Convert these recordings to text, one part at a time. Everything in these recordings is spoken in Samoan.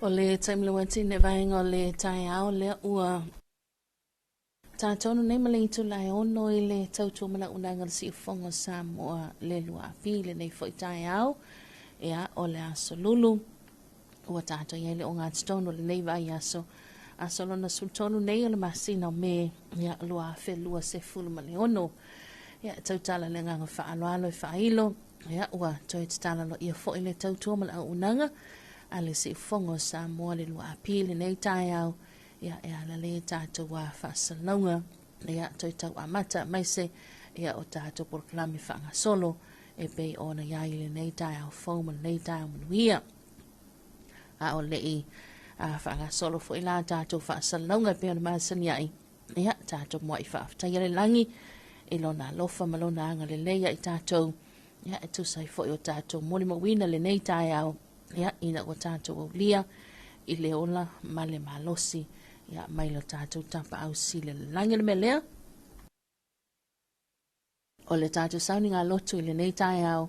O le taimi le ua tine vaega o le taeao lea ua ta tonu nei ma le itula e 6 i le tautua ma le auaunaga a le Siufofoga o Samoa le 2AP i lenei foi taeao. Ia, o le aso Lulu ua tatou i ai le ogatotonu o lenei vaiaso, aso lona 13 nei o le masina o Me, ia, 2026. Ia, tautala le agaga faaaloalo e faailo, ia, ua toe tatala loia foi le tautua ma le auaunaga a le Siufofoga o Samoa le 2AP i lenei taeao, ia, e ala lea i tatou faasalalauga, ia, toe tau amata aemaise, ia, o tatou polokalame faagasolo e pei ona i ai i lenei taeao fou ma lenei taeao manuia. A o le i faagasolo foi la tatou faasalalauga e pei ona masani ai, ia, tatou muai faafetaia le lagi i lona alofa ma lona agalelei ia i tatou, ia, e tusa ai foi o tatou molimauina lenei taeao, ia, ina ua tatou aulia i le ola ma le malosi, ia, mai lo tatou Tapaau Sili o le lagi. O le mea lea, o le tatou sauniga lotu i lenei taeao,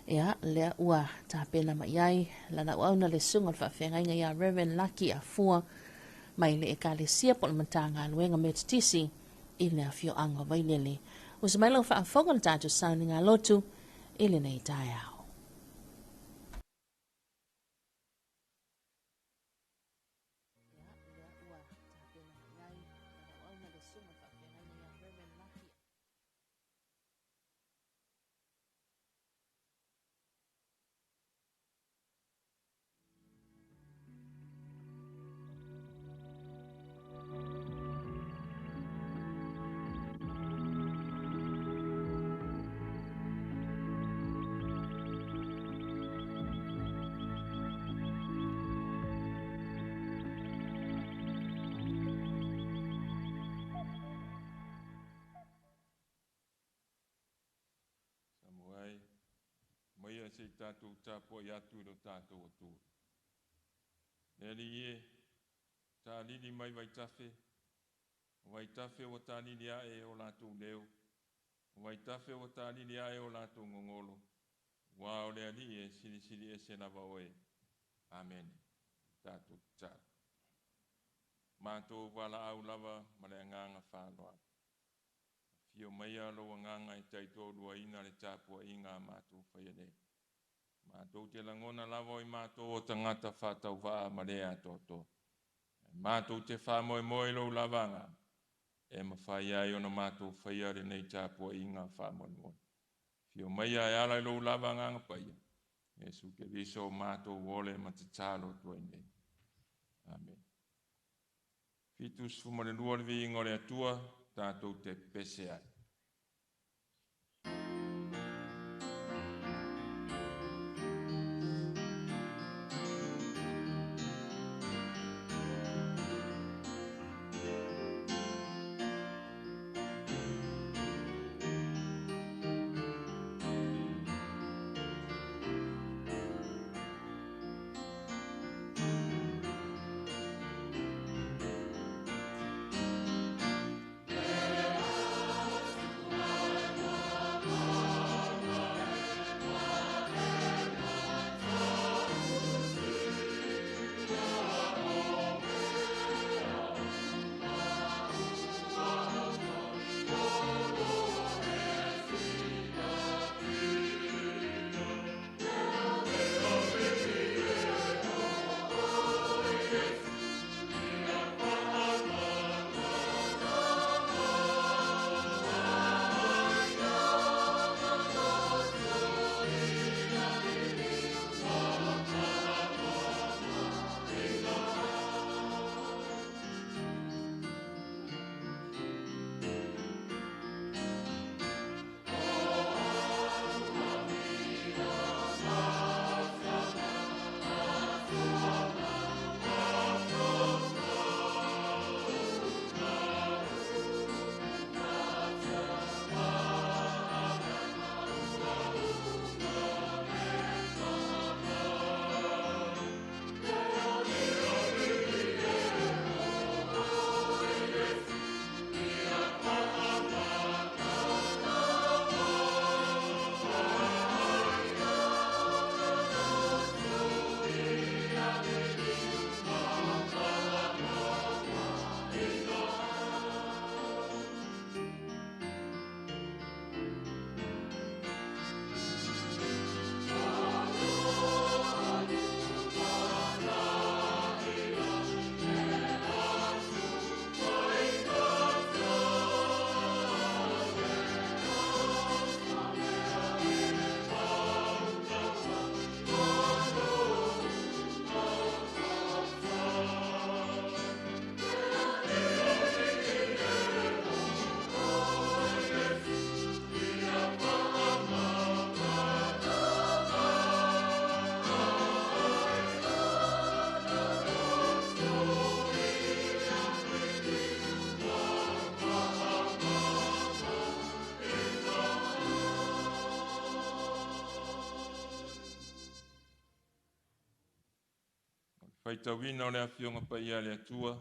ia, lea ua tapena mai ai lana auauna le susuga o le faafeagaiga ia Reverend Lucky Afua mai le Ekalesia po o le Matagaluega Metotisi i le afioaga o Vailele. Usu mai lau faafofoga le tatou sauniga lotu i lenei taeao. Samoa e, maia se i tatou tapuai atu i lo tatou Atua. Le Alii e, talili mai vaitafe, o vaitafe ua talili ae o latou leo, o vaitafe ua talili ae o latou gogolo, ua o le Alii e silisili ese lava oe. Amene. Tatou tatalo. Matou valaau lava ma le agaga faaaloalo. Afio maia lou agaga e taitoaluaina le tapuaiga a matou faia nei. Matou te lagona lava o i matou o tagata faatauvaa ma le atoatoa. Matou te faamoemoe i lou lava agaga, e mafai ai ona matou faia lenei tapuaiga faamoemoe. Afio maia e ala i lou lava agaga paia, Iesu Keriso o matou ole ma tatalo atu ai nei. Amen. 72 le viiga o le Atua, tatou te pese ai. Faitauina o le Afioga Paia a le Atua,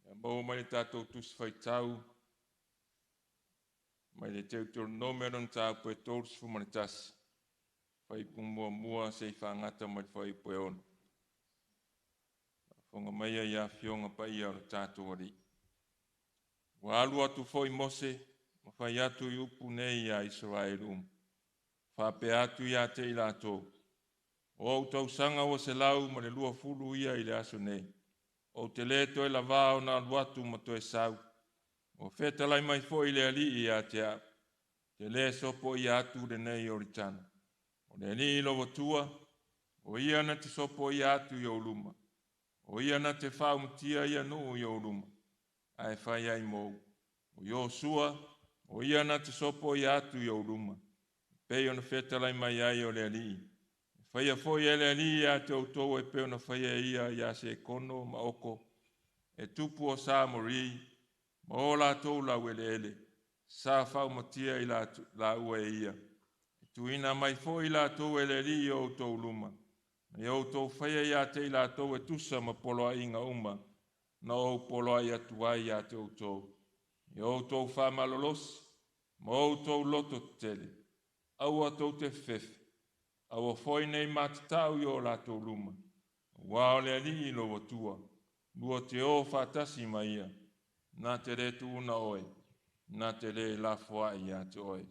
ia maua mai le tatou Tusi Faitau mai le Teuteronome lona mataupu e 31, fuaiupu muamua seia faagata mai le fuaiupu e 6. Faafofoga maia i Afioga Paia o le tatou Alii. Ua alu atu foi Mose ma fai atu i upu nei ia Isaraelu uma, faapea atu ia te i latou, O ou tausaga ua 120 ia i le aso nei, ou te le toe lavā ona alu atu ma toe sau. Ua fetalai mai foi le Alii ia te au, te le sopoia atu lenei Ioritana. O le Alii lou Atua, o ia na te sopoia atu i ou luma, o ia na te faaumatia ia nuu i ou luma, ae fai ai mou. O Iosua, o ia na te sopoia atu i ou luma, e pei ona fetalai mai ai o le Alii. E faia foi e le Alii ia te outou e pei ona faia e ia ia Sekono ma Oko, e tupu o Samori, ma o latou laueleele, sa faaumatia i laua e ia. E tuuina mai foi i latou e le Alii i o outou luma, ma ia outou faia ia te i latou e tusa ma poloaiga uma na ou poloai atu ai ia te outou. Ia outou faamalolosi ma outou loto tetele, aua tou te fefefe, aua foi nei matatau i o latou luma, aua o le Alii lou Atua, lua te o faatasi ma ia, na te le tuuna oe, na te le lafoai ia te oe.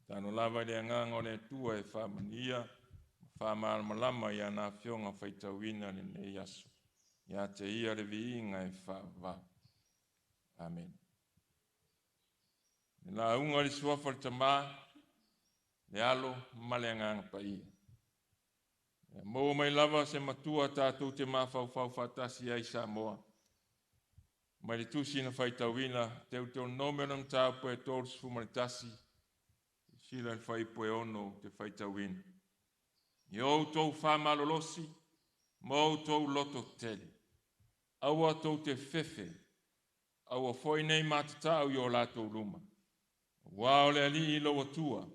Tatalo lava i le Agaga o le Atua e faamanuia ma faamalamalama i ana afioga faitauina lenei aso. Ia te ia le viiga e faavavau. Amene. Le lauga i le suafa o le Tama, le Alo ma le Agaga Paia. Ia maua mai lava se matua tatou te mafaufau faatasi ai i Samoa. Mai le tusi na faitauina, Teuteronome lona mataupu e 31, sila le fuaiupu e 6 ou te faitauina. Ia outou faamalolosi ma outou loto tetele, aua tou te fefe, aua foi nei matatau i o latou luma, aua o le Alii lou Atua,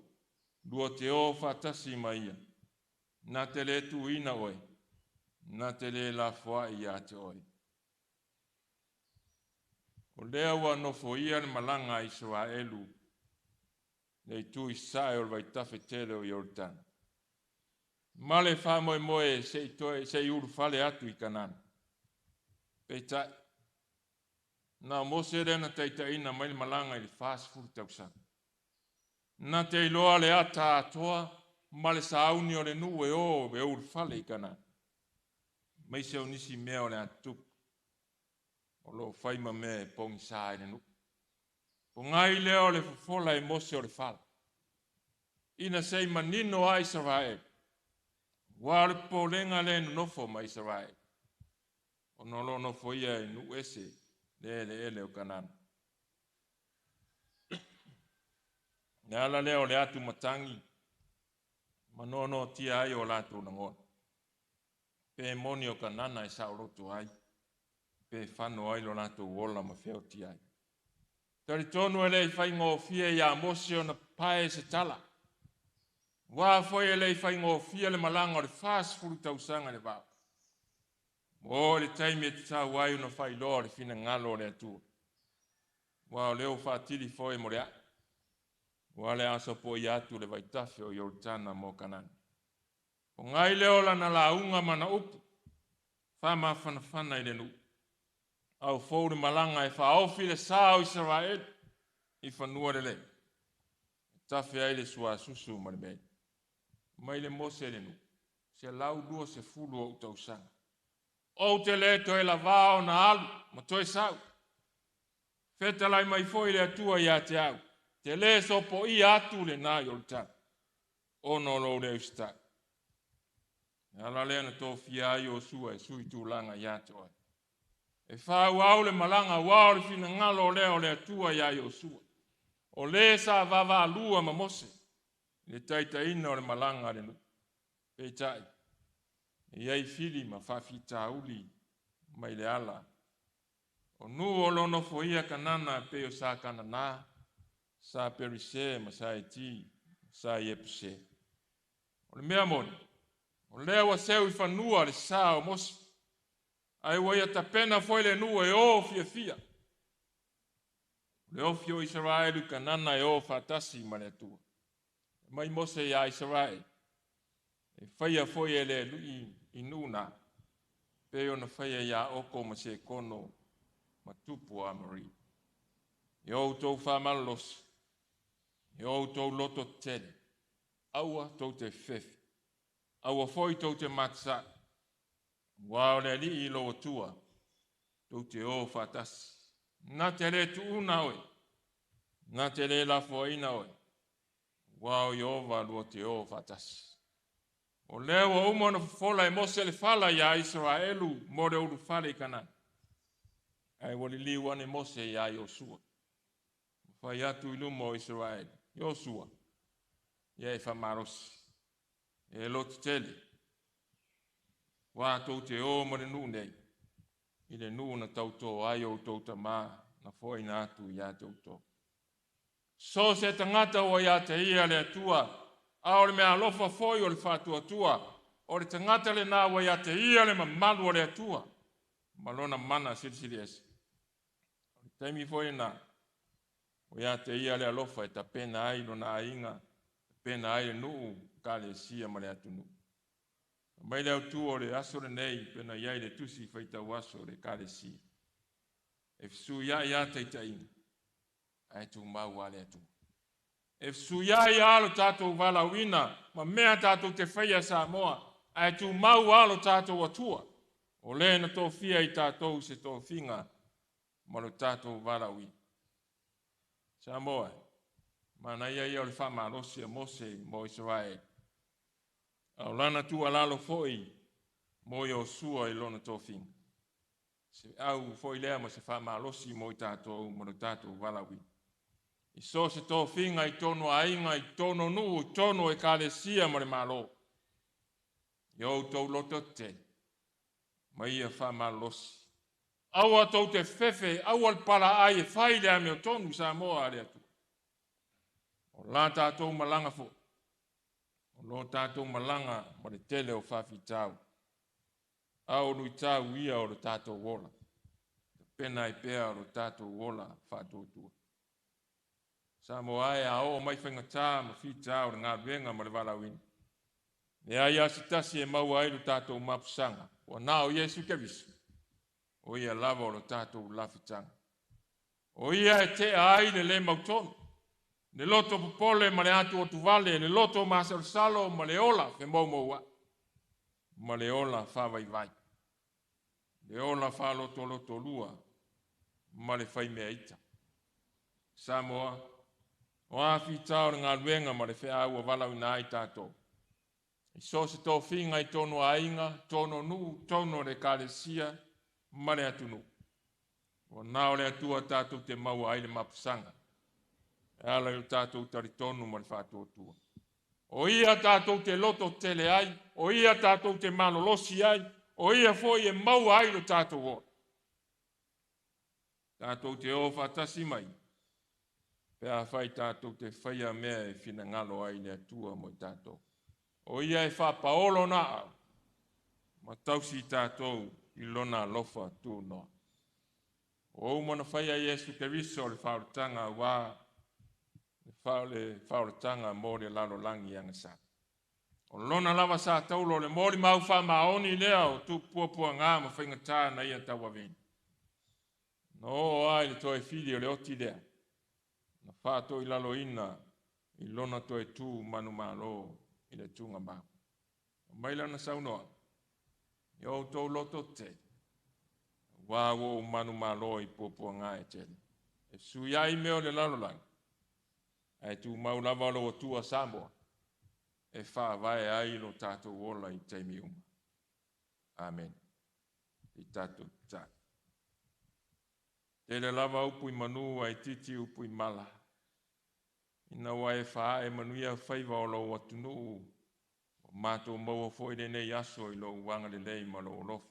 lua te o faatasi ma ia, na te le tuuina oe, na te le lafoai ia te oe. O lea ua nofoia le malaga a Isaraelu le itu i sasae o le vaitafe tele o Ioritana, ma le faamoemoe se i ulufale atu i Kanana. Peitai, na o Mose lea na taitaiina mai le malaga i le 40 tausaga. Na te iloa le ata atoa ma le sauni o le nuu e o e ulufale i Kanana, aemaise o nisi mea o le a tutupu, o lo o fai ma mea e pogisa ai le nuu. Pogai lea o le fofola e Mose o le fala, ina se i manino a Isaraelu, aua o le popolega lea e nonofo ma Isaraelu, ona o lo o nofoia e nuu ese le eleele o Kanana. Le ala lea o le atu matagi ma noanoatia ai o latou lagona. Pe moni o Kanana e saoloto ai, pe fano ai lo latou ola ma feoti ai. Talitonu e le i faigofie ia Mose ona pae se tala. Aua foi e le i faigofie le malaga o le 40 tausaga i le vao. Ua oo i le taimi e tatau ai ona faailoa le finagalo o le Atua. Aua o lea ua faatili foe mo le a'e, ua le asopoia atu le vaitafe o Ioritana mo Kanana. Pogai lea o lana lauga ma ana upu, faamafanafana i le nuu. Aufou le malaga e faaofi le sa o Isaraelu i fanua lelei, e tafe ai le suasusu ma le meli. Mai le Mose le nuu, 120 ou tausaga. Ou te le toe lavā ona alu ma toe sau. Fetalai mai foi le Atua ia te au, te le sopoia atu lena Ioritana, ona o lou le usitai. Le ala lea na tofia ai Iosua e sui tulaga ia te oe. E faaauau le malaga aua o le finagalo lea o le Atua ia Iosua. O le sa vaavaalua ma Mose i le taitaiina o le malaga a le nuu. Peitai, e i ai fili ma faafitauli mai le ala. O nuu o lo o nofoia Kanana e pei o sa Kanana, sa Perise ma sa Eti, sa Iepuse. O le mea moni, O lea ua seu i fanua le sa o Mose, ae ua ia tapena foi le nuu e o fiafia. O le ofi o Isaraelu i Kanana e o faatasi ma le Atua. Mai Mose iā Isaraelu, e faia foi e le alii i nuu na, pei ona faia iā Oko ma Sekono ma tupu o Amori. Ia outou faamalolosi, ia outou loto tetele, aua tou te fefefe, aua foi tou te matasa'i, aua o le Alii lou Atua, tou te o faatasi. Na te le tuuna oe, na te le lafoaina oe, aua o Ieova lua te o faatasi. O lea ua uma ona fofola e Mose le fala iā Isaraelu mo le ulufale i Kanana, ae ua liliu ane Mose iā Iosua, ma fai atu i luma o Isaraelu, Iosua, ia e faamalosi, e lototele, aua tou te o ma le nuu nei, i le nuu na tautō ai outou tamā na foaina atu ia te outou. So se tagata ua ia te ia le Atua, a o le meaalofa foi o le faatuatua, o le tagata lenā ua ia te ia le mamalu o le Atua ma lona mana silisili ese. O le taimi foi lenā, ua ia te ia le alofa e tapena ai lona aiga, tapena ai le nuu, ekalesia ma le atunuu. Mai le autū o le aso lenei pe na i ai le tusi faitau aso o le ekalesia. E fesuiai lava taitaiga, ae tumau lava le Atua. E fesuiai lava lo tatou valaauina ma mea tatou te faia Samoa, ae tumau lava lo tatou Atua, o le na tofia i tatou i se tofiga ma lo tatou valaauina. Samoa, manaia ia o le faamalosi a Mose mo Isaraelu, a o lana tuualalo foi mo Iosua i lona tofiga. Se au foi lea ma se faamalosi mo i tatou ma lo tatou valaauina. I so se tofiga i totonu o aiga, i totonu o nuu, i totonu o ekalesia ma le Malo. Ia outou loto tetele, ma ia faamalolosi. Aua tou te fefe, aua le palaai e fai le amiotonu Samoa a le Atua. O la tatou malaga foi, o lo tatou malaga ma le tele o faafitauli, a o luitau ia o lo tatou ola, tapena ai pea o lo tatou ola faatuatua. Samoa e, a oo mai faigata ma fita o le galuega ma le valaauina, leai lava se tasi e maua ai lo tatou mapusaga, ua na o Iesu Keriso, o ia lava o lo tatou lafitaga. O ia e tea ai le lē mautonu, le loto popole ma le atuatuvale, le loto masalosalo ma le ola femoumouai, ma le ola faavaivai, le ola faalotolotolua ma le faimea ita. Samoa, o a fita o le galuega ma le feau ua valaauina ai tatou, i so se tofiga i totonu o aiga, totonu o nuu, totonu o le ekalesia ma le atunuu, ua na o le Atua tatou te maua ai le mapusaga, e ala i o tatou talitonu ma le faatuatua. O ia tatou te loto tele ai, o ia tatou te malolosi ai, o ia foi e maua ai lo tatou ola. Tatou te o faatasi mai, pe afai tatou te faia mea e finagalo ai le Atua mo i tatou. O ia e faapaolo na aau, ma tausi i tatou i lona alofa tunoa. O uma ona faia Iesu Keriso o le faaolataga aua le faaolataga mo le lalolagi agasala. O lona lava sa taulo o le molimau faamaoni lea o puapuaga ma faigata na ia tauaveina. Na oo lava i le toe fili o le oti lea, na faatoilaloina i lona toe tu manumalo i le tugamau. Mai lana saunoaga, ia outou loto tetele, aua ua ou manumalo i puapuaga e tele. E fesuiai mea o le lalolagi, ae tumau lava lou Atua Samoa, e faavae ai lo tatou ola i taimi uma. Amene. I tatou tatalo. Tele lava upu i manu ae itiiti upu i mala. Ina ua e faaae manuia faiva o lou atunuu, ua matou maua foi lenei aso i lou agalelei ma lou alofa.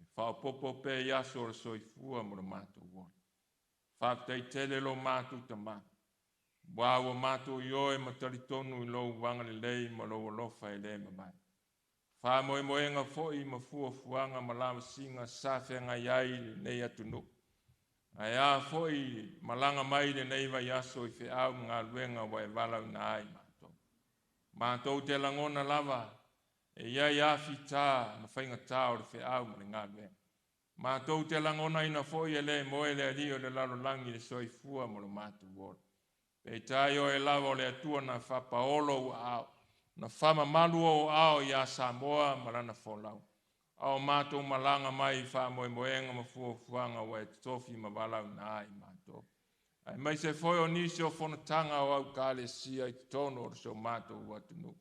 E faaopoopo pea i aso o le soifua ma lo matou ola. Faafetai tele lo matou Tamā, aua ua matou ioe ma talitonu i lou agalelei ma lou alofa e le mavae. Faamoemoega foi ma fuafuaga ma lavasiga sa feagai ai lenei atunuu. Ae a foi malaga mai lenei vaiaso i feau ma galuega ua e valaauina ai matou. Matou te lagona lava e i ai afita ma faigata o le feau ma le galuega. Matou te lagonaina foi e le moe le alii o le lalolagi i le soifua ma lo matou ola. Peitai o Oe lava o le Atua na faapaolo ou aao, na faamamalu ou aao ia Samoa ma lana folau, a o matou malaga mai i faamoemoega ma fuafuaga ua e totofi ma valaauina ai matou. Aemaise foi o nisi o fonotaga o au Ekalesia i totonu o si o matou atunuu,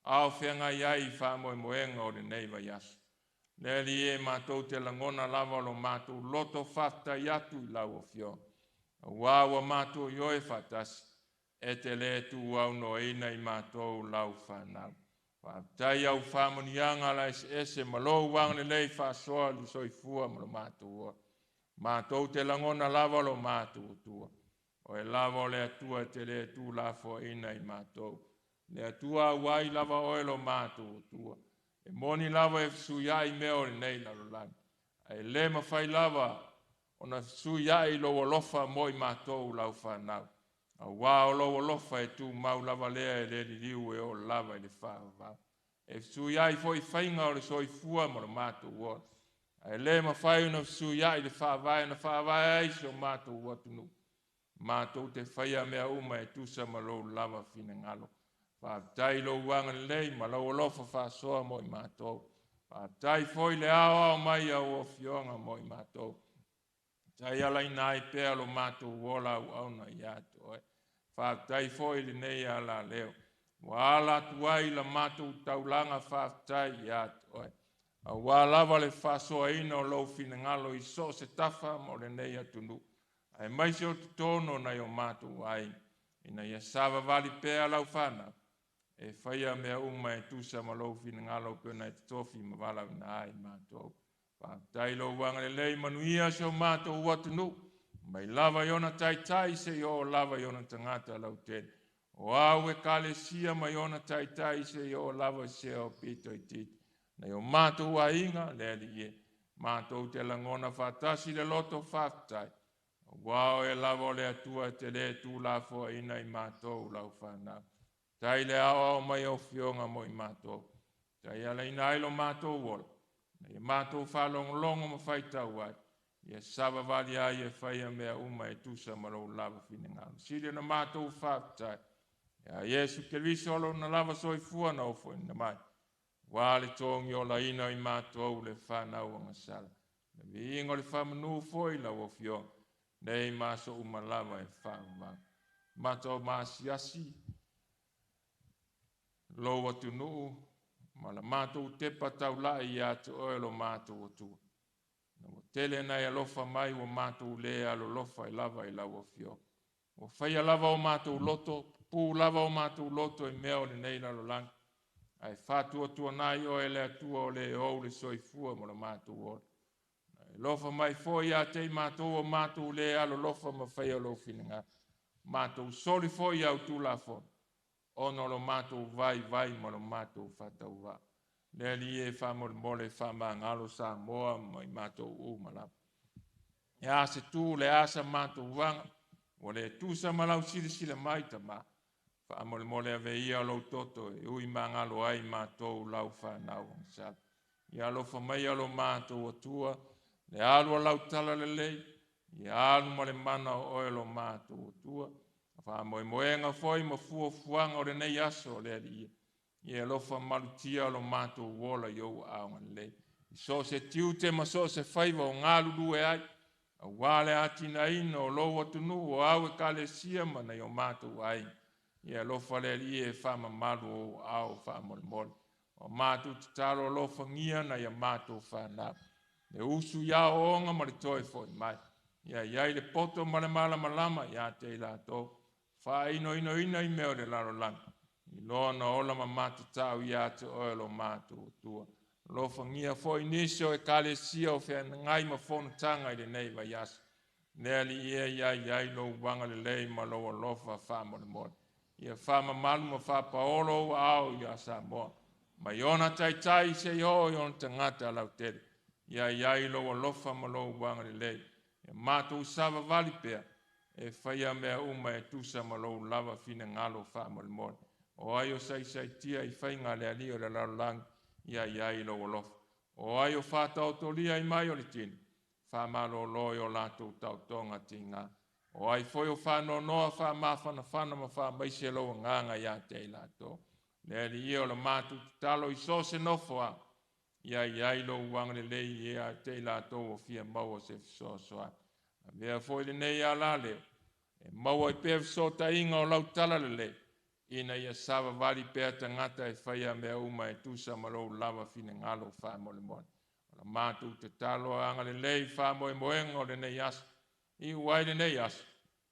a o feagai ai i faamoemoega o lenei vaiaso. Le Alii e, matou te lagona lava lo matou loto faafetai atu i lau Afioga, auā ua matou ioe faatasi, e te le tuuaunoaina i matou lau fanau. Faafetai au faamanuiaga ala eseese ma lou agalelei faasoa i le soifua ma lo matou ola. Matou te lagona lava lo matou Atua. Oe lava o le Atua e te le tuulafoaiina i matou. Le Atua auai lava oe lo matou Atua. E moni lava e fesuiai mea o lenei lalolagi, ae le mafai lava ona fesuiai lou alofa mo i matou lau fanau. Auā o lou alofa e tumau lava lea e le liliu e oo lava i le faavavau. E fesuiai foi faiga o le soifua ma lo matou ola, ae le mafai ona fesuiai le faavae na faavae ai si o matou atunuu. Matou te faia mea uma e tusa ma lou lava finagalo. Faafetai i lou agalelei ma lou alofa faasoa mo i matou. Faafetai foi le aoao mai au Afioga mo i matou. Taialaina ai pea lo matou ola auauna ia te oe. Faafetai foi i lenei alaleo, ua ala atu ai la matou taulaga faafetai ia te oe. Auā lava le faasoaina o lou finagalo i so o se tafa ma o lenei atunuu, aemaise o totonu o nai o matou aiga, ina ia savavali pea lau fanau, e faia mea uma e tusa ma lou finagalo pei ona e totofi ma valaauina ai matou. Faafetai i lou agalelei, manuia si o matou atunuu, mai lava i ona taitai seia oo lava i ona tagata lautele. O au Ekalesia mai ona taitai seia oo lava i se aupito itiiti. Nai o matou aiga, le Alii e, matou te lagona faatasi le loto faafetai, auā Oe lava o le Atua e te le tuulafoaiina i matou lau fanau. Tai le aoao mai au Afioga mo i matou, taialaina ai lo matou ola, ina ia matou faalogologo ma faitau ai, ia savavali ai e faia mea uma e tusa ma lou lava finagalo. Sili ona matou faafetai, ia Iesu Keriso lona lava soifua na ofoina mai, ua le togiolaina i matou le fanau agasala. Le viiga o le faamanu foi lau Afioga, nei ma aso uma lava e faavavau. Mata o maasiasi lou atunuu ma la matou tepa taulai ia te oe lo matou Atua. Ina ua tele na e alofa mai ua matou le alolofa ai lava i lau Afioga. Ua faia lava o matou loto, pupū lava o matou loto i mea o lenei lalolagi, ae faatuatuanai oe le Atua o le ou le soifua ma lo matou ola. Na e alofa mai foi ia te i matou o matou le alolofa ma faia lou finagalo. Matou soli foi au Tulafono, ona o lo matou vaivai ma lo matou faatauvaa. Le Alii e, faamolemole faamagalo Samoa ma i matou uma lava. E a se tu, le a sa matou aga, ua le tusa ma lau silasila mai Tama. Faamolemole ave ia lou toto e ui magalo ai matou lau fanau agasala. Ia alofa maia lo matou Atua, le alu a lau talalelei, ia alu ma le mana o oe lo matou Atua. Faamoemoega foi ma fuafuaga o lenei aso, le Alii, ia alofa malutia lo matou ola i ou aao lelei. I so o se tiute ma so o se faiva o galulue ai, auā le atinaeina o lou atunuu o au Ekalesia ma nai o matou aiga. Ia alofa le Alii e faamamalu ou aao faamolemole. O matou tatalo alofagia nai a matou fanau, le usu i aoaoga ma le toe foi mai. Ia i ai le poto ma le malamalama ia te i latou, faainoinoina i mea o le lalolagi, i loa na ola ma matatau ia te oe lo matou Atua. Alofagia foi nisi o Ekalesia o feagai ma fonotaga i lenei vaiaso. Le Alii e, ia i ai lou agalelei ma lou alofa faamolemole. Ia faamamalu ma faapaolo ou aao ia Samoa. Mai ona taitai seia oo i ona tagata lautele. Ia i ai lou alofa ma lou agalelei. Ia matou savavali pea e faia mea uma e tusa ma lou lava finagalo faamolemole. O ai o saisaitia i faiga a le alii o le lalolagi, ia i ai lou alofa. O ai o faataotolia i mai o le tino, faamalolo i o latou taotoga tiga. O ai foi o faanoanoa, faamafanafana ma faamaise lou agaga ia te i latou. Le Alii e, o le matou tatalo i so o se nofoaga, ia i ai lou agalelei ia te i latou o fia maua se fesoasoani. Avea foi lenei alaleo e maua ai pea fesootaiga o lau talalelei, ina ia savavali pea tagata e faia mea uma e tusa ma lou lava finagalo faamolemole. O le matou tatalo, agalelei faamoemoega o lenei aso, iu ai lenei aso,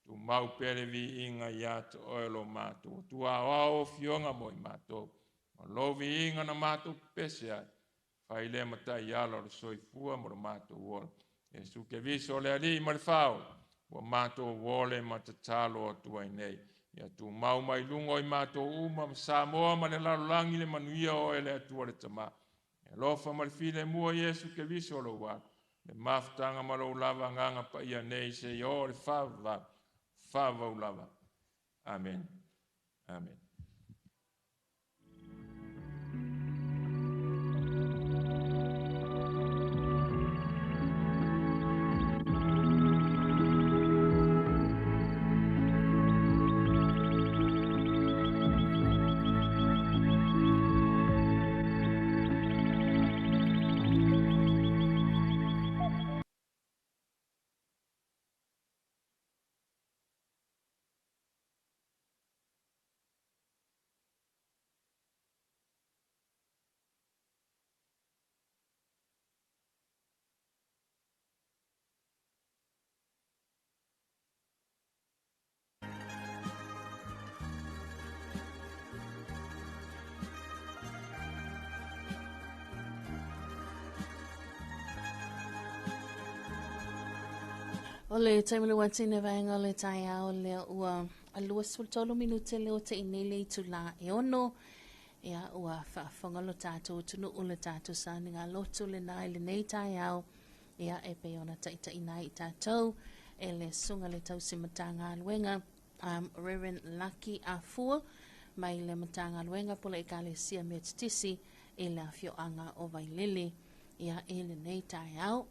tumau pea le viiga ia te oe lo matou Atua Aoao o afioga mo i matou. O lou viiga na matou pepese ai, fai lea ma taiala o le soifua mo lo matou ola. Iesu Keriso o le Alii ma le Faaola, ua matou ole ma tatalo atu ai nei. Ia tumau mai luga o i matou uma ma Samoa ma le lalolagi le manuia o oe le Atua le Tama. E alofa ma le filemu o Iesu Keriso lou Alo, le mafutaga ma lou lava agaga paia nei seia oo i le faavavau, faavavau lava. Amene. Amene. O le taimi le ua vaega o le taeao lea ua 23 minute le o te i nei le itula e 6. Ia ua faafofoga lo tatou atunuu le tatou sauniga lotu lena i lenei taeao. Ia e pei ona taitaiina ai i tatou e le susuga le tausi Matagaluega Reverend Lucky Afua mai le Matagaluega po le Ekalesia Metotisi i le afioaga o Vailele ia i lenei taeao.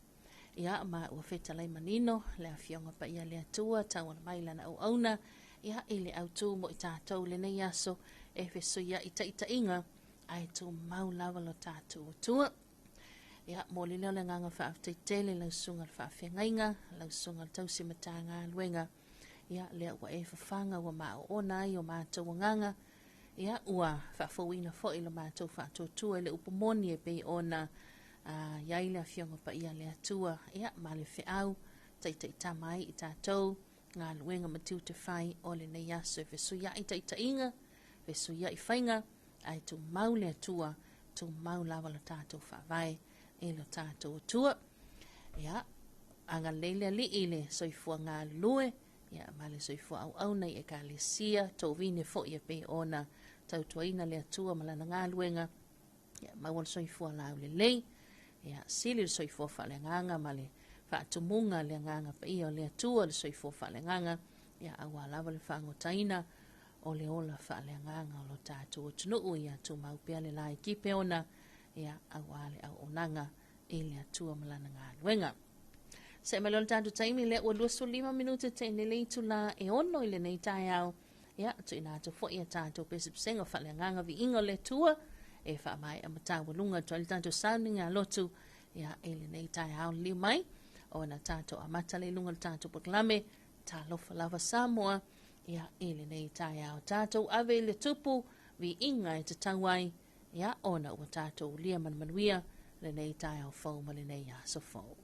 Ia ma ua fetalai manino le afioga paia le Atua tauala mai lana auauna ia i le autū mo i tatou lenei aso e fesuiai taitaiga ae tumau lava lo tatou Atua. Ia, momoli lea o le agaga faafetai tele lau susuga le faafeagaiga, lau susuga le tausi Matagaluega. Ia, lea ua e fafaga ua maoona ai o matou agaga. Ia, ua faafouina foi lo matou faatuatua i le upu moni e pei ona i ai le afioga paia le Atua. Ia, ma le feau taitaitama ai i tatou galuega ma tiute fai o lenei aso e fesuiai taitaiga, fesuiai faiga, ae tumau le Atua, tumau lava lo tatou faavae i lo tatou Atua. Ia, agalelei le Alii i le soifua galulue, ia, ma le soifua auauna i ekalesia, tovine foi e pei ona tautuaina le Atua ma lana galuega, ia, maua le soifua laulelei, ia, sili le soifua faaleagaga ma le faatumuga le agaga paia o le Atua, le soifua faaleagaga, ia, aua lava le faagotaina o le ola faaleagaga o lo tatou atunuu, ia tumau pea le la i Kipeona, ia, aua le auaunaga i le Atua ma lana galuega. Se mai loa le tatou taimi lea ua 25 minute te nei le itula e 6 i lenei taeao. Ia, tuuina atu foi a tatou pesepesega faaleagaga viiga o le Atua e faamaea mataualuga atu ai le tatou sauniga lotu ia i lenei taeao liliu mai ona tatou amata le luga o le tatou polokalame Talofa Lava Samoa ia i lenei taeao. Tatou ave i le tupu viiga e tatau ai ia ona ua tatou ulia manumanuia lenei taeao fou ma lenei aso fou.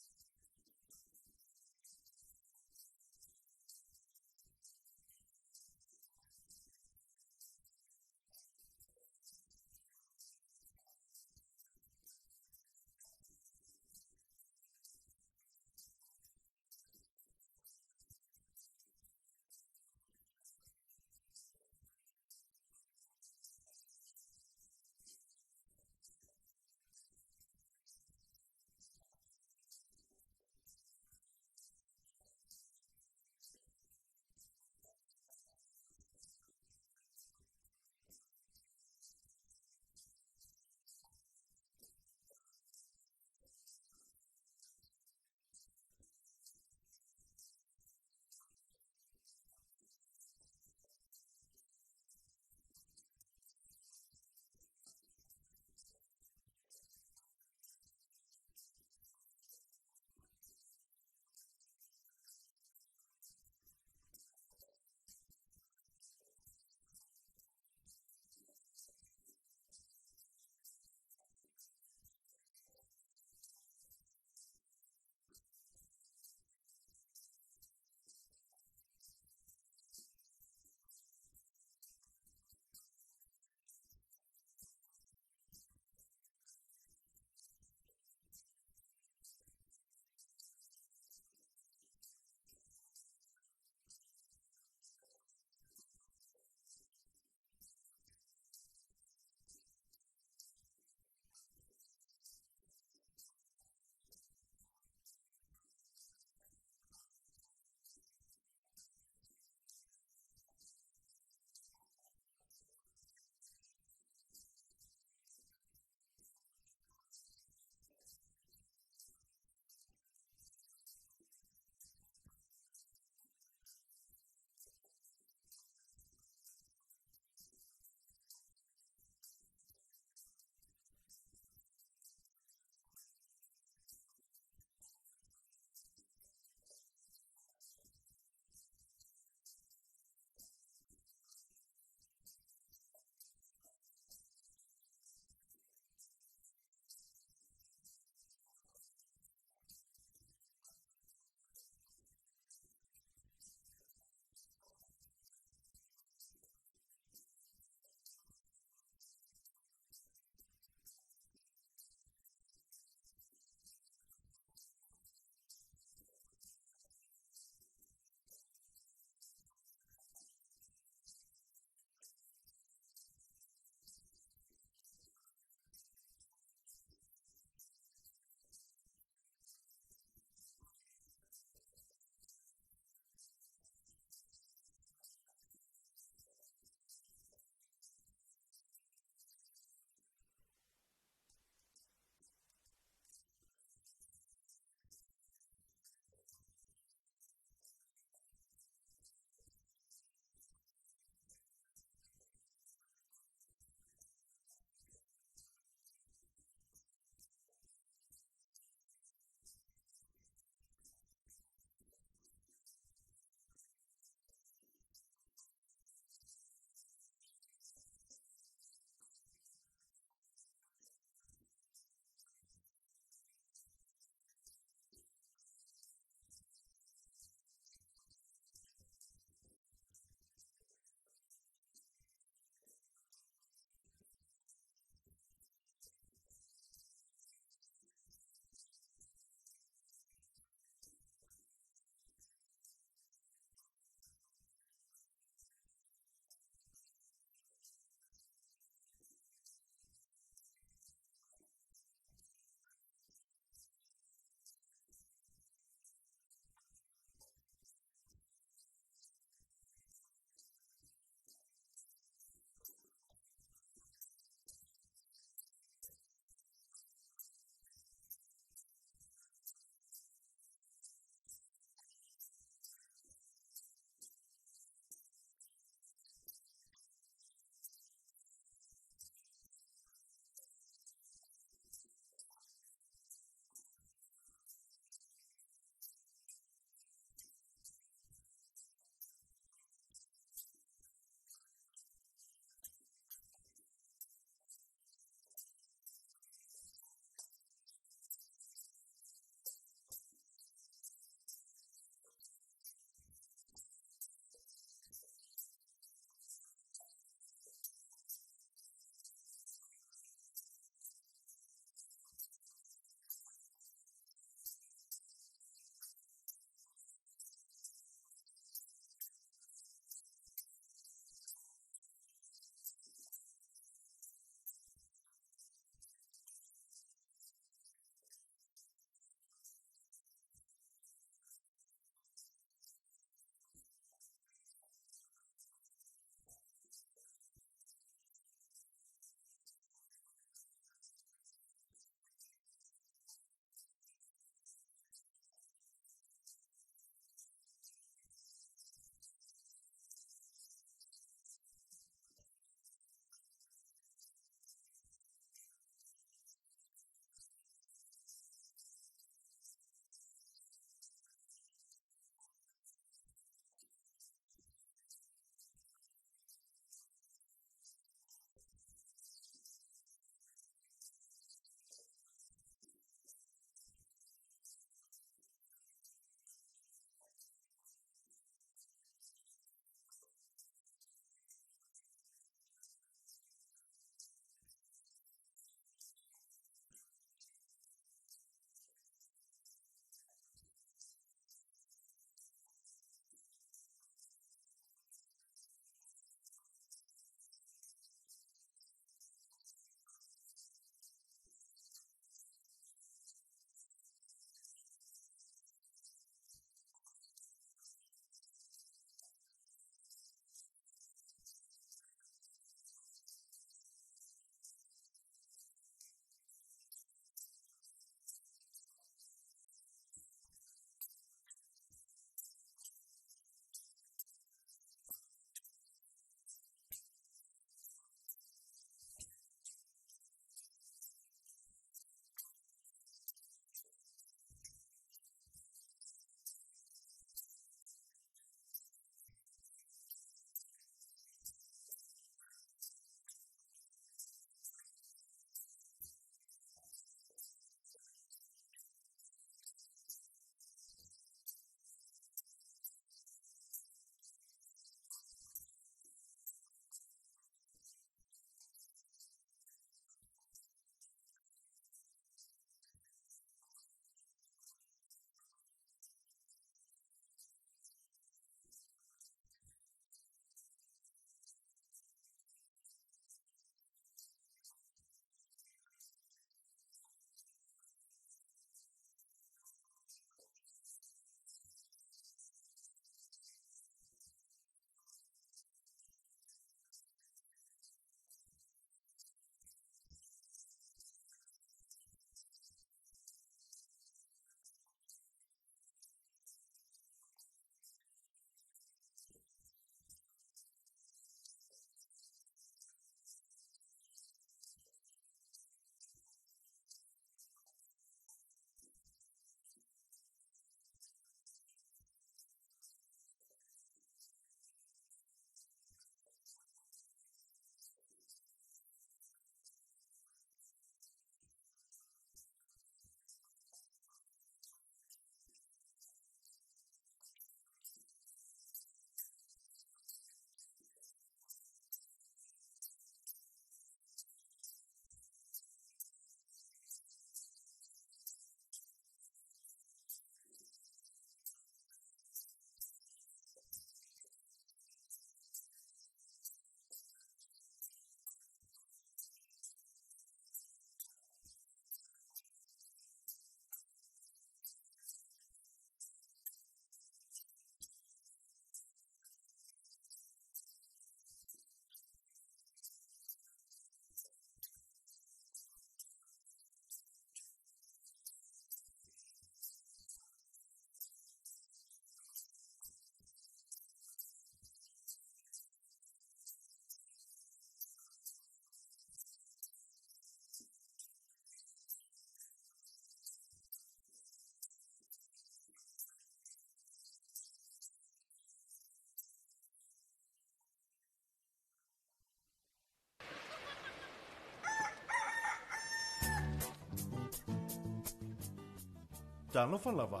Talofa lava.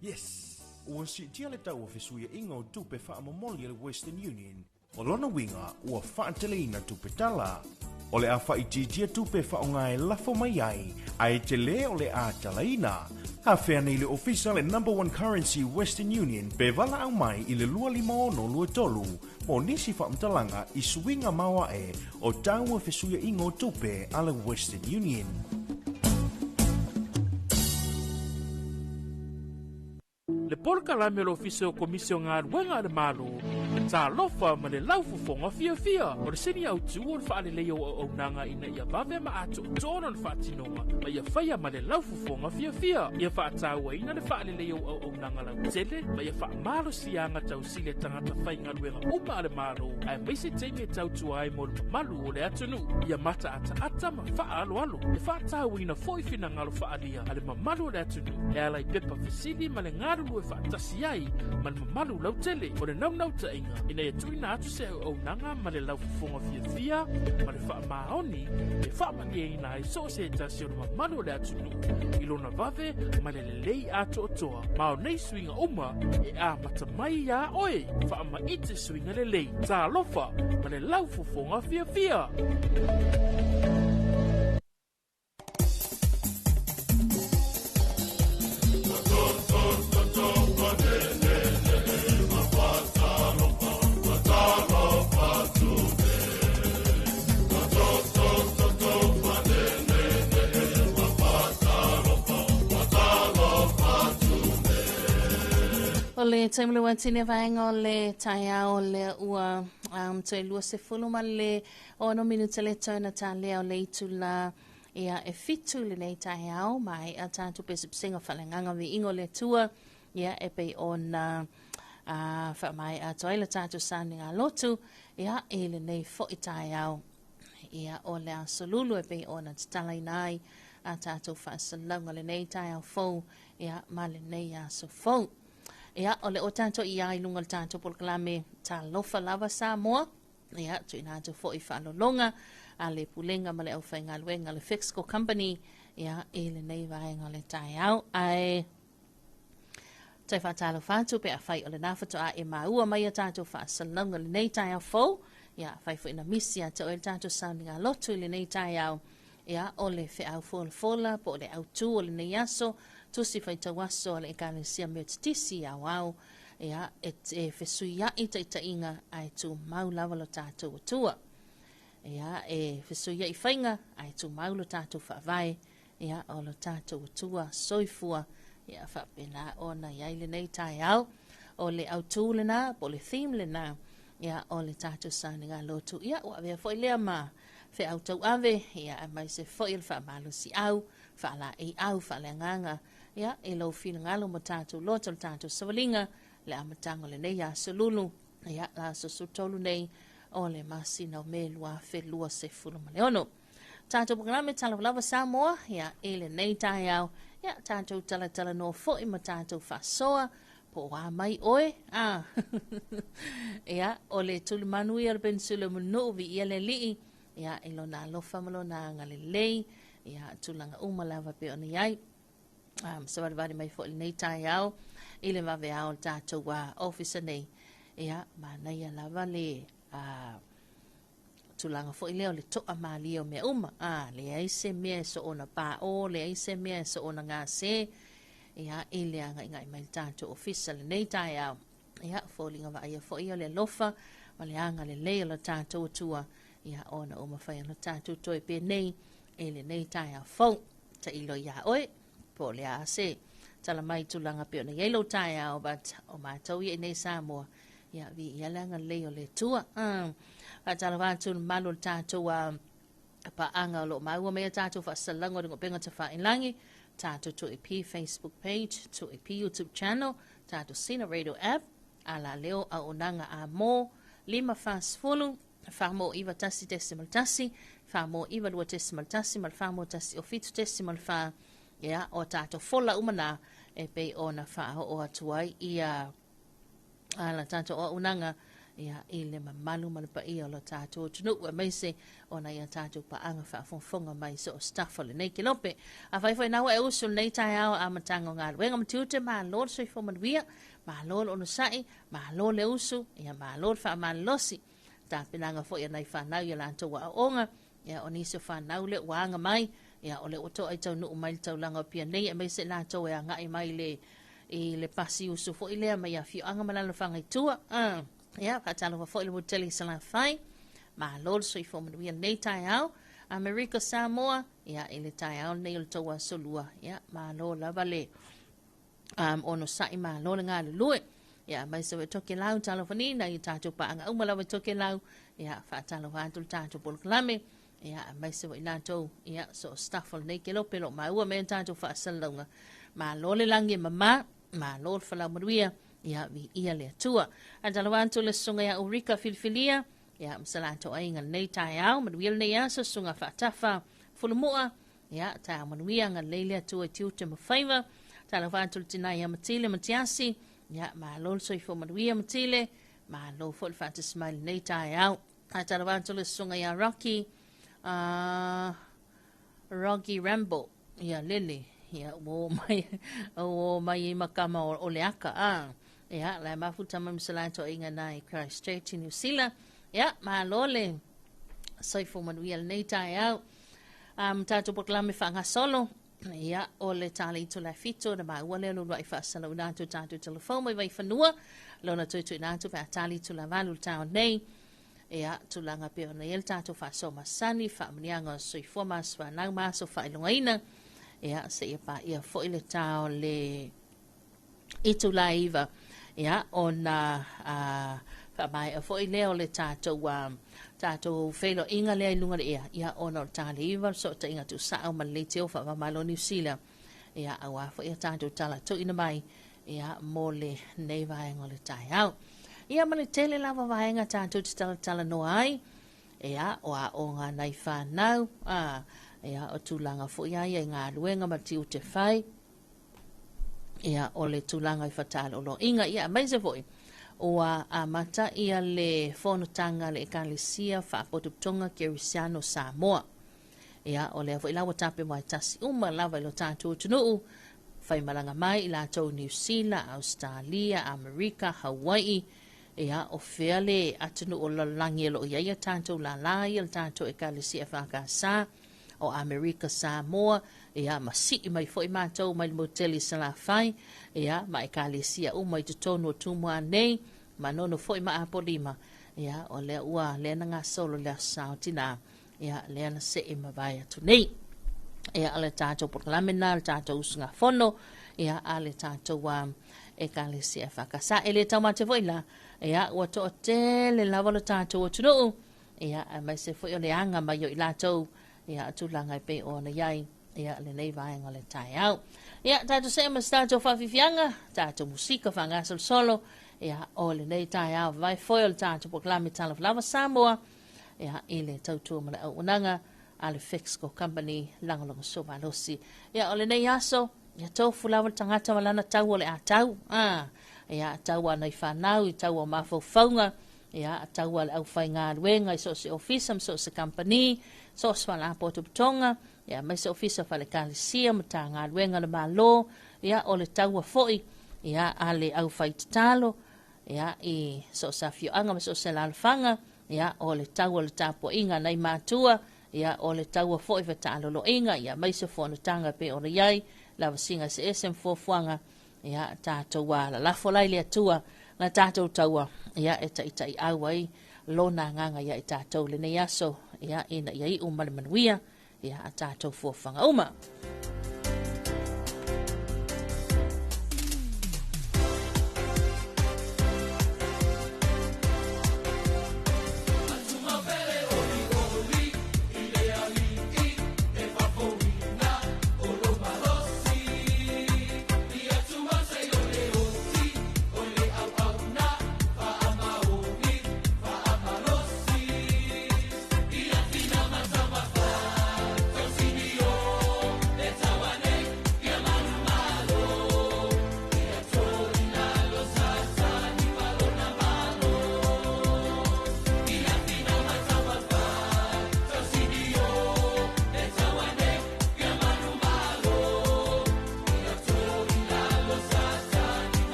Yes! Ua siitia le tau o fesuiaiga o tupe faamomoli a le Western Union. O lona uiga, ua faateleina tupe tala. O le a faaitiitia tupe e faaaoga e lafo mai ai, ae tele o le a talaina. Afea nei le ofisa le Number One Currency Western Union pe valaau mai i le 25623 mo nisi faamatalaga i suiga maoae o tau o fesuiaiga o tupe a le Western Union. Le polokalame o le Ofisa o Komisi o Galuega a le Malo, Talofa ma le Laufofoga Fiafia, o le sini autu o le faaleleia o auaunaga ina ia vave ma atoatoa lona faatinoga ma ia faia ma le laufofoga fiafia, ia faatauaina le faaleleia o auaunaga lautele ma ia faamalosiaga tausili a tagata faigaluega uma a le Malo, aemaise taimi e tautua ai mo le mamalu o le atunuu. Ia mataataata ma faaaloalo, e faatauaina foi finagalo faaalia a le mamalu o le atunuu e ala i pepa fesili ma le galulue faatasi ai ma le mamalu lautele. O le naunautaiga ina ia tuuina atu se auaunaga ma le laufofoga fiafia ma le faamaoni e faamalieina ai so o se tasi o le mamalu o le atunuu i lona vave ma le lelei atoatoa. Ma o nei suiga uma e amata mai iā oe. Faamaite suiga lelei. Talofa ma le laufofoga fiafia! O le taimi le uatini vaega o le taeao lea ua um, toe 20 ma le 6 minute le tau na tālea o le itula ia e fitu lenei taeao maea tatou pesepesega faaleagaga viiga o le Atua ia e pei ona a faamaea atu ai le tatou sauniga lotu ia i lenei foi taeao ia o le aso lulu e pei ona tatalaina ai a tatou faasalalauga lenei taeao fou ia ma lenei aso fou. Ia o le o tatou i ai luga o le tatou polokalame Talofa Lava Samoa. Ia, tuuina atu foi faalologa a le Pulega ma le Aufaigaluega le Fexco Company ia, i lenei vaega o le taeao. Ae toe faatalofa atu pe afai o lena faatoa e maua mai a tatou faasalalauga lenei taeao fou. Ia, afai foi na misi ia te oe le tatou sauniga lotu i lenei taeao. Ia, o le feau folafola po o le autū o lenei aso, tusi faitau aso a le Ekalesia Metotisi i Aoao, ia, e, e fesuiaʻi taitaiga ae tumau lava lo tatou Atua. Ia, e fesuiaʻi faiga ae tumau lo tatou faavae, ia, o lo tatou Atua soifua, ia, faapena ona i ai lenei taeao. O le autū lena, po o le theme lena, ia, o le tatou sauniga lotu. Ia, ua avea foi lea ma feau tauave, ia, aemaise foi o le faamalosiau, faalaeiau, faaleagaga, ia, i lou finagalo ma tatou loto le tatou savaliga, le amataga o lenei aso lulu, ia, le aso 13 nei o le masina o Me 2026. Tatou polokalame Talavalava Samoa, ia, i lenei taeao, ia, tatou talatalanoa foi ma tatou faasoa, po o a mai oe, a. ia, o le tulimanu ia o le penisula o Manuu, viia le Alii, ia, i lona alofa ma lona agalelei, ia, tulaga uma lava pei ona i ai. Um, savalivali mai foi lenei taeao i le vaveao o le tatou ofisa nei. Ia, manaia lava le tulaga foi lea o le to'a malie o mea uma. A, leai se mea e soona pā'ō, leai se mea e soona gase, ia, i le agaigai mai le tatou ofisa lenei taeao. Ia, foliga vaaia foi ia o le alofa ma le agalelei o le tatou Atua, ia, ona ua mafai ona tatou toe penei i lenei taeao fou. Tailo iā oe, po o le a se tala mai tulaga pei ona i ai lou taeao, but o matou ia i nei Samoa, ia, viia le agalelei o le Atua. Faatalofa atu i le mamalu o le tatou paaga o lo o maua mai a tatou faasalalauga o le Upega Tafailagi, tatou 2AP Facebook page, 2AP YouTube channel, tatou Sina Radio app, Alaleo Auaunaga Amo, 540, 491.1, 492.1 ma le 417.4, ia, o tatou fola uma na e pei ona faaoo atu ai ia a la tatou auaunaga. ia, i le mamalu ma le paia o lo tatou atunuu, aemaise o nai a tatou paaga faafogafoga mai so o se tafa o lenei kelope. Afai foi na ua e usu i lenei taeao amataga o galuega ma tiute, malo le soifua manuia, malo le onosai, malo le usu, ia malo le faamalolosi. Tapenaga foi a nai fanau i a latou aoaoga, ia o nisi o fanau lea ua aga mai, ia o lea ua to'a i taunuu mai le taulaga o Apia nei, aemaise i latou e agai mai le i le pasi usu foi lea mai afioaga ma alalafaga i tua. Ia, faatalofa foi le Motele i Salafai. Malo le soifua manuia lenei taeao. Amerika Samoa, ia, i le taeao lenei o le tou aso lua, ia, malo lava le onosai, malo le galulue. Ia, aemaise foi Tokelau, talofanina i tatou paaga uma lava i Tokelau. Ia, faatalofa atu le tatou polokalame. Ia, aemaise foi latou, ia, so o staff o lenei kelope lo maua me tatou faasalalauga. Malo le lagi e mama, malo le falau manuia, ia, viia le Atua. Faatalofa atu le susuga ia Ulrika Filifilia, ia, ma sa latou aiga lenei taeao, manuia lenei aso, susuga Faatafa Fulumua, ia, taeao manuia, agalelei le Atua i tiute ma faiva. Talofa atu le tina ia Matile Matiasi, ia, malo le soifua manuia Matile, malo foi le faatasi mai lenei taeao. Faatalofa atu le susuga ia Rocky, Rocky Rambo, ia lele, ia ua o mai, ua o mai i makama o le aka, a. Ia, la e mafuta mai ma se latou aiga na i Christchurch i New Zealand. Ia, malo le soifua manuia lenei taeao. Tatou polokalame faagasolo, ia, o le tala i tula 7, na maua lea luluai faasalauina atu tatou telefoni mai Vaifanua, lona tuituina atu pe a tali tula 8 le taeao nei. Ia, tulaga pei ona i ai le tatou faasoa masani, faamanuiaga o soifua ma aso fanau ma aso faailogaina. Ia, seia paia foi le ta o le itula 9, ia, ona faamaea foi lea o le tatou tatou feiloaiga lea i luga o le ea, ia, ona o le ta le 9, le sootaiga tuusao ma le leitio faavamalo Niu Sila, ia, aua foi a tatou tala tuuina mai, ia, mo lenei vaega o le taeao. Ia, ma le tele lava vaega tatou te talatalanoa ai, ia, o aoga a nai fanau, ia, o tulaga foi a ia i galuega ma tiute fai, ia, o le tulaga i fetaloloiga, ia, aemaise foi ua amata ia le fonotaga a le Ekalesia Faapotopotoga Kerisiano Samoa. Ia, o lea foi la ua tape waetasi uma lava i lo tatou atunuu, faimalaga mai i latou Niu Sila, Ausetalia, Amerika, Hawaii, ia, o fea le atunuu o le lalolagi o lo o i ai a tatou lālā ia le tatou Ekalesia EFKS, o Amerika Samoa, ia, ma sii mai foi matou mai le motele i Salafai, ia, ma Ekalesia uma i totonu o Tumua nei, Manono foi ma Apolima, ia, o lea ua lea na gasolo le aso Sa o Tinā, ia, lea na see mavae atu nei. Ia, o le tatou polokalame na, le tatou usugafono, ia, a le tatou Ekalesia EFKS. E le taumate foi la, ia, ua toatele lava lo tatou atunuu, ia, aemaise foi o le aga mai o i latou, ia, tulaga e pei ona i ai, ia, lenei vaega o le taeao. Ia, tatou see ma se tatou faafiafiaga, tatou musika faagasolosolo, ia, o lenei taeao vavae foi o le tatou polokalame Talofa Lava Samoa, ia, i le tautua ma le auaunaga a le Fexco Company lagolagosua malosi. Ia, o lenei aso, ia tofu lava le tagata ma lana tau o le a tau. Ia, tau a nai fanau, i tau o mafaufauga, ia, tau a le aufaigaluega i so o se ofisa ma so o se company, so o se faalapotopotoga, ia, aemaise ofisa faale-ekalesia, matagaluega a le Malo, ia, o le taua foi, ia, a le aufaitatalo, ia, i so o se afioaga ma so o se alaalafaga, ia, o le taua o le tapuaiga a nai matua, ia, o le taua foi fetaloloiga, ia, aemaise fonotaga e pei ona i ai lavasiga eseese ma fuafuaga, ia, tatou lalafo la i le Atua na tatou taua, ia, e taitaiau ai lona agaga ia i tatou lenei aso, ia, ina ia iu ma le manuia, ia, a tatou fuafuaga uma.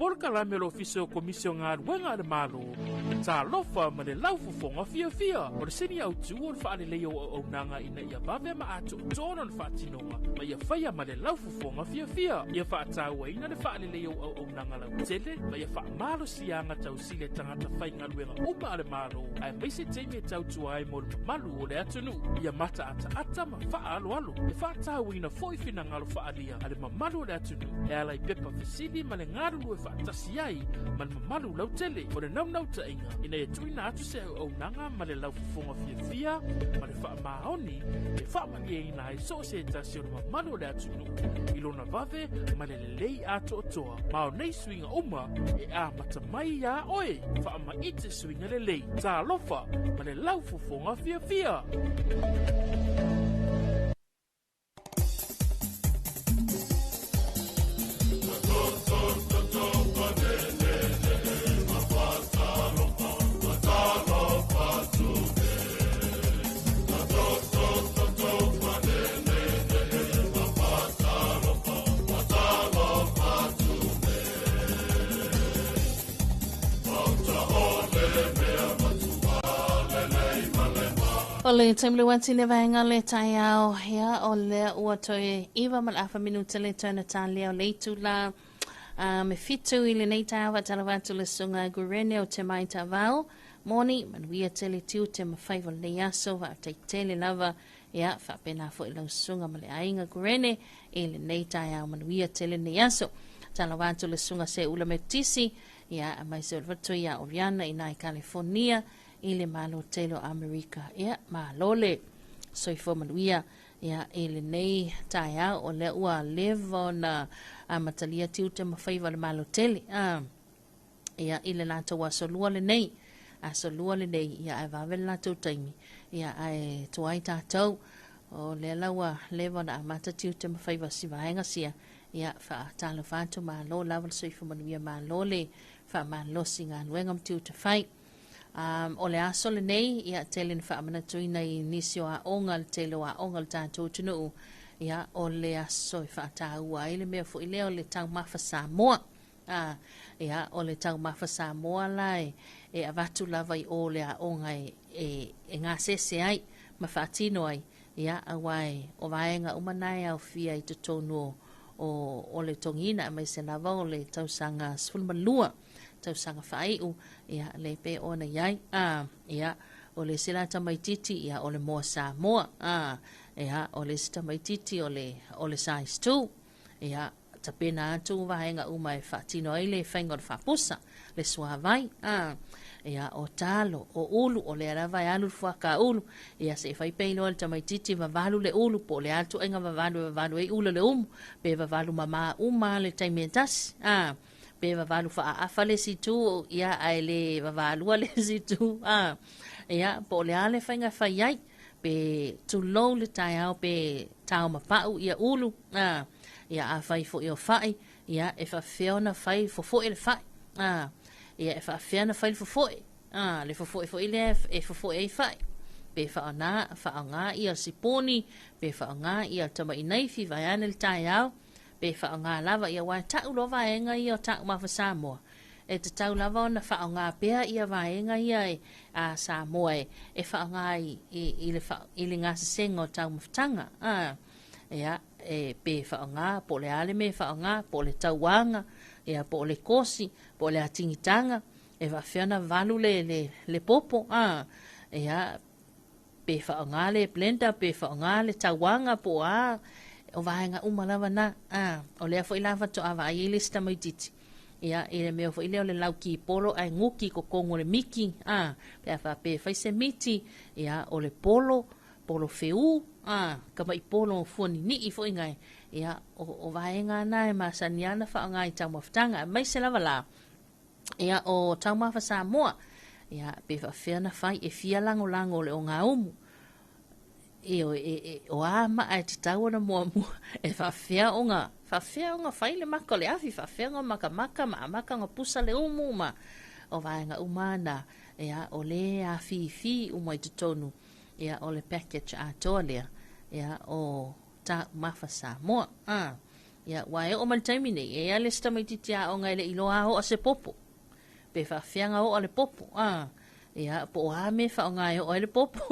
polokalame a le Ofisa o Komisi o Galuega a le Malo, Talofa ma le Laufofoga Fiafia. O le sini autu o le faaleleia o auaunaga ina ia vave ma atoatoa lona faatinoga ma ia faia ma le laufofoga fiafia. Ia faatauaina le faaleleia o auaunaga lautele ma ia faamalosiaga tausili a tagata faigaluega uma a le Malo, aemaise taimi e tautua ai mo le mamalu o le atunuu. Ia mataataata ma faaaloalo. E faatauaina foi finagalo faaalia a le mamalu o le atunuu e ala i pepa fesili ma le galulue faatasi ai ma le mamalu lautele. O le naunautaiga ina ia tuuina atu se auaunaga ma le laufofoga fiafia ma le faamaoni e faamalieina ai so o se tasi o le mamalu o le atunuu i lona vave ma le lelei atoatoa. Ma o nei suiga uma e amata mai iā oe. Faamaite suiga lelei. Talofa ma le laufofoga fiafia! O le taimi le wati le vaenga le taeao hea o lea ua toe iwa ma le afa minuta le tona tālea o le itu la a me fitu i lenei taeao whaatalawa atu le sunga Gurene o te mai tavao moni manuia tele tiu te mawhai o lenei aso whaatai tele lava ia whaapena fo i lau sunga ma le aiga Gurene i lenei taeao manuia tele lenei aso. Talawa atu le susuga Seula Metotisi, ia, aemaise o le faletua ia Oriana i na i Kalifonia i le Malo tele o Amerika. Ia, malo le soifua manuia ia i lenei taeao o lea ua leva ona amatalia tiute ma faiva o le Malo tele. Ah. Ia, i le latou aso lua lenei, aso lua lenei, ia ae vave le latou taimi, ia ae tuai tatou. O lea la ua leva ona amata tiute ma faiva si vaega sia, ia faatalofa atu malo lava le soifua manuia malo le faamalosi galuega ma tiute fai. Um, o le aso lenei, ia tele na faamanatuina i nisi o aoga, le tele o aoga o le tatou atunuu, ia o le aso e faataua ai le mea foi lea o le taumafa Samoa. A, ia, o le taumafa Samoa la e, e avatu lava i o le aoga e, e, e gasese ai ma faatino ai, ia, aua e, o vaega uma na e aofia i totonu o, o, o le togiina aemaise lava o le tausaga 12, tausaga faaiu, ia, le pe ona i ai, a, ia, o le isi la tamaititi, ia, o le moa Samoa, a, ia, o le isi tamaititi o le, o le size 2, ia, tapena atu vaega uma e faatino ai le faiga o le faapusa, le suavai, a, ia, o talo, o ulu, o lea lava e alu le fuaka ulu, ia se i fai pea iloa le tamaititi vavalu le ulu, po o le a le tuaiga vavalu e vavalu ai ulu o le umu, pe vavalu mama uma le taimi e tasi, a, pe vavalu faaafa le isi itu, ia, ae le vavalua le isi itu, a, ia, po o le a le faiga e fai ai, pe tulou le taeao pe tao mapa'u ia ulu, a, ia afai foi o fa'i, ia e faafefea ona fai fofo'e le fa'i, a, ia e faafefea ona fai le fofo'e, a, le fofo'e foi lea e fofo'e ai fa'i, pe faaaoga, faaaoga ia sipuni, pe faaaoga ia tamainaifi vaeane le taeao, pe faaaoga lava ia aua e ta'u loa vaega ia o taumafa Samoa, e tatau lava ona faaaoga pea ia vaega ia e, a Samoa e, e faaaoga i, i, i le, fa, i le gasesega o taumafataga. A, ia, e, pe faaaoga, po o le a le mea e faaaoga, po o le tauaga, ia, po o le kosi, po o le atigitaga, e faafefea ona valu le, le, le popo, a, ia, pe faaaoga le blender, pe faaaoga le tauaga, po o a, o vaega uma lava na. A, o lea foi la faatoa vaai ai le isi tamaititi, ia, i le mea foi lea o le lauki polo ae guki i totonu o le miti, a, pe a faapea e fai se miti, ia, o le polo, polo feū, a, tamaʻi polo fua ninii foi gae, ia, o, o vaega na e masani lava ona faaaoga i taumafataga, aemaise lava la, Ia, o Taumafa Samoa, ia, pe faafefea ona fai, e fia lagolago o le ogaumu. Ioe, e, e, o a maa e tatau ona muamua, e faafefea ona, faafefea ona fai le maka o le afi, faafefea ona makamaka ma amata ona pusa le umu ma o vaega uma na, ia, o le afifi uma i totonu, ia, o le package atoa lea, ia, o Taumafa Samoa. Ah. Ia, ua e oo mai le taimi nei, e i ai le isi tamaitiiti aoga e le i iloa lava oa se popo. Pe faafefea ona oa le popo, a? Ia, po o a mea e faaaoga e oa ai le popo.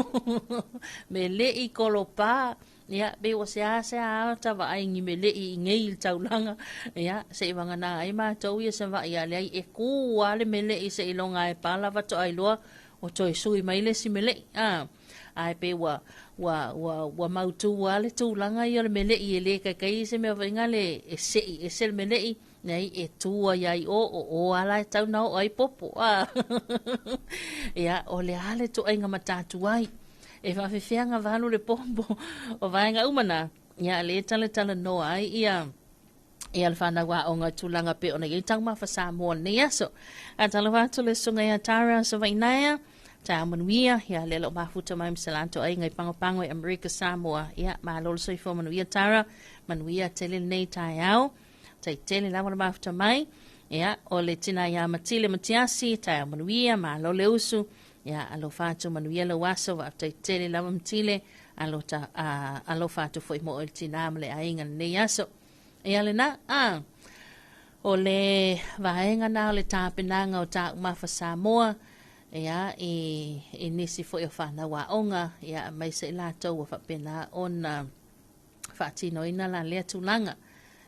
Mele'i, kolopa, ia, pei ua seasea lava ta vaai i ni mele'i i inei i le taulaga, ia, seivagana ai matou ia Savaii a leai e kū lava le mele'i seiloga e pala faatoa iloa ua toe sui mai le isi mele'i, a. Ae pei ua, ua, ua, ua mautū lava le tulaga ia o le mele'i e le kaikai se mea foi nale e se'i ese le mele'i, leai e tu ai lava i o, o o lava la e tatau ona oo ai popo, a. Ia, o le a le ituaiga matatu ai? E faafefea ona valu le popo? O vaega uma na, ia, lea e talatalanoa ai ia ia le fanau aoga i tulaga pei ona i ai taumafa Samoa i lenei aso. Ae talofa atu le susuga ia Tara Savainaea, taeao manuia, ia lea o lo o mafuta mai ma se latou aiga i Pagopago i Amerika Samoa. Ia, malo le soifua manuia Tara, manuia tele lenei taeao. Tai tele lava le mafuta mai. Ia, o le tina ia Matile Matiasi, taeao manuia, malo le usu. Ia, alofa atu manuia lou aso, faafetai tele lava Matile, alota, a, alofa atu foi mo oe le tina ma le aiga lenei aso. Ia lena, a, o le vaega na o le tapenaga o Taumafa Samoa, ia, i, i nisi foi o fanau aoga, ia, aemaise i latou ua faapena ona faatinoina la lea tulaga.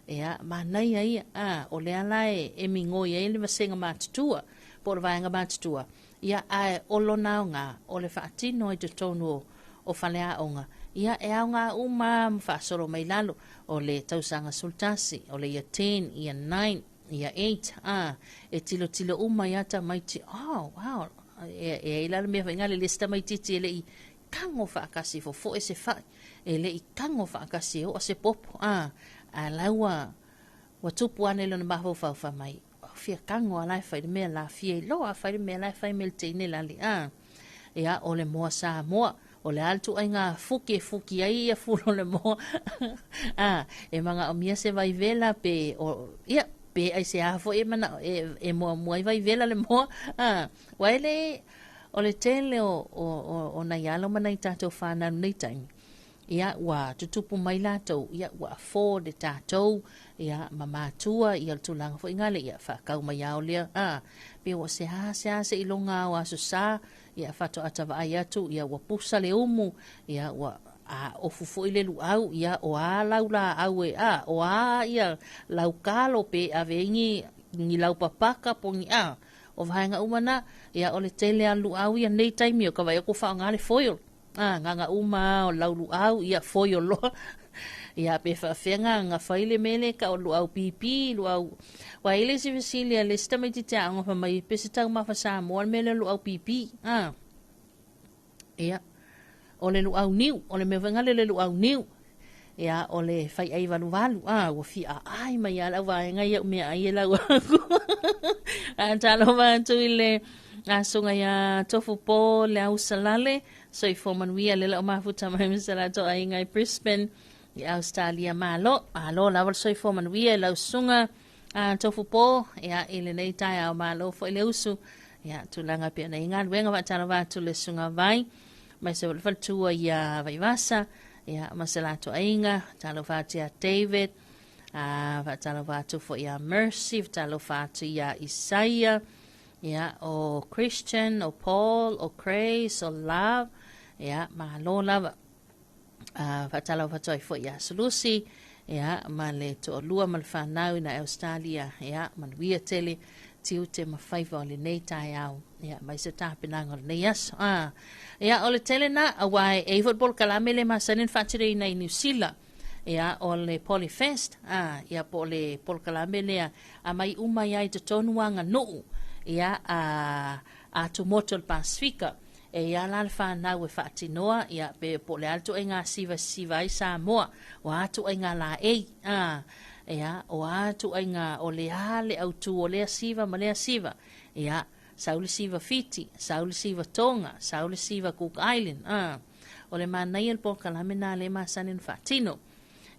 Ia, manaia ia, a, o lea la e, e migoi ai le vasega matutua, po o le vaega matutua, ia, ae o lona aoga, o le faatino ai totonu o, o faleaoga, ia, e aoga uma lava ma faasolo mai lalo, o le tausaga 11, o le year 10, year 9, year 8, a, e tilotilo uma ai lava tamaiti, oh, wow, e, e ai la le mea foi lea le isi tamaitiiti e le i tago faatasi e fofoe se fai, e le i tago faatasi e oa se popo, a, a la ua, ua tupu ane lona mafaufau fai mai, fia tago lava la e fai le mea la, fia iloa a fai le mea la e fai mai le teine lale, a. Ia, o le moa Samoa, o le a le ituaiga fuki e fuki ai ia fulu o le moa, a, e manaomia se vaivela pe, o, ia, pe aisea foi e manao, e, e muamua ai vaivela le moa, a, aua e le, o le tele o, o, o, o nai alo ma nai tatou fanau i lenei taimi, ia, ua tutupu mai latou, ia, ua afford e tatou, ia, ma matua, ia, le tulaga foi ngale, ia, faatau mai lava o lea, a, pe ua seasea seiloga o Aso Sa, ia, faatoa ta vaai atu, ia, ua pusa le umu, ia, ua, a ofu foi le luau, ia, o a lau laau e, a, o a, ia, lau kalo pe ave ai ni, ni lau papaka po o ni, a, o vaega uma na, ia, o le tele lava o luau ia nei taimi, o ka vaai atu ua faaaoga le foil. A, gaga uma lava o lau luau, ia foil loa. Ia, pe faafefea na, na fai le mea lea e tau o luau pipi, luau... Aua e i ai le isi fesili a le isi tamaitiiti aoga fai mai, pe se taumafa Samoa le mea lea o luau pipi. A, ia, o le luau niu, o le mea foi lea o le luau niu. Ia, o le faiʻai valuvalu, a, ua fia aai mai lava le au vaega ia i au meaai e lau aku. Ae talofa atu i le asuga iā Tofu Po le Ausalale, soifua manuia lea la o mafuta mai ma se latou aiga i Brisbane i Australia. Malo, malo lava le soifua manuia i lau susuga a Tofu Po, ia, i lenei taeao malo foi le usu. Ia, tulaga pei ona i ai galuega, faatalofa atu le susuga Vai, mai se le faletua ia Vaivasa, ia, ma se latou aiga, talofa atu ia David, a, faatalofa atu foi ia Mercy, faatalofa atu ia Isaia, ia, o Christian, o Paul, o Grace, o Love, ia, malo lava. A, faatalofa atu ai foi ia Sulusi, ia, ma le toalua ma le fanau ina Australia, ia, manuia tele tiute ma faiva o lenei taeao, ia, aemaise tapenaga o lenei aso. A, ia, o le tele na, aua e i ai foi le polokalame lea e masani ona faatinoina i Niu Sila, ia, o le Polyfest, a, ia, po o le polokalame lea, aumai uma ai lava i totonu aganuu, ia, a, atumotu o le Pasefika. E i ai la le fanau e faatinoa, ia, pe po o le a le ituaiga siva e sisiva ai Samoa, o a ituaiga laei, a, ia, o a ituaiga, o le a le autū o lea siva ma lea siva, ia, sau le siva Fiti, sau le siva Tonga, sau le siva Cook Island, a. O le manaia o le polokalame lena lea e masani ona faatino.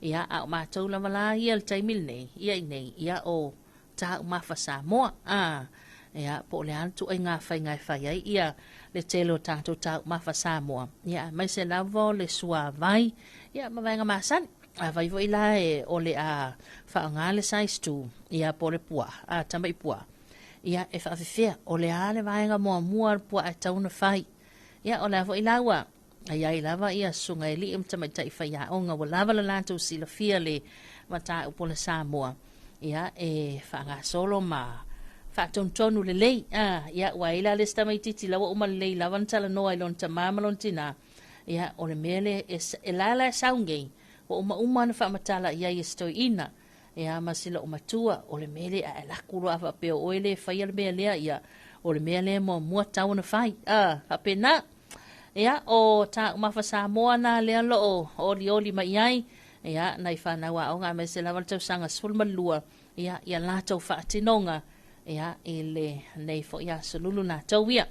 Ia, a o matou lava la ia i le taimi lenei, ia i nei, ia, o Taumafa Samoa, a, ia, po o le a le ituaiga faiga e fai ai ia le tele o tatou taumafa Samoa, ia, aemaise lava o le suavai, ia, ma vaega masani. Afai foi la e o le a faaaoga le size 2, ia po o le puaa, a tamai puaa, ia e faafefea, o le a le vaega muamua a le puaa e tatau ona fai. Ia o le a foi la ua i ai lava ia susuga i alii ma tamaitai faiaoga ua lava le latou silafia le mataupu o le Samoa, ia e faagasolo ma faatonutonu lelei. A, ia ua i ai la le isi tamaitiiti la ua uma lelei lava ona talanoa i lona tamā ma lona tinā, ia o le mea lea e la la e sau nei, ua umauma ona faamatala i ai e si toeaina, ia ma si loomatua, o le mea lea a e alu atu loa a faapea o oe lea e faia le mea lea, ia o le mea lea e muamua tatau ona fai. A, faapena. Ia, o Taumafa Samoa na lea o loo olioli mai ai, ia, nai fanau aoga aemaise lava le tausaga 12, ia, ia latou faatinoga, ia, i lenei foi aso lulu latou ia.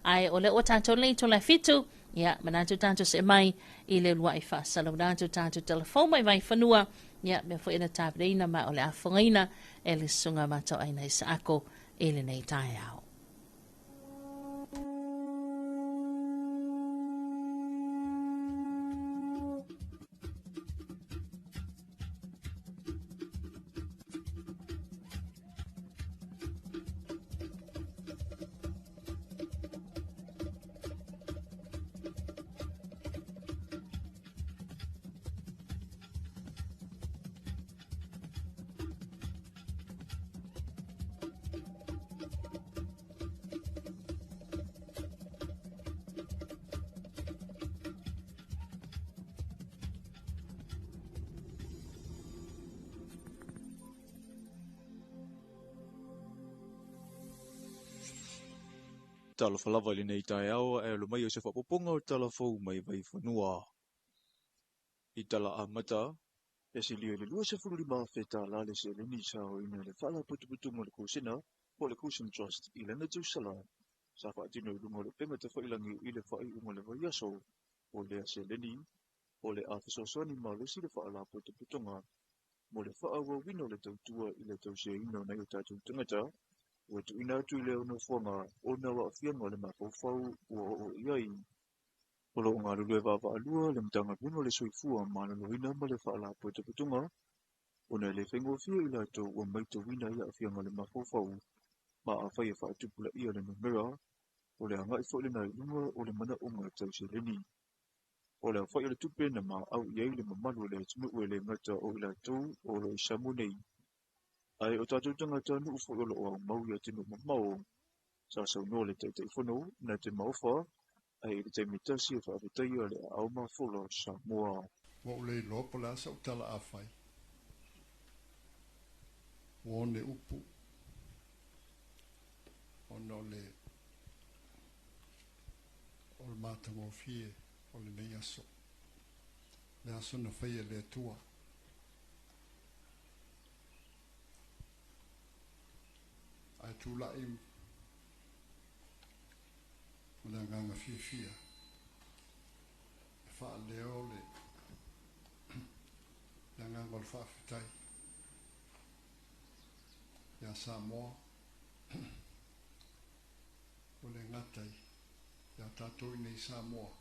Ae o lea ua tatou nei itula e 7, ia, manatu tatou see mai i le uluai faasalaula atu tatou talafou mai Vaifanua, ia, mea foi na tapenaina ma o le a fofogaina e le susuga Matauaina Isaako i lenei taeao. Talofa lava i lenei taeao ae alo mai o se faaopoopoga o tala fou mai Vaifanua. I tala amata, e silia i le $25,000 le seleni sa aoina e le Faalapotopotoga o le Kosena po o le Kosen Trust i lana tausala sa faatino i luga o le upega tafailagi i le faaiuga o le vaiaso. O lea seleni, o le a fesoasoani malosi le Faalapotopotoga mo le faaauauina o le tautua i le tausiaina o nai o tatou tagata ua tuuina atu i lea nofoaga ona o aafiaga o le mafaufau ua oo i ai. O lo o galulue vaavaalua le Matagaluega o le Soifua Maloloina ma le Faalapotopotoga ona e le faigofie i latou ua matauina i aafiaga o le mafaufau, ma afai e faatupulaia le numera, o le agai foi lena i luga o le manaoga tau seleni. O le aofai o le tupe na maau i ai le mamalu o le atunuu e le gata o i latou o lo o i Samoa nei, ae o tatou tagatanuu foi o lo o aumau i atunuu mamao. Sa saunoa le Taitaifono na te maofa ae i le taimi tasi e faafetaia le aao mafola o Samoa. Ua ou le iloa po o le a sau tala a fai. Ua one upu ona o le o le matagofie o lenei aso. Le aso na faia e le Atua. Ae tulai ma le agaga fiafia e faaleo le le agaga o le faafetai ia Samoa ua le gata ia tatou i nei Samoa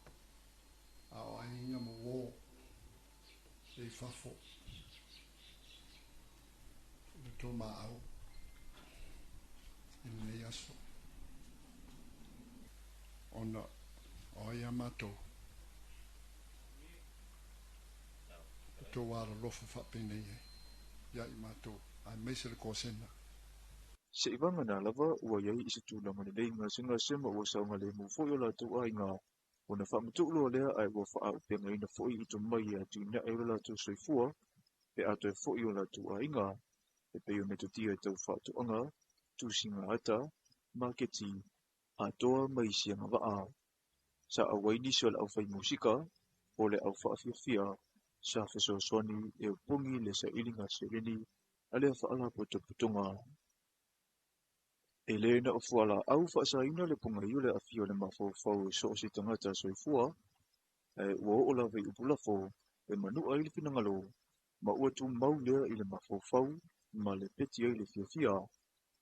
a o aiga ma uō e i fafo i le tou maau i lenei aso ona o ai a matou o tou alolofa faapenei ai ia i matou aemaise le Kosena. Seivagana lava ua i ai i se tulaga lelei gasegase ma ua saogalemu foi o latou aiga, ona faamatuu loa lea ae ua faaaupegaina foi i tomai e atinae ai lo latou soifua pe a toe foi o latou aiga, e pei o metotia tau faatoaga, tusiga ata, maketi, atoa ma isi agavaa. Sa auai nisi o le aufai musika, o le au faafiafia, sa fesoasoani e opogi le sailiga seleni a lea faalapotopotoga. E le na o fualaau faasaina le pogai o le aafia o le mafaufau e so o se tagata soifua, ae ua oo lava i upu lafo e manua ai le finagalo, ma ua tumau lea i le mafaufau ma le peti ai le fiafia.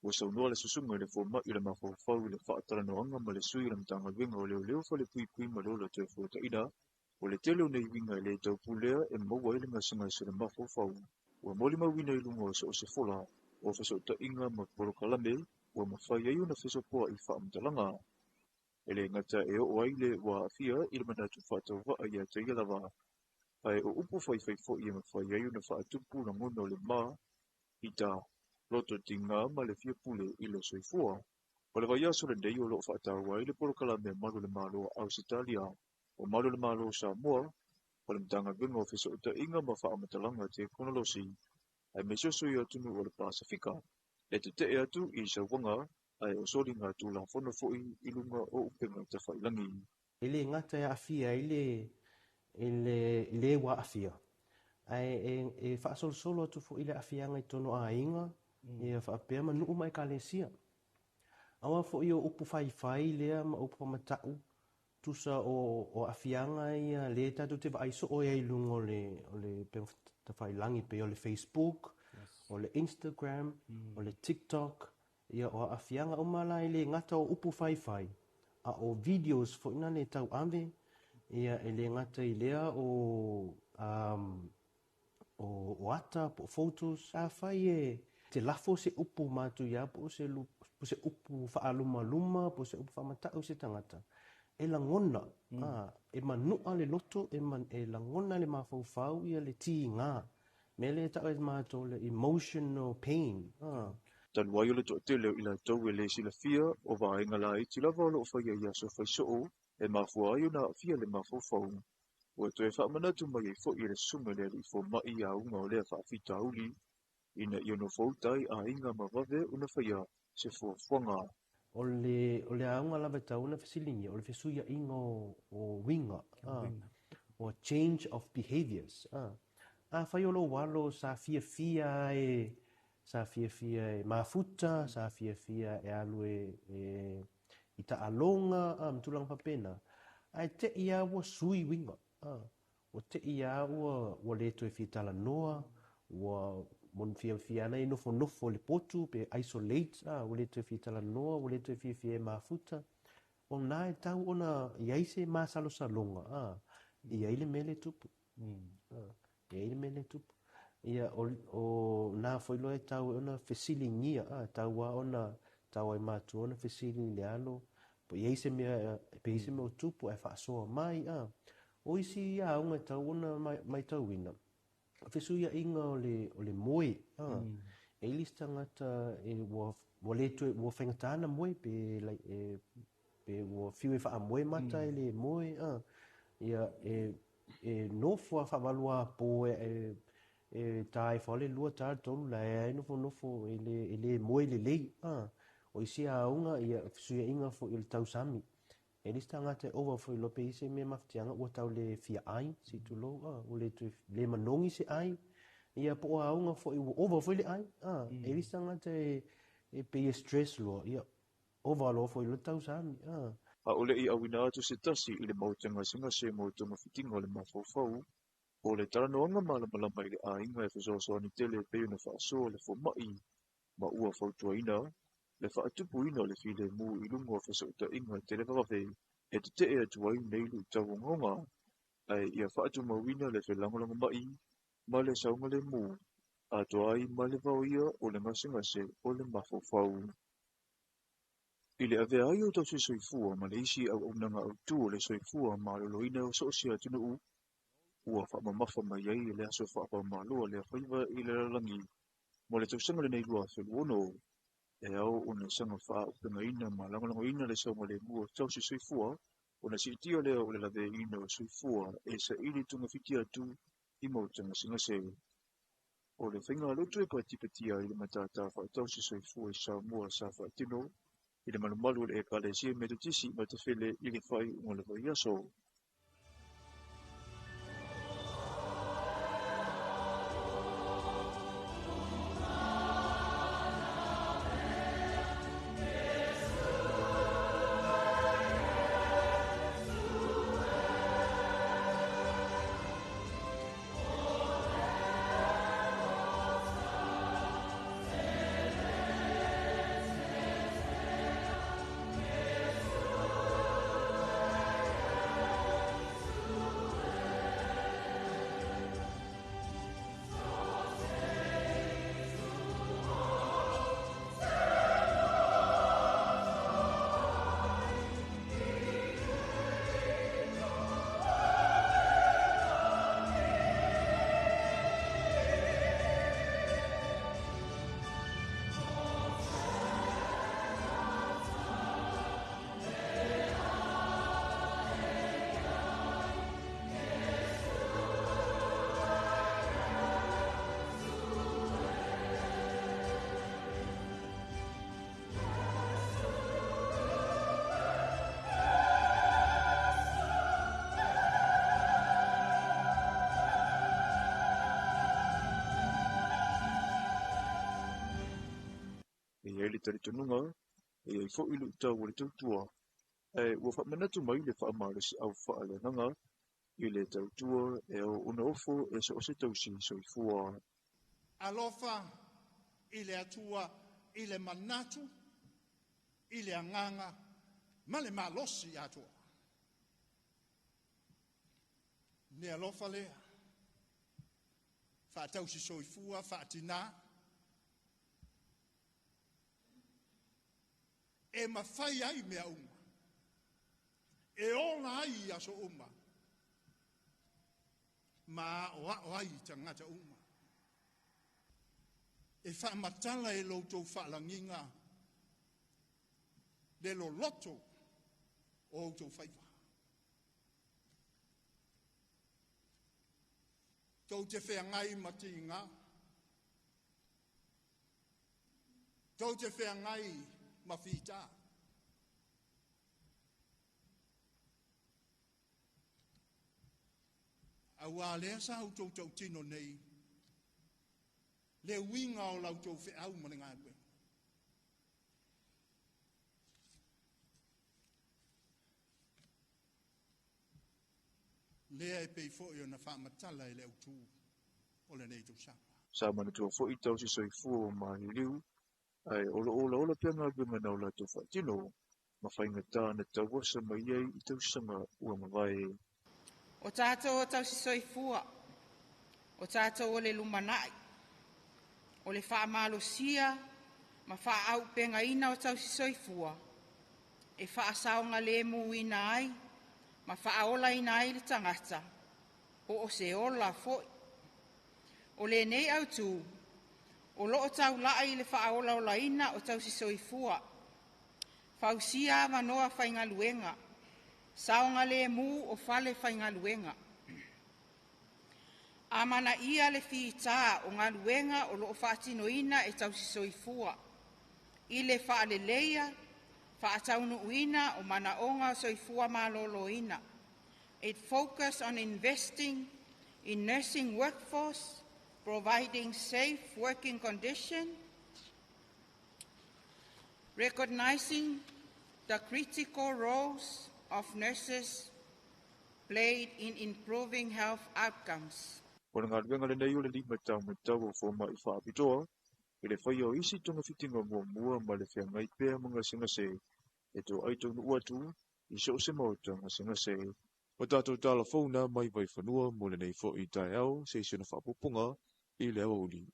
Ua saunoa le susuga i le fomai o le mafaufau i le faatalanoaga ma le sui o le Matagaluega o Leoleo Falepuipui ma le Ola Toefuataiga, O le tele o nei uiga e le taupulea e maua ai le gasegase o le mafaufau, ua molimauina i luga o so o se fola o fesootaiga ma polokalame ua mafai ai ona fesopoai faamatalaga. E le gata e oo ai le ua aafia i le manatu faatauvaa ia te ia lava, ae o upu faifai foi e mafai ai ona faatupu lagona o le ma, ita, loto tiga ma le fia pule i le soifua. O le vaiaso lenei o loo faataua ai le polokalame a Malu o le Malo o Ausetalia, o Malu o le Malo o Samoa, o le Matagaluega o Fesootaiga ma Faamatalaga Tekonolosi, aemaise o sui o atunuu o le Pasefika, e tetee atu i sauaga ae o soliga tulafono foi i luga o upega tafailagi. E le gata e aafia ai le i le ua aafia, ae e faasolosolo atu foi le aafiaga i totonu o aiga, ia faapea ma nuu ma ekalesia. Aua foi o upu faifai lea ma upu faamatau, tusa o aafiaga ia lea tatou te vaai soo ai i luga o le upega tafailagi, pei o le Facebook, o le Instagram, o le TikTok, ia o aafiaga uma la e le gata o upu faifai, a o videos foi na le tauave, ia e le gata i lea o o ata po o photos. Afai e te lafo se upu matuia po o se upu faalumaluma po o se upu faamatau se tagata, e lagona, e manua le loto, e lagona le mafaufau ia le tiga. Mea lea e tau e matou le emotional pain. Talu ai o le toatele o i latou e le silafia o vaega laiti lava o loo faia i aso faisoo e mafua ai ona aafia le mafaufau. Ua toe faamanatu mai ai foi e le susuga i le alii fomai auga o lea faafitauli, ina ia nofouta ai aiga ma vave ona faia se fuafuaga. O le auga lava e tatau ona fesiligia, o le fesuiaiga o uiga, o change of behaviors. Afai o lou alo sa fiafia e mafuta, sa fiafia e alu e i taaloga, ma tulaga faapena, ae te i lava ua sui uiga, ua te i lava ua le toe fia talanoa, ua fiafia ana e nofonofo i le potu pe isolate, ua le toe fia talanoa, ua le toe fiafia e mafuta. O na e tau ona i ai se masalosaloga, i ai le mea le tupu. I ai le mea le tupu. Ia o na foi loa e tau ona fesiligia, tau a ona tau ai matua ona fesili i le alo, po i ai se mea, pe i se mea o tupu ae faasoa mai. O isi auga e tau ona maitauina, o fesuiaiga o le moe. E i le isi tagata ua le toe, ua faigata na moe, pe ua fiu e faamoe mata e le moe. Ia e nofo a faavalua po e tae fua le 2 ta 3 la e nofonofo e le moe lelei. O isi auga ia fesuiaiga foi o le tausami. E le isi tagata e ova foi loa pe i se mea mafatiaga ua tau le fia ai, se i tulou, ua le toe le manogi se ai. Ia po o auga foi ua ova foi le ai. E le isi tagata e pei e stress loa, ia ova loa foi loa tausami. A o le i auina atu se tasi i le maota gasegase mo togafitiga o le mafaufau, o le talanoaga malamalama i le aiga e fesoasoani tele pei ona faasoa le fomai ma ua fautuaina le faatupuina o le filemu i luga o fesootaiga televavave e tetee atu ai nei luitau ogaoga, ae ia faatumauina le felagolagomai ma le saogalemu, atoa ai ma le vaoia o le gasegase o le mafaufau. I le avea ai o tausi soifua ma le isi auaunaga autu o le soifua maloloina o so o se atunuu, ua faamamafa mai ai le aso faapaumalo a le faiva i le lalolagi mo le tausaga lenei 2026, e ao ona saga faaaupegaina ma lagolagoina le saogalemu o tausi soifua, ona siitia lea o le laveaiina o soifua e saili togafiti atu i maota gasegase. O le faigalotu e patipatia ai le matata faatausi soifua i Samoa sa faatino i le malumalu o le Ekalesia Metotisi i Matafele i le faaiuga o le vaiaso. i ai le talitonuga e i ai foi luitau o le tautua, ae ua faamanatu mai le faamalosiau faaleagaga i le tautua e ao ona ofo e so o se tausi soifua. Alofa i le Atua i le manatu, i le agaga ma le malosi atoa. Le alofa lea, faatausi soifua, faatinā, e mafai ai mea uma, e ola ai i aso uma, ma aoao ai i tagata uma. E faamatala e lo outou faalagiga le loloto o outou faiva. Tou te feagai ma tiga, tou te feagai ma fita. Auā lea sa outou tautino nei le uiga o la outou feau ma le galuega. Lea e pei foi ona faamatala e le autu o lenei tausaga. Sa manatua foi tausi soifua o maliliu, ae o lo o olaola pea galuega na o latou faatino ma faigata na tauasa mai ai i tausaga ua mavae. O tatou o tausi soifua, o tatou o le lumanai, o le faamalosia ma faaauupegaina o tausi soifua e faasaogalemuina ai ma faaolaina ai le tagata, po o se ola foi. O lenei autū, o loo taulai i le faaolaolaina o tausi soifua, fausia avanoa faigaluega, saogalemu o fale faigaluega. Amanaia le fitā o galuega o loo faatinoina e tausi soifua, i le faaleleia, faataunuuina o manaoga o soifua maloloina. It focus on investing in nursing workforce, providing safe working condition, recognizing the critical roles of nurses played in improving health outcomes. O le galuega lenei o le limataumatau o fomai faapitoa i le faia o isi togafitiga muamua ma le feagai pea ma gasegase e toai taunuu atu i so o se maota gasegase. O tatou tala fou na mai Vaifanua mo lenei foi taeao se isi ona faaopoopoga i le aoauli.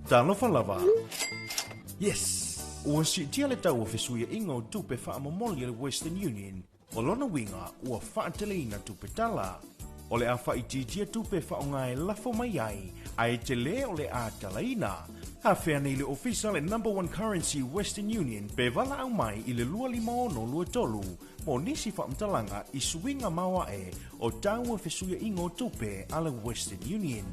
Talofa lava. Yes! Ua siitia le tau o fesuiaiga o tupe faamomoli a le Western Union, o lona uiga ua faateleina tupe tala. O le a faaitiitia tupe e faaaoga e lafo mai ai, ae tele o le a talaina. Afea nei le ofisa le Number One Currency Western Union pe valaau mai i le 25623 mo nisi faamatalaga i suiga maoae o tau o fesuiaiga o tupe a le Western Union.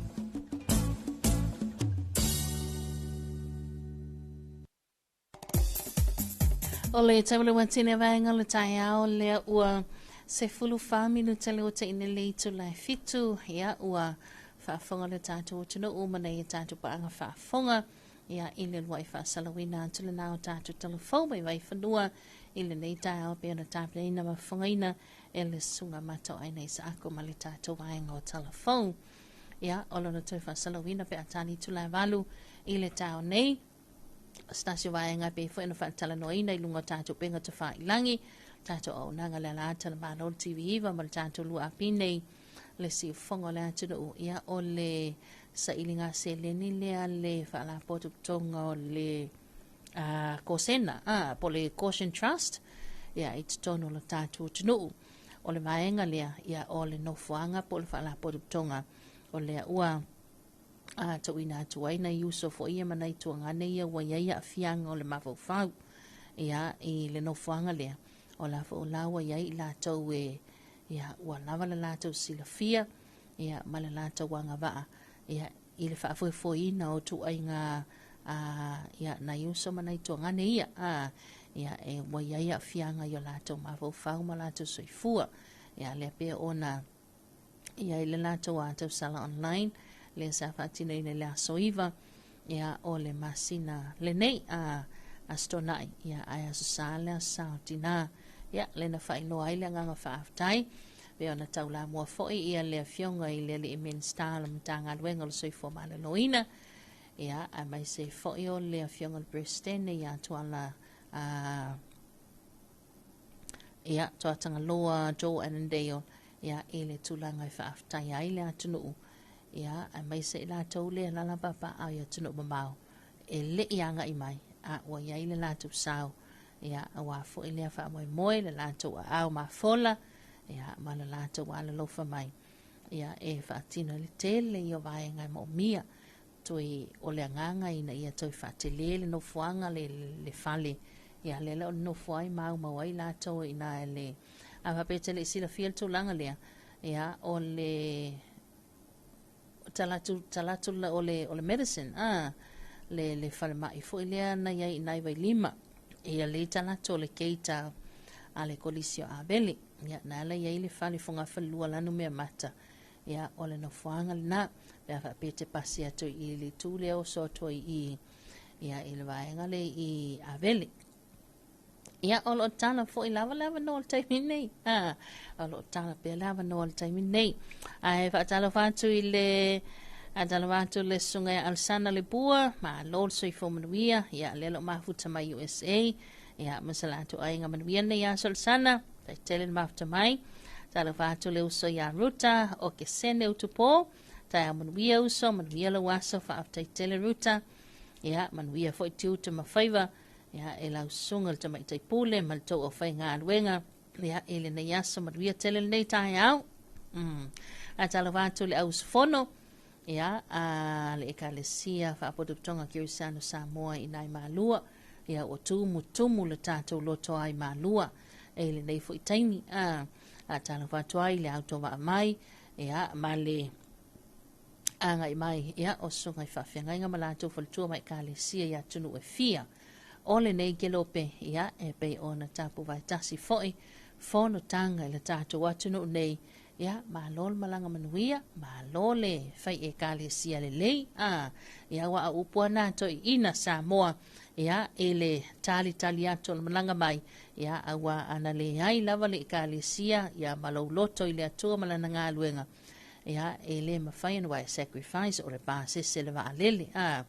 O le taulua tine vaega o le taeao lea ua 14 minuta le ua ine le itula e fitu ia ua faafofoga le tatou atunuu ma nei tatou paaga faafofoga ia i le luai faasalauina atu lena o tatou talafou mai Vaifanua i lenei taeao pei ona tapenaina ma fofogaina e le susuga Mataoaina Isaako ma le tatou vaega o talafou. Ia, o lona toe faasalauina pe a tali itula e valu i le taeao nei. O se tasi o vaega e pei foi ona faatalanoaina i luga o tatou upega tafailagi, tatou auaunaga le alaata le Malo le TV9 ma le tatou 2AP nei, le siufofoga o le atunuu, ia o le sailiga seleni lea a le Faalapotopotoga o le Kosena, po o le Goshen Trust, ia, i totonu o le tatou atunuu. O le vaega lea, ia, o le nofoaga po o le Faalapotopotoga o lea ua tuuina atu ai nai uso foi ia ma nai tuagane ia ua i ai aafiaga o le mafaufau, ia, i le nofoaga lea. O la foi la ua i ai i latou e, ia, ua lava le latou silafia, ia, ma le latou agavaa, ia, i le faafoefoeina o ituaiga a, ia, nai uso ma nai tuagane ia, a, ia, e ua i ai aafiaga i o latou mafaufau ma latou soifua. Ia, lea pei ona i ai le latou a tausala online, lea sa faatinoina i le aso 9, ia, o le masina lenei, a, Aso Toonai, ia, ae Aso Sa le Aso Sa o Tinā. Ia, lea na faailoa ai le agaga faafetai, pei ona taulamua foi ia le Afioga i le Alii Minisita o le Matagaluega o le Soifua Maloloina, ia, aemaise foi o le Afioga i le Peresetene ia Tuala, a, ia, Tuatagaloa Joe Annandale, ia, i le tulaga e faafetaia ai le atunuu, ia, aemaise i latou lea alaala papaaao i atunuu mamao, e le i agai mai, a ua i ai le latou sao, ia, aua foi lea faamoemoe le latou aao mafola, ia, ma le latou alolofa mai, ia, e faatino ai le tele ia o vaega e moomia, toe o le agaga ina ia toe faatele le nofoaga le, le fale, ia, lea la o le nofo ai ma aumau ai latou i ina i le, a faapea e te le i silafia le tulaga lea, ia, o le Talatu, talatu la o le, o le medicine, a, le, le falemai foi lea na i ai i nai Vailima. Ia le talatu o le keita a le Kolisi o Avele. Ia, na ala i ai le fale fogafalelua lanu mea mata. Ia, o le nofoaga lena. Pe a faapea e te pasi atu i le itu lea oso atu ai i, ia, i le vaega lea i Avele. Ia, o lo o tala foi lava le avanoa o le taimi nei. Ha, o lo o tala pea le avanoa o le taimi nei. Ae faatalofa atu i le faatalofa atu le susuga ia Alsana Lebua, malo le soifua manuia, ia lea lo mafuta mai USA, ia ma se latou aiga manuia nei aso Alsana, tai tele le mafuta mai. Talofa atu le uso ia Ruta o Kesene Utupo, taeao manuia uso, manuia lou aso, faafetai tele Ruta. Ia, manuia foi tiute ma faiva, Ia, e lau susuga le tamaitai pule ma le tou aufaigaluega, ia, i lenei aso manuia tele lenei taeao. A talofa atu le auusufono, ia, a le Ekalesia Faapotopotoga Kerisiano Samoa i nai Malua, ia, ua tumutumu le tatou loto ai Malua i lenei foi taimi. A talofa atu ai le autovaa mai, ia, ma le agai mai, ia, o susuga i faafeagaiga ma latou faletua ma ekalesia i atunuu e fia. O lenei kelope, ia, e pei ona tapuvae tasi foi fonotaga i le tatou atunuu nei, ia, malo le malaga manuia, malo le fai ekalesia lelei, a, ia, ua au upu ana toeaiina Samoa, ia, i le talitali atu o le malaga mai, ia, aua ana leai lava le ekalesia, ia, ma lou loto i le Atua ma lana galuega, Ia, e le mafai ona wae sacrifice o le pasese le vaalele, a,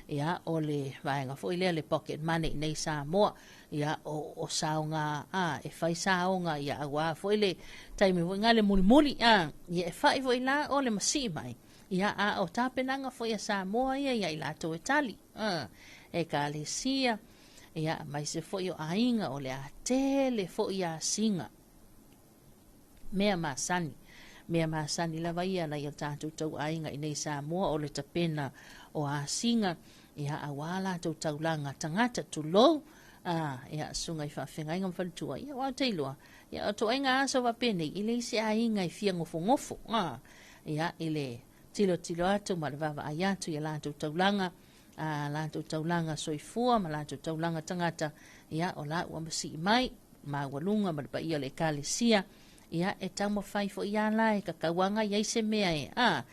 ia, o le vaega foi lea le pocket money i nei Samoa, ia, o, o saoga, a, e fai saoga, ia, aua foi le taimi foi ngā le mulimuli, a, ia, e fai foi la o le masii mai, ia, a o tapenaga foi a Samoa ia ia i latou e tali, a, ekalesia, ia, aemaise foi o aiga, o le a tele foi asiga. Mea masani. Mea masani lava ia nai o tatou tauaiga i nei Samoa o le tapena o asiga, ia, aua latou taulaga tagata, tulou, a, ia, susuga i faafeagaiga ma faletua, ia, aua ou te iloa, ia, o ituaiga aso faapenei, e leai se aiga e fia gofogofo, a, ia, i le tilotilo atu ma le vaavaai atu i a latou taulaga, a latou taulaga soifua ma latou taulaga tagata, ia, o la ua masii mai, maualuga ma le paia o le Ekalesia, ia, e taumafai foi ia la e kakauaga i ai se mea e, a,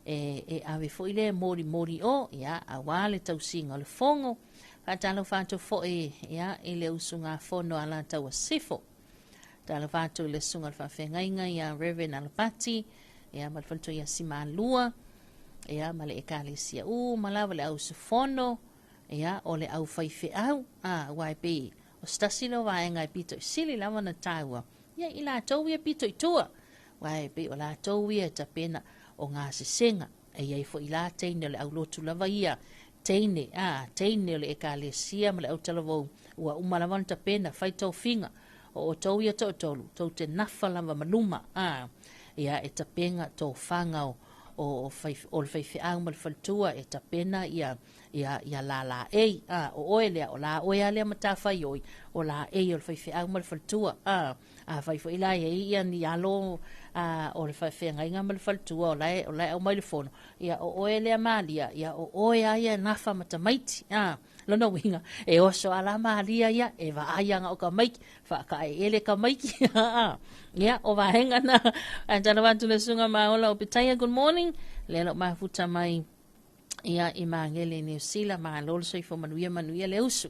e, e ave foi le molimoli o, ia, aua le tausiga o le fono. Faatalofa atu foi, ia, i le usugafono a Alataua Sisifo. Talofa atu i le susuga o le faafeagaiga ia Reverend Alapati, ia, ma le faletua ia Simalua, ia, ma le Ekalesia uma lava le auusufono, ia, o le aufaifeau, a, aua e pei o se tasi lea o vaega e pito i sili lava ona taua, ia, i latou ia pito i tua, aua e pei o latou ia e tapena o gasesega. E i ai foi la teine o le aulotu lava ia, teine, a, teine o le Ekalesia ma le autalavou, ua uma lava ona tapena, fai tofiga, o outou ia toatolu, tou te nafa lava ma luma, a, ia e tapena tofaga o, o, o, fai, o le faifeau ma le faletua e tapena ia, ia, ia lalaei, a, o oe lea, o la oe a lea matafaioi, o laei o le faifeau ma le faletua, a, Afai foi la e i ai ia ni alo a, o le feagaiga ma le faletua o la e, o la e aumai le fono, ia o oe lea Malia, ia o oe a ia e nafa ma tamaiti. A, lona uiga, e oso a la Malia ia, e vaai aga o tamaiti, faakaeele tamaiti. A, ia, o vaega na. Ae talofa atu le susuga Maola o Pitaia, good morning. Lea lou mafuta mai ia i Magele i Niu Sila, malo le soifua manuia, manuia le usu.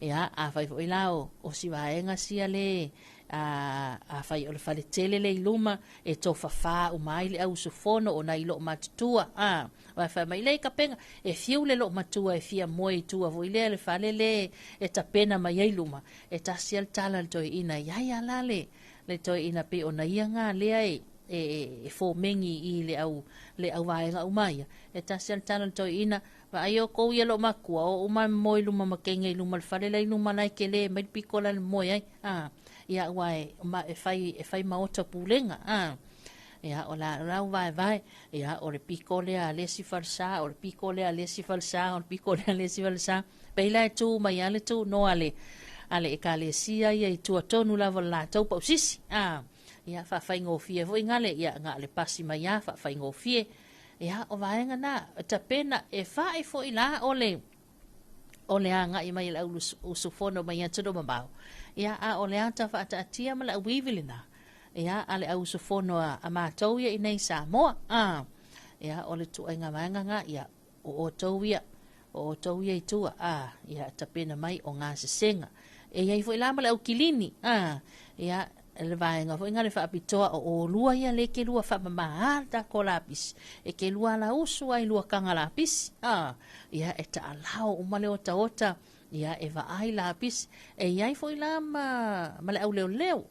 Ia, afai foi la o, o si vaega sia le, a, afai o le fale tele le i luma, e tofafā uma ai le au usufono o nai loomatutua, a, aua fai mai le kapega, e fiu le loomatua e fia moe i tua foi lea le fale le e tapena mai ai luma, e tasi a le tala a le toeaina, i ai a la le, le toeaina pei ona ia ngā lea e, e, e fomegi i le au, le au vaega uma ia. E tasi a le tala a le toeaina, vaai outou ia loomatua, o uma e moe i luma ma kenge i luma o le fale la i luma la e tele mai le pito la e moe ai. A, ia ua e, ma, e fai, e fai maota pulega. A, ia, o la, o la u vaevae, ia, o le pito lea a le isi falesa, o le pito lea a le isi falesa, o le pito lea a le isi falesa. Pei la e tu mai a le tu noa le, a le ekalesia ia i tua tonu lava o le latou pausisi. A, Ia, faafaigofie foi gale, ia, na o le pasi mai lava, faafaigofie. Ia, o vaega na, tapena, e fa'i foi la o le, o le agai mai e le au usufono mai atunuu mamao. Ia, a o le ata faataatia ma le auivi lena, ia, a le au usufono a, a matou ia i nei i Samoa. A, ia, o le ituaiga vaega na, ia, o outou ia, o outou ia i tua, a, ia, tapena mai o gasesega. E i ai foi la ma le au kilini, a, ia, le vaega foi nga le faapitoa o olua ia le ke lua faamamā le tatou lapisi, e ke lua ala usu ai lua taga lapisi, a, ia, e taalao uma le otaota, ia, e vaai lapisi. E i ai foi la ma, ma le au leoleo,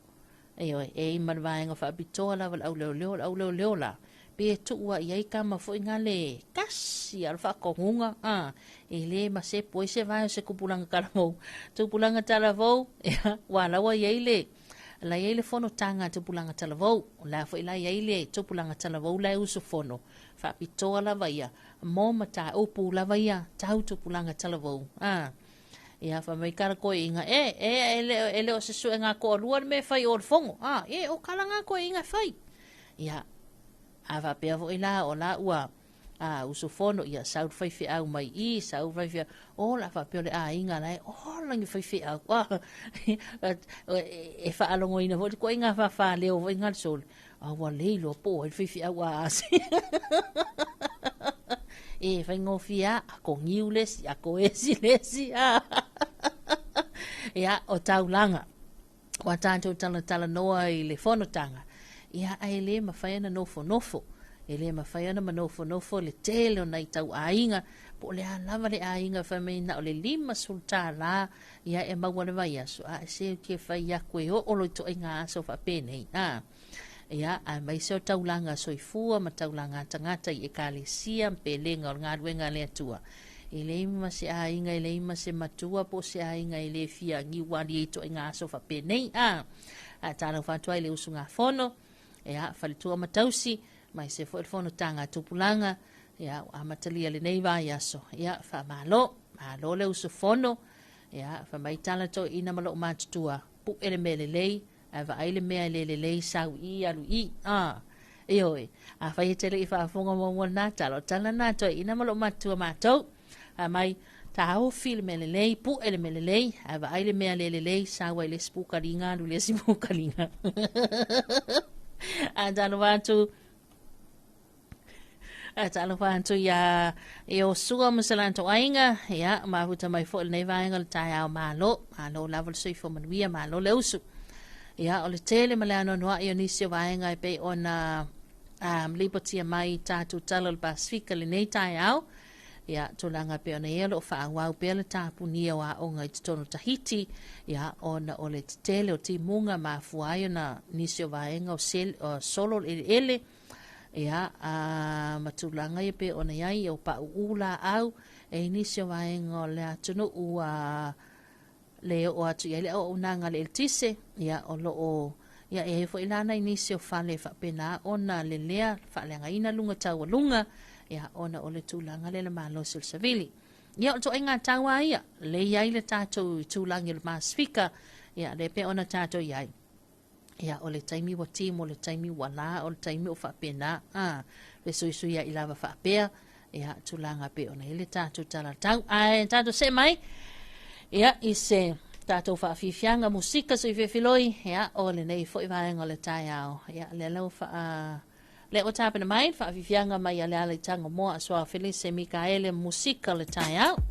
Ioe, e i ma le vaega faapitoa lava le au leoleo, o le au leoleo la, pe e tuu a i ai tama foi nga le tasi a o le faatonuga, a, e le masepu ai se vae o se tupulaga talavou. Tupulaga talavou, ia, ua la ua i ai le, la i ai le fonotaga a tupulaga talavou, o la foi la i ai le tupulaga talavou la e usufono, faapitoa lava ia, mo mataupu lava ia tau tupulaga talavou, a. Ia, fai mai kala toeaiina, e, e, e le, e le o se suega toalua le mea e fai o le fono. A, e, o kala ngā toeaiina e fai. Ia, a faapea foi la, o la ua, a, usufono, ia, sau le faifeau mai i, sau le faifeau, o la faapea o le aiga la e, ola ni faifeau, a, e faalogoina foi le toeaiina fāfāleo foi ngā le sole, a ua le iloa po o ai le faifeau a ase. E faigofie a, a ko niu le isi, a ko esi le isi, a. Ia, o taulaga. Ua tātou talatalanoa i le fonotaga. Ia, ae le mafai ona nofonofo. E le mafai ona manofonofo le tele o nai tauaiga, po o le a lava le aiga fai mai na o le $50 ia e maua le vaiaso, a e se ke fai aku e oo loa i ituaiga aso faapenei, a. Ia, aemaise o taulaga soifua ma taulaga tagata i ekalesia ma pelega o le galuega a le Atua. E leai ma se aiga, e leai ma se matua po o se aiga e le fia niuali ai i ituaiga aso faapenei, a. Ae talofa atu ai i le usugafono, ia, faletua ma tausi, aemaise foi le fonotaga a tupulaga, ia, ua amatalia lenei vaiaso. Ia, faamalo, malo le usufono, ia, fai mai tala toeaina ma loomatutua, pu'e le mea lelei, Ae vaai le mea e le lelei sau i alu i. A, ioe, afai e te le i faafofoga muamua lena tala, o tala na toeaina ma loomatutua matou. Fai mai, taofi le mea lelei, pu'e le mea lelei, ae vaai le mea le lelei, sau ai le isi pukaliga, alu le isi pukaliga. Ae talofa atu, Ae talofa atu iā Iosua ma se latou aiga, ia, mafuta mai foi lenei vaega o le taeao malo, malo lava le soifua manuia, malo le usu. Ia, o le tele ma le anoanoai o nisi o vaega e pei ona lipotia mai i tatou tala o le Pasefika lenei taeao, ia, tulaga e pei ona i ai o lo o faaauau pea le tapunia o aoga i totonu o Tahiti, ia, ona o le tetele o timuga mafua ai ona nisi o vaega o solo o le eleele, Ia, a ma tulaga ia pei ona i ai, o paʻuʻu laʻau, e i nisi o vaega o le atunuu ua le oo atu i ai le auaunaga a le eletise, ia, o lo o, ia, e i ai foi la nai nisi o fale e faapena ona lelea faaleagaina luga taualuga, ia, ona o le tulaga lea i le malosi o le savili. Ia, o le ituaiga tau lava ia, lea e i ai le tatou itulagi o le Pasefika, ia, lea e pei ona tatou i ai. Ia, o le taimi ua timu, o le taimi ua la, o le taimi ua faapena, a, fesuisuia'i lava faapea, ia, tulaga pei ona i ai le tatou talatau. Ae tatou see mai, ia, i se tatou faafiafiaga musika sui fefiloi, ia, o lenei foi vaega o le taeao, ia, lea la ua faa, lea ua tapena mai le faafiafiaga mai a Leala i Tagomoa, Asoa Felise Mikaele, musika o le taeao.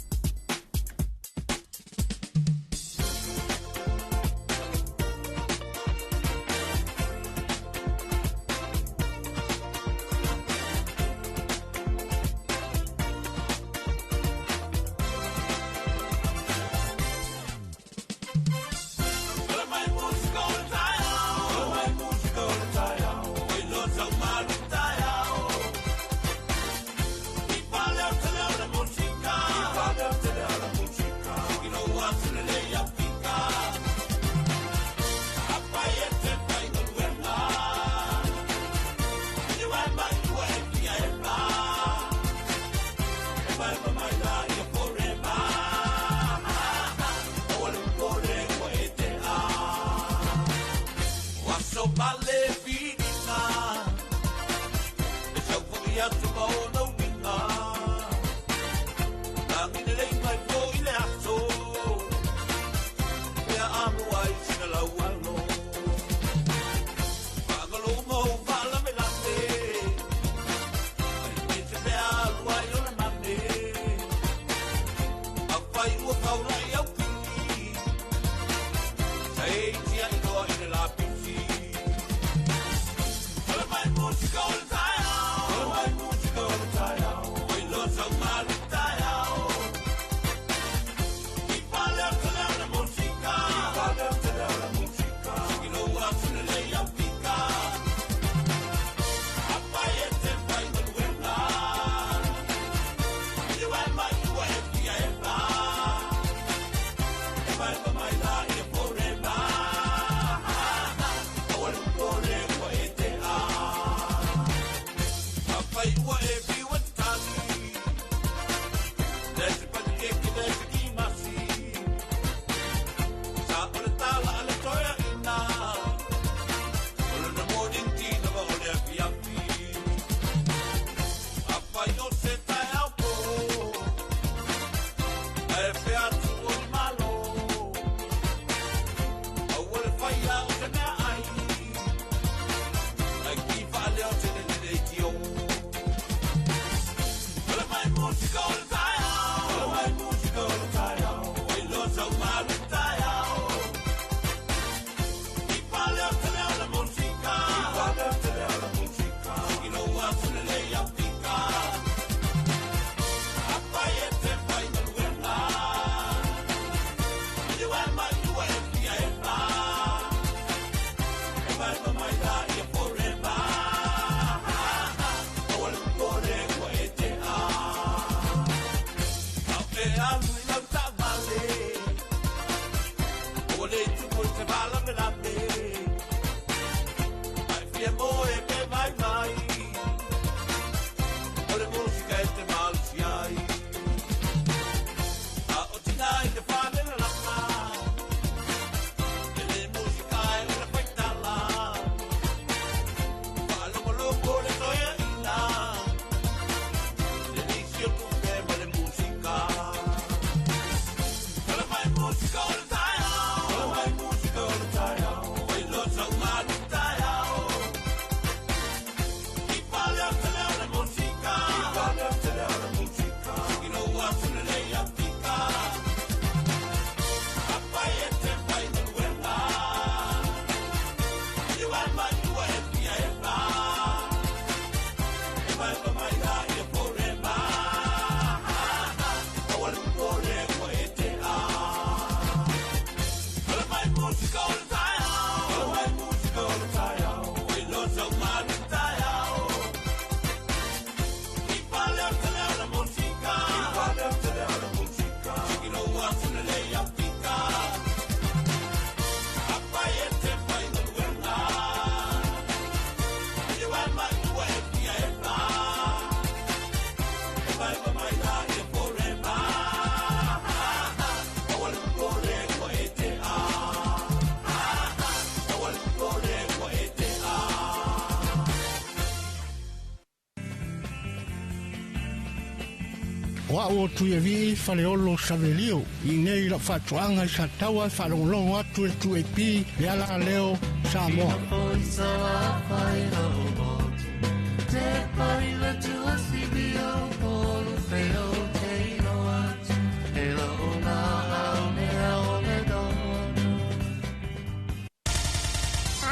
O au o Tuiavii Faleolo Savelio i nei lau faatoaga i Sataua e faalogologo atu e 2AP le ala leo Samoa.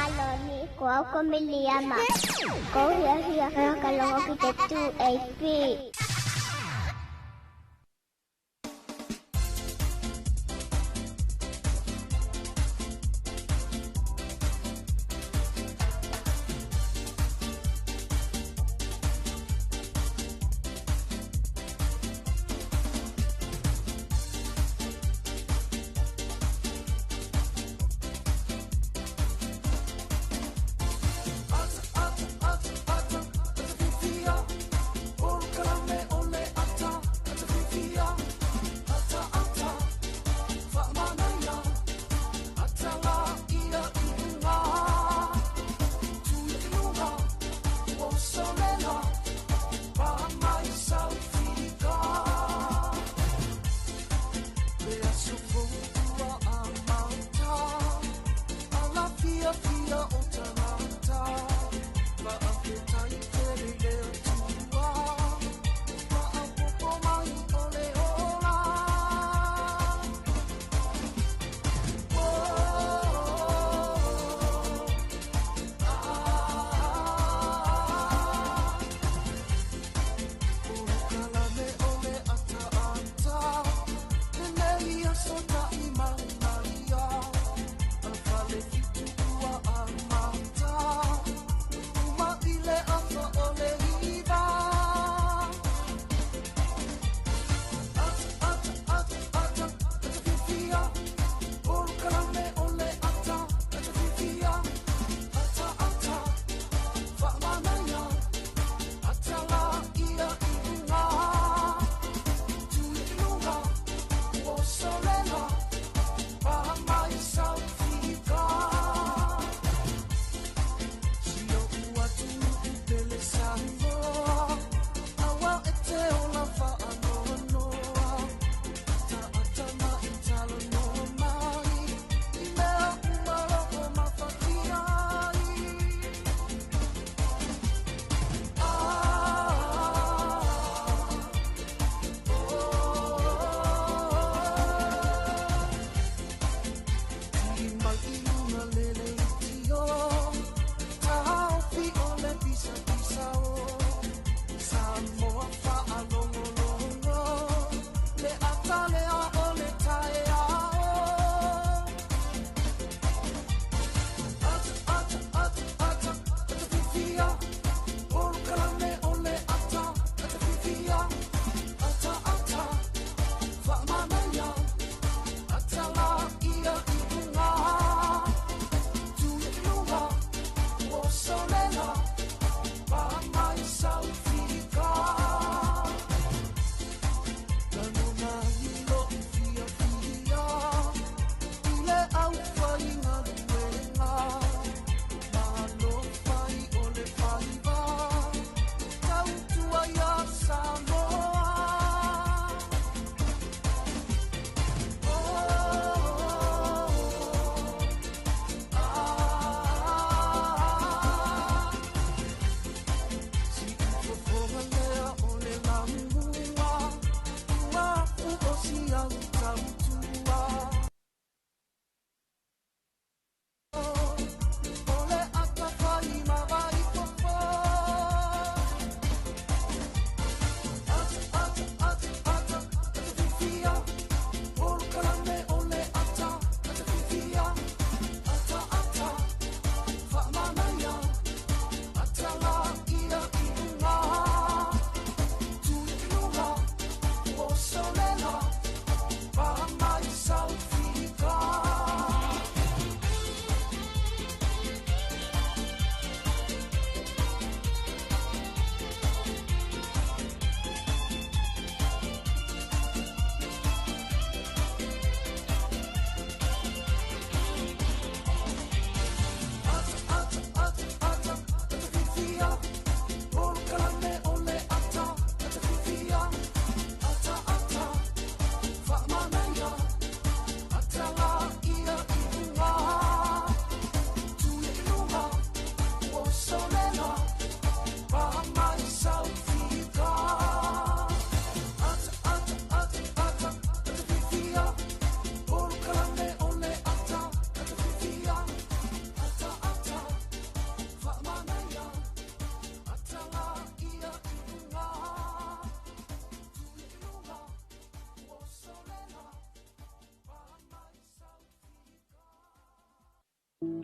Alo ni ko au ko Miliama. Ko hia hia ka longo ki te 2AP. Ata, ata, ata, ata, ata, fifia, o kalame.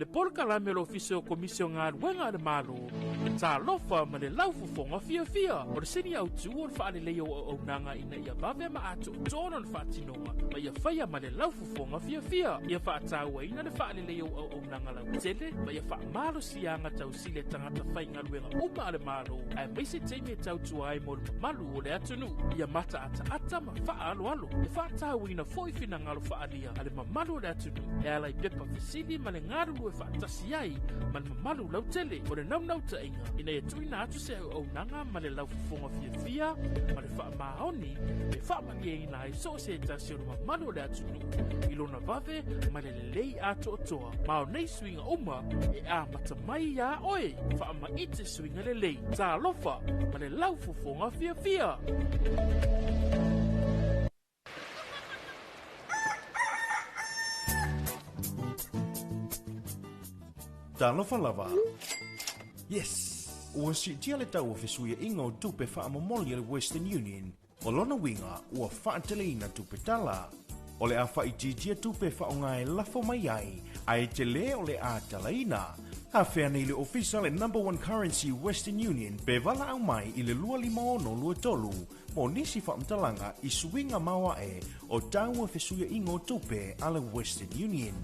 Le polokalame o le Ofisa o Komisi o Galuega a le Malo, Talofa ma le laufofoga fiafia. O le sini autu o le faaleleia o auaunaga ina ia vave ma atoatoa lona faatinoga ma ia faia ma le laufofoga fiafia. Ia faatauaina le faaleleia o auaunaga lautele ma ia faamalosiaga tausili a tagata faigaluega uma a le Malo, aemaise taimi e tautua ai mo le mamalu o le atunuu. Ia mataataata ma faaaloalo. E faatauaina foi finagalo faaalia a le mamalu o le atunuu e ala i pepa fesili ma le galulue faatasi ai ma le mamalu lautele. O le naunautaiga ina ia tuuina atu se auaunaga ma le laufofoga fiafia ma le faamaoni e faamalieina ai so o se tasi o le mamalu o le atunuu i lona vave ma le lelei atoatoa. Ma o nei suiga uma e amata mai iā oe. Faamaite suiga lelei. Talofa ma le laufofoga fiafia. Talofa lava. Yes! Ua siitia le tau o fesuiaiga o tupe faamomoli a le Western Union. O lona uiga, ua faateleina tupe tala. O le a faaitiitia tupe e faaaoga e lafo mai ai, ae tele o le a talaina. Afea nei le ofisa le Number One Currency Western Union pe valaau mai i le 25623 mo nisi faamatalaga i suiga maoae o tau o fesuiaiga o tupe a le Western Union.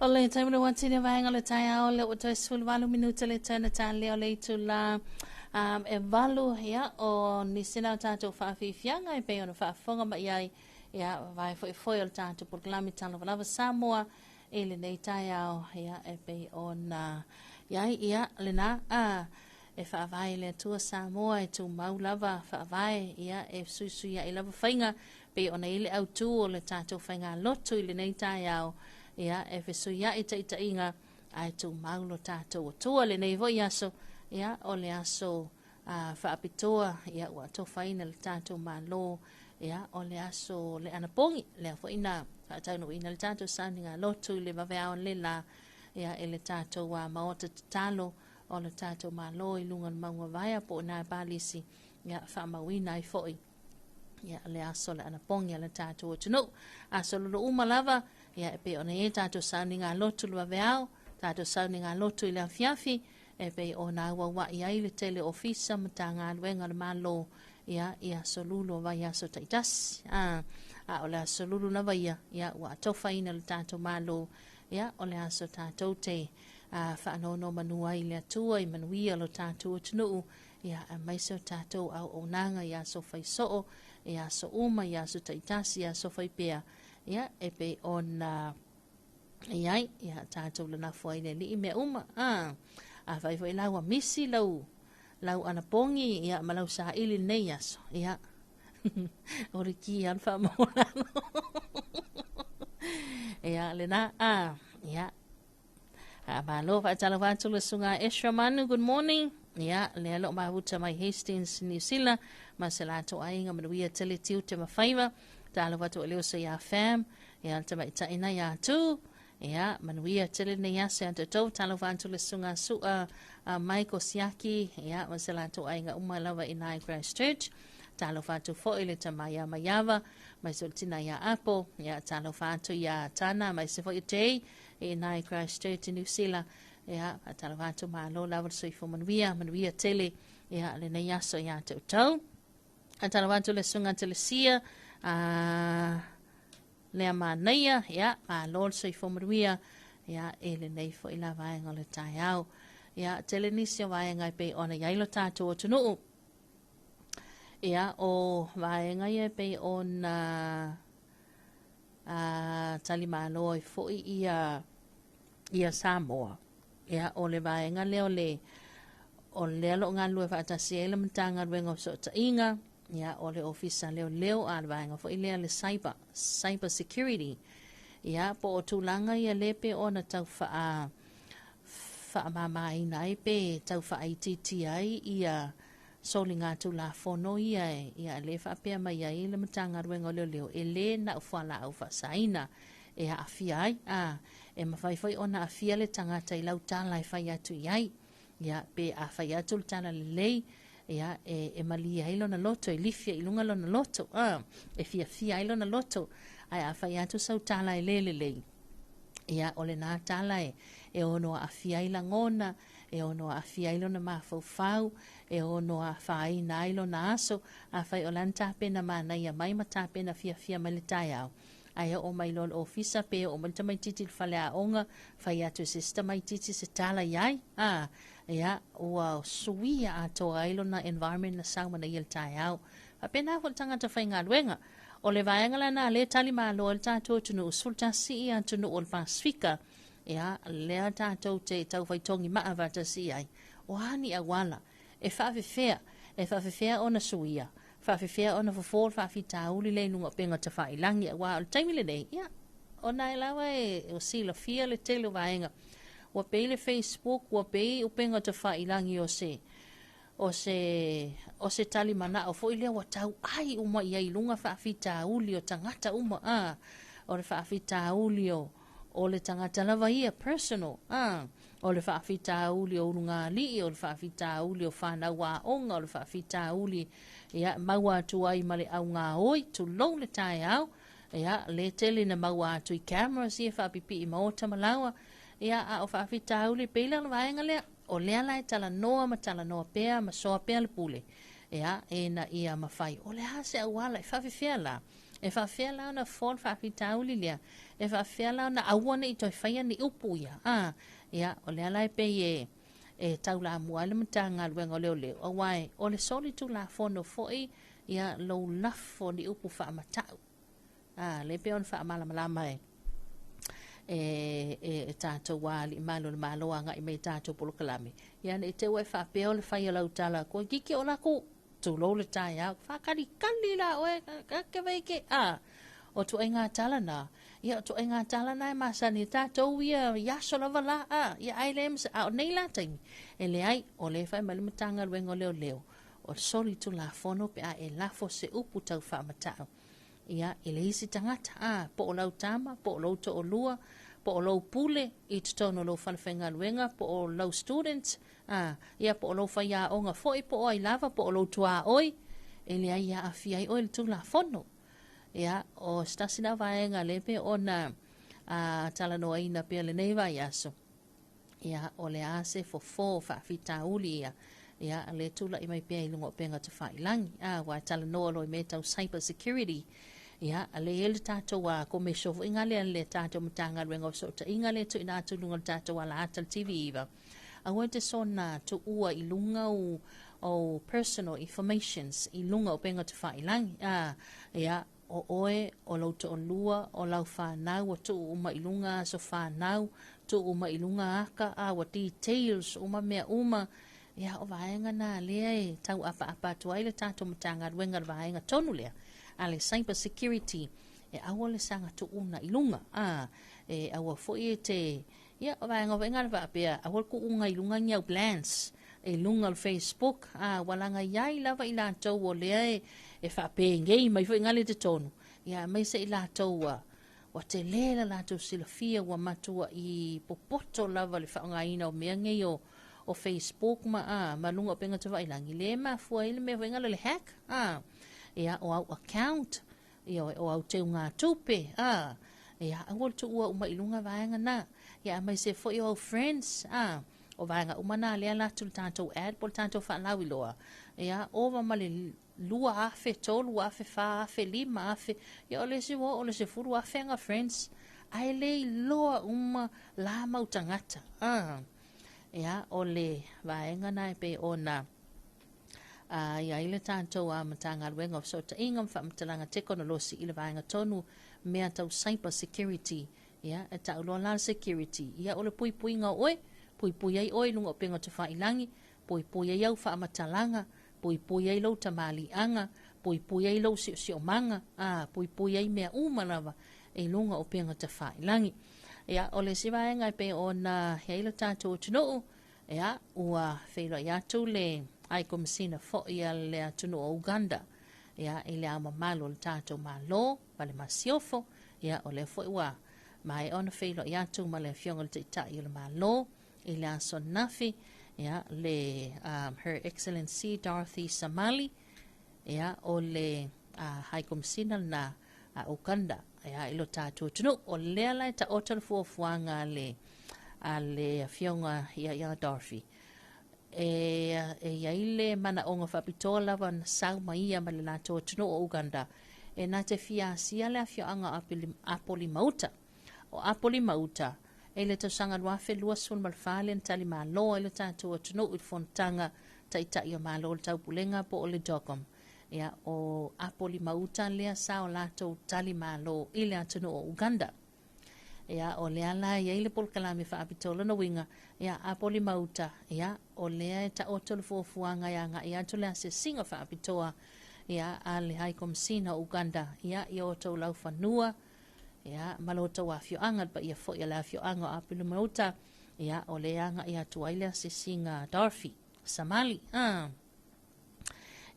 O le taimi le wati le vaega o le taeao le ua toe 18 minute le tana ta lea o le itula e 8, ia, o nisi na o tātou whaafifianga e pei ona faafofoga mai ai, ia, vai foi foi o le tātou polokalame Talofa Lava Samoa i lenei taeao, ia, e pei ona iai, ia, lena a e faavae le Atua Samoa e tumau lava faavae, ia, e suisui ai lava faiga pei ona i le autū o le tātou faigalotu i lenei taeao, ia, e fesuiai taitaiga ae tumau lo tātou Atua. Lenei foi aso, ia, o le aso faapitoa, ia, ua atofaina le tātou Malo, ia, o le aso le anapogi lea foi na faataunuuina le tātou sauniga lotu i le vaveao le la, ia, e le tātou maota tatalo o le tātou Malo i luga o le mauga vaea po o nā Palisi, ia, faamauina ai foi, ia, le aso le anapogi a le tātou atunuu. Aso lulu uma lava, ia, e pei ona i ai tātou sauniga lotu le vaveao, tātou sauniga lotu i le afiafi, e pei ona auauai ai le tele ofisa ma Matagaluega o le Malo, ia, i aso lulu o vaiaso taitasi. A o le aso lulu lava ia, ia, ua atofaina le tātou Malo, ia, o le aso tātou te faanonomanu ai i le Atua i manuia lo tātou atunuu, ia, aemaise o tātou auaunaga i aso faisoo, i aso uma, i aso taitasi, i aso faipea, ia, e pei ona iai, ia, tātou lanafo ai le Alii mea uma. A fai foi la ua misi lau anapogi, ia, ma lau saili lenei aso, ia, o le ki al whaamolalo. Ia, lena, ia, a malo whaatalo atu le sunga Esra Manu, good morning. Ia, lea lo mahuta mai Hastings, New Zealand, ma se lato ainga manuia tele tiu te mawhaiva, talo watu o leo sa ia fam, ia, le tamaitai ia tu, ia, manuia tele nei ase atu tau, talo watu le sunga sua Michael Siaki, ia, ma se lato ainga uma lava i nai Christchurch, talo watu foi le tamaia maiava, mai se tina ia Apo, ia, talo watu ia Tana, mai se foi te, i nai Christchurch, New Zealand, ia, talo watu malo lava le soifua manuia, manuia tele, ia, le nei aso ia te utau. Talo watu le sunga telesia, lea manaia, ia, malo le soifua manuia, ia, e le nei foi la vaenga o le taeao. Ia, tele nisi o vaenga e pei ona iai lo tātou atunuu. Ia, o vaenga ia e pei ona tali malo ai foi ia Samoa. Ia, o le vaenga lea o lea lo ngalue faatasi ai le Matagaluega o Fesootaiga, ia, o le ofisa leo leo a le vaenga foi lea le cyber security. Ia, po o tulaga ia le pe ona tau faamamaina ai pe tau faaitiitia ai ia soliga tulafono ia e, ia, le faapea mai ai le Matagaluega o Leoleo e lē na o fualaau faasaina e aafia ai, e mafai foi ona aafia le tagata i lau tala e fai atu i ai, ia, pe a fai atu le tala lelei, ia, e malie ai lona loto, e lifia i luga lona loto, e fiafia ai lona loto, ae a fai atu sau tala e lē lelei, ia, o lenā tala e ono aafia ai lagona, e ono aafia ai lona mafaufau, e ono afaina ai lona aso. Afai o lana tapena manaia mai ma tapena fiafia mai le taeao, ae oo mai loa le ofisa pe oo mai le tamaititi le faleaoga, fai atu e se isi tamaititi se tala iai, ia, ua suia atoa ai lona environment na sau manaia le taeao. Faapena foi le tagata faigaluega. O le vaega lena lē tali malo ai le tatou atunuu 11 ia atunuu o le Pasifika, ia, lea tatou te taufaitogi maa faatasi ai. O a ni auala e faafefea, e faafefea ona suia, faafefea ona fofō le faafitauli lea i luga o pega tafailagi, auā o le taimi lenei, ia, ona e lava e o silafia le tele o vaega ua pei le Facebook, ua pei upega tafailagi o se talimanao foi lea ua tau ai uma i ai i luga faafitauli o tagata uma, o le faafitauli o le tagata lava ia personal, o le faafitauli o ulugalii, o le faafitauli o fanau aoga, o le faafitauli, ia, maua atu ai ma le augaoi tulou le taeao, ia, le tele na maua atu i cameras ia faapipii maota ma laua, ia, a o faafitauli pei la le vaega lea o lea la e talanoa ma talanoa pea ma soa pea le pule, ia, e na ia mafai o le a se auala e faafefea la, e faafefea la ona fofo le faafitauli lea. E faapefea la ona aua ne i toe faia ni upu ia, a? Ia, o lea la e pei e, e taulamua ai le Matagaluega o Leoleo, aua e, o le solitulafono foi, ia, lou lafo ni upu faamatau. A, lea e pei ona faamalamalama e, e, e, e tatou alii malu o le Malo agai mai i tatou polokalame. Ia, ne i te i ua e faapea o le fai o lau tala, koe kiki o laku, Tulou le taeao, faakalikali la oe, ake vai ke, a, o tuaiga tala na, ia o tuaiga tala na e masani e tatou ia i aso lava la, a, ia ai le a o nei la taimi, e leai, o lea e fai mai le Matagaluega o Leoleo, o le solitulafono pe a e lafo se upu tau faamatau, ia, i le isi tagata, a, po o lau tama, po o lou toalua, po o lou pule i totonu o lou falefaigaluega, po o lau student, a, ia po o lou faiaoga foi, po o ai lava, po o lou tuaoi, e leai e aafia ai oe i le Tulafono. Ia, o se tasi lea o vaega lea pei ona a, talanoaina pea lenei vaiaso, ia, o le a se fofo faafitauli ia, ia, le tulai mai pea i luga o upega tafailagi, a, ua talanoa loa i mea tau cyber security, ia, lea e i ai le tatou a, komesio foi lea a le tatou Matagaluega o Fesootaiga lea e tuuina atu i luga o le tatou alaata le TV9, aua e te soona tuua i luga o ou personal informations i luga o upega tafailagi, a, ia, o oe, o lou toalua, o lau fanau ua tuu uma i luga aso fanau, tuu uma i luga aka, a ua details uma mea uma, ia, o vaega na lea e tauapaapa atu ai le tatou Matagaluega le vaega tonu lea a le cyber security e aua le saga tuuna i luga, a, e aua foi e te, ia, o vaega foi na le faapea, aua le tuuga i luga ni au plans i luga o le Facebook, a, ua laga iai lava i latou o lea e, e faapengei mai foi ngale totonu, ia, aemaise i latou ua, ua tele la latou silafia, ua matua i popoto lava le faaaogaina o mea nei o, o Facebook ma, a, ma luga o upega tafailagi, le mafua ai le mea foi ngale le hack, a, ia, o au account, Ioe, o au teugatupe, a, ia, aua le tuua uma i luga vaega na. Ia, aemaise foi o au friends, a, o vaega uma na lea la atu le tatou ad po o le tatou faalauiloa. Ia, ova ma le 2,000, 3,000, 4,000, 5,000, ia o le isi ua oo i le 10,000 aga friends, ae le iloa uma la mau tagata. A, ia, o le vaega na e pei ona a i ai le tatou a Matagaluega o Fesootaiga ma Faamatalaga Tekonolosi i le vaega tonu mea tau cyber security. Ia, e tau loa la le security, ia o le puipuiga o oe, puipui ai oe i luga o upega tafailagi, puipui ai au faamatalaga, puipui ai lou tamaliiaga, puipui ai lou siosiomaga, a, puipui ai mea uma lava i luga o upega tafailagi. Ia, o le isi vaega e pei ona i ai le tatou atunuu, Ia, ua feiloai atu le Ai Komisina foi a le atunuu o Uganda, ia, i le ao mamalu o le tatou Malo ma le Masiofo, ia, o lea foi ua maea ona feiloai atu ma le Afioga i le Taitai o le Malo i le aso ananafi, ia, le um, Her Excellency Dorothy Samali, ia, o le uh, High Komisina lena a Uganda, ia, i lo tatou atunuu. O lea la e taoto le fuafuaga a le, a le afioga ia, ia Dorothy. E, e i ai le manaoga faapitoa lava na sau mai ia ma le latou atunuu o Uganda, e na te fia asia le afioaga o Apolimauta. O Apolimauta, e le tausaga 2024 lea na tali malo ai le tatou atunuu i le fonotaga Taitai o Malo o le Taupulega po o le DOGM. Ia, o Apolimauta lea sa o latou tali malo i le atunuu o Uganda. Ia, o lea la e i ai le polokalame faapitoa lona uiga, ia, Apolimauta, ia, o lea e taoto le fuafuaga e agai atu le asiasiga faapitoa, ia, a le High Komisina o Uganda, ia, i o outou laufanua, ia, ma lo outou afioaga, le paia foi o le afioaga o Apolimauta, ia, o lea e agai atu ai le asiasiga a Dorothy Samali. Ah.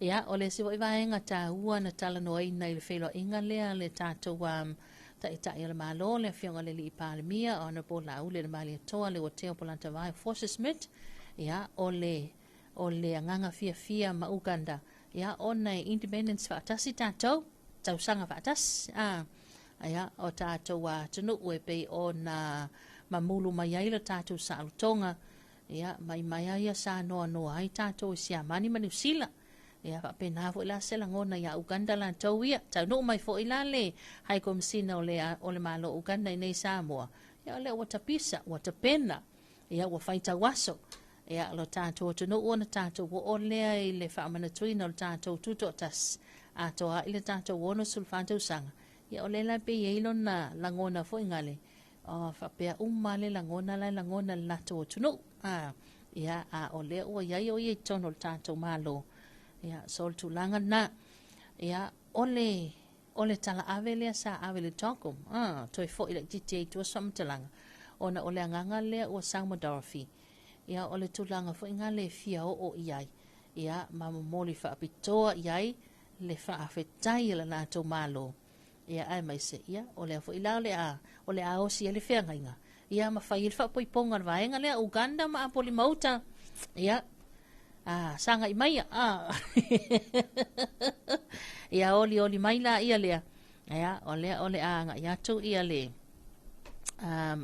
Ia, o le isi foi vaega taua na talanoaina i le feiloaiga lea le tatou um, Taitai o le Malo, le Afioga i le Alii Palemia, Honourable Laauli le Malietoa Leuatea Polataivao Fosi Smith, ia, o le, o le agaga fiafia ma Uganda, ia, ona e independence faatasi tatou, tausaga faatasi, a, ia, o tatou atunuu e pei ona mamulu mai ai le tatou saolotoga, ia, mai mai a ia sa noanoa ai tatou i Siamani ma Niu Sila. Ia faapena foi la se lagona iā Uganda latou ia. Taunuu mai foi la le High Komisina o le o le Malo o Uganda i nei Samoa, ia o lea ua tapisa, ua tapena, ia ua fai tauaso. Ia lo tatou atunuu ona tatou oo lea i le faamanatuina o le tatou tutoatasi, atoa ai le tatou 64 tausaga. Ia o lea la pei e i ai lona lagona foi gale, o faapea uma le lagona la e lagona e le latou atunuu. A, ia, a o lea ua i ai o ia i totonu o le tatou Malo. Ia, so o le tulaga lena. Ia, o le, o le talaave lea sa ave i le Togum, a, toe foi laitiiti ai i tua se faamatalaga, ona o le agaga lea ua sau ma Dorothy. Ia, o le tulaga foi gale e fia oo i ai, ia, ma momoli faapitoa i ai le faafetai a le latou Malo. Ia, aemaise, ia, o lea foi la o le a, o le a osi ai le feagaiga, ia, ma fai ai le faapoipoga a le vaega lea, Uganda ma Apolima-uta. Ia, a, sagai maia, a. Ia, olioli mai la ia lea, ia, o lea o le a agai atu ia le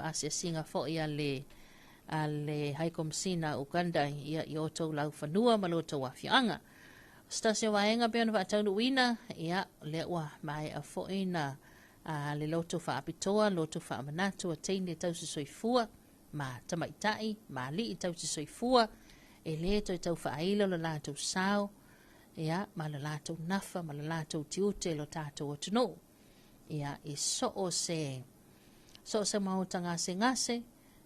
asiasiga foi a le, a le High Komisina a Uganda, ia, i outou laufanua ma lo outou afioaga. O se tasi o vaega pei ona faataunuuina, ia, o lea ua maea foi na a, le loto faapitoa, loto faamanatu a teine tausi soifua, ma tamaitai, ma alii tausi soifua, e lē toe tau faailo lo latou sao, ia, ma lo latou nafa ma lo latou tiute i lo tatou atunuu. Ia, i soo se, soo se maota gasegase,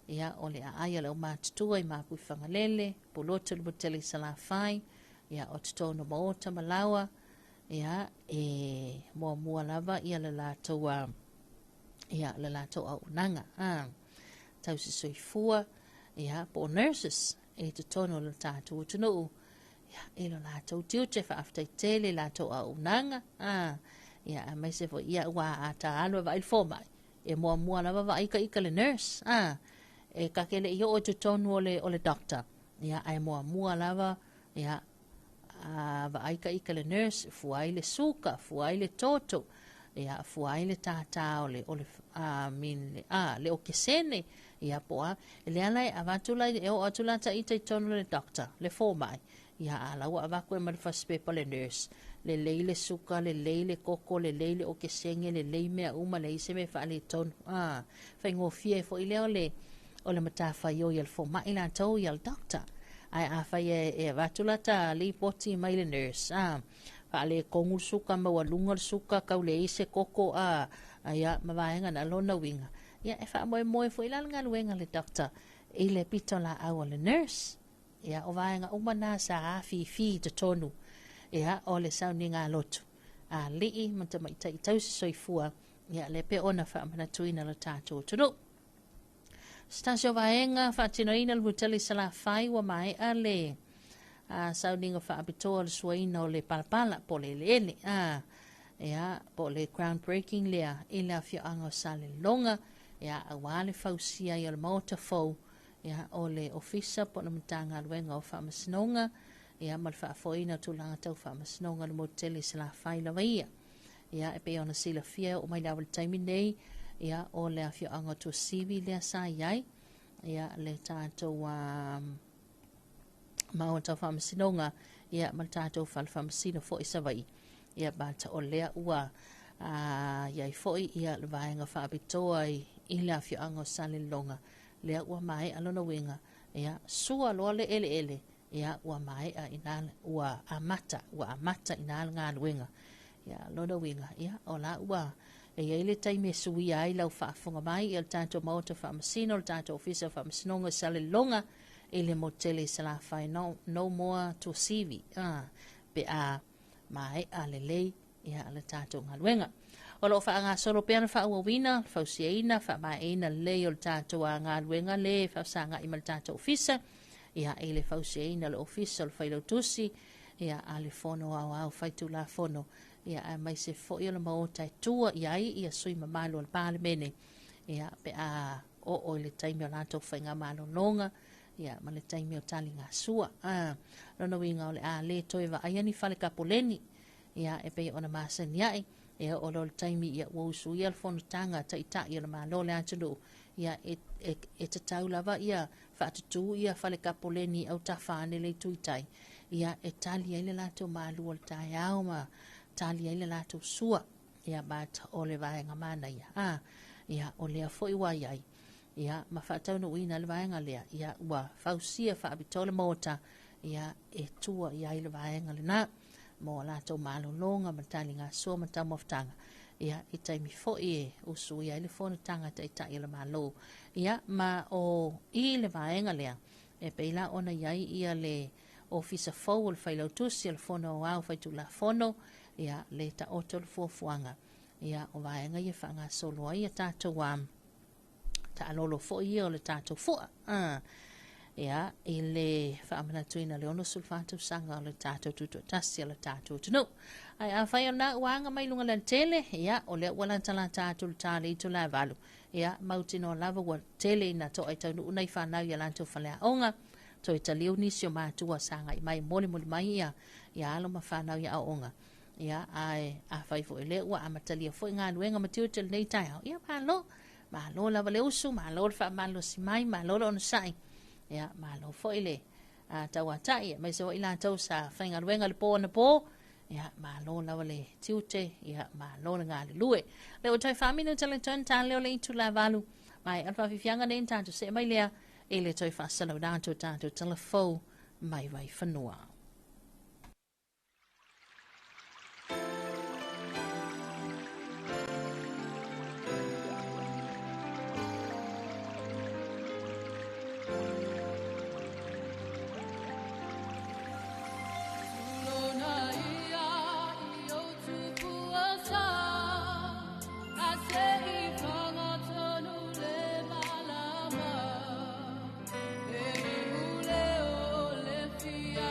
ia, o le aai a le aumatutua i Mapuifagalele, Pulotu le Motele i Salafai, ia, o totonu o maota ma laoa, ia, e muamua lava ia le latou, ia, le latou auaunaga, a, tausi soifua, ia, po o nurses i totonu o le tatou atunuu, ia, i lo latou tiute, faafetai tele i latou auaunaga, a, ia, aemaise foi, ia, ua a ta alu e vaai le fomai, e muamua lava vaai ka ika le nurse, a, e ka ke le i oo i totonu o le, o le doctor, ia, ae muamua lava, ia, a, vaai ka ika le nurse, fua ai le suka, fua ai le toto, ia, fua ai le tātā o le, o le, a, mean, le, a, le okesene, ia, po o a, lea la e avatu la, e oo atu la ta ita i totonu o le doctor, le fomai, ia, a la ua avatu e ma le fasipepa le nurse, lelei le suka, lelei le koko, lelei le okesene, lelei mea uma, leai se mea e faaletonu, a, faigofie ai foi lea o le, o le matafaioi a le fomai latou ia le doctor. Ae afai e, e avatu la ta lipoti mai le nurse, a, faaletonu le suka, maualuga le suka, kau leai se koko, a, ia, ma vaega na lona uiga, ia, e faamoemoe foi la le galuega a le doctor i le pitolaau a le nurse. Ia, o vaega uma na sa afifi i totonu, ia, o le sauniga lotu a alii ma tamaitai tausi soifua, ia, lea pei ona faamanatuina lo tatou atunuu. Se tasi o vaega faatinoina le Mutele i Salafai ua maea le a, sauniga faapitoa o le suaina o le palapala po o le eleele, a, ia, po o le ground breaking lea i le afioaga o Saleloga, ia, aua le fausia ai o le maota fou, ia, o le Ofisa po o le Matagaluega o Faamasinoga, ia, ma le faafoeina o tulaga tau faamasinoga o le motu tele i Salafai lava ia. Ia, e pei ona silafia e oo mai lava i le taimi nei, ia, o le afioaga o Tuasivi lea sa i ai, ia, le tatou maota o faamasinoga, ia, ma le tatou fale faamasino foi i Savaii. Ia, but o lea ua i ai foi ia le vaega faapitoa i, i le afioaga o Salelologa, lea ua maea lona uiga, ia, sua loa le eleele, ia, ua maea i ina, ua amata, ua amata i ina le galuega. Ia, lona uiga, ia, o la ua e i ai le taimi e suia ai lau faafofoga mai i le tatou Maota Faamasino, le tatou Ofisa o Faamasinoga i Salelologa, i le motu tele i Salafai, no, no more Tuasivi, ah, pe a maea lelei ia le tatou galuega. O lo o faagasolo pea le faaauauina, le fausiaina, faamaeaina lelei o le tatou galuega le faafesagai ma le tatou ofisa, ia, i le fausiaina o le ofisa o le Failautusi, ia, a le Fono Aoao Faitulafono, ia, aemaise foi o le maota e tua i ai ia sui mamalu o le Palemene, ia, pe a oo i le taimi o latou faigamalologa, ia, ma le taimi o taligasua. A, lona uiga o le a le toe vaaia ni fale kapoleni, ia, e pei ona masani ai, e oo loa le taimi ia ua usuia le fonotaga a taitai o le Malo o le atunuu, ia, e, e, e tatau lava ia faatutū ia fale kapoleni i autafa ane le itu i tai, ia, e tali ai le latou malu o le taeao ma tali ai le latou sua. Ia, but o le vaega manaia, a, ia, o lea foi ua i ai, ia, ma faataunuuina le vaega lea, ia, ua fausia faapitoa le maota, ia, e tua i ai le vaega lena mo a latou malologa ma taligasua ma taumafataga, ia, i taimi foi e usuia ai le fonotaga a Taitai o le Malo. Ia, ma o i le vaega lea, e pei la ona i ai ia le Ofisa fou o le Failautusi o le Fono Aoao Faitulafono, ia, le taoto le fuafuaga, ia, o vaega ia faagasolo ai ia tatou a taalolo foi ia o le tatou fua. Ia, i le faamanatuina le 64 tausaga o le tatou tutoatasi o le tatou atunuu. Ae afai o lena ua aga mai luga le tele, ia, o lea ua latalata atu le ta le itula e 8, ia, mautinoa lava ua tele ina to'a i taunuu nai fanau i a latou faleaoga, toe taliu nisi o matua sa agai mai molimoli mai ia, ia alo ma fanau i aoaoga. Ia, ae afai foi o lea ua amatalia foi galuega ma tiute o lenei taeao, ia, malo, malo lava le usu, malo le faamalosi mai, malo le onosai, ia, malo foi le tauatai, aemaise foi latou sa faigaluega le po anapo, ia, malo lava le tiute, ia, malo le galulue. Lea ua toe 4 minute le toe ta leo le itula 8, ma e alfaafiafiaga nei tatou see mai lea i le toe faasalauina atu o tatou tala fou mai Vaifanua. Le malama. E iu leo le fia.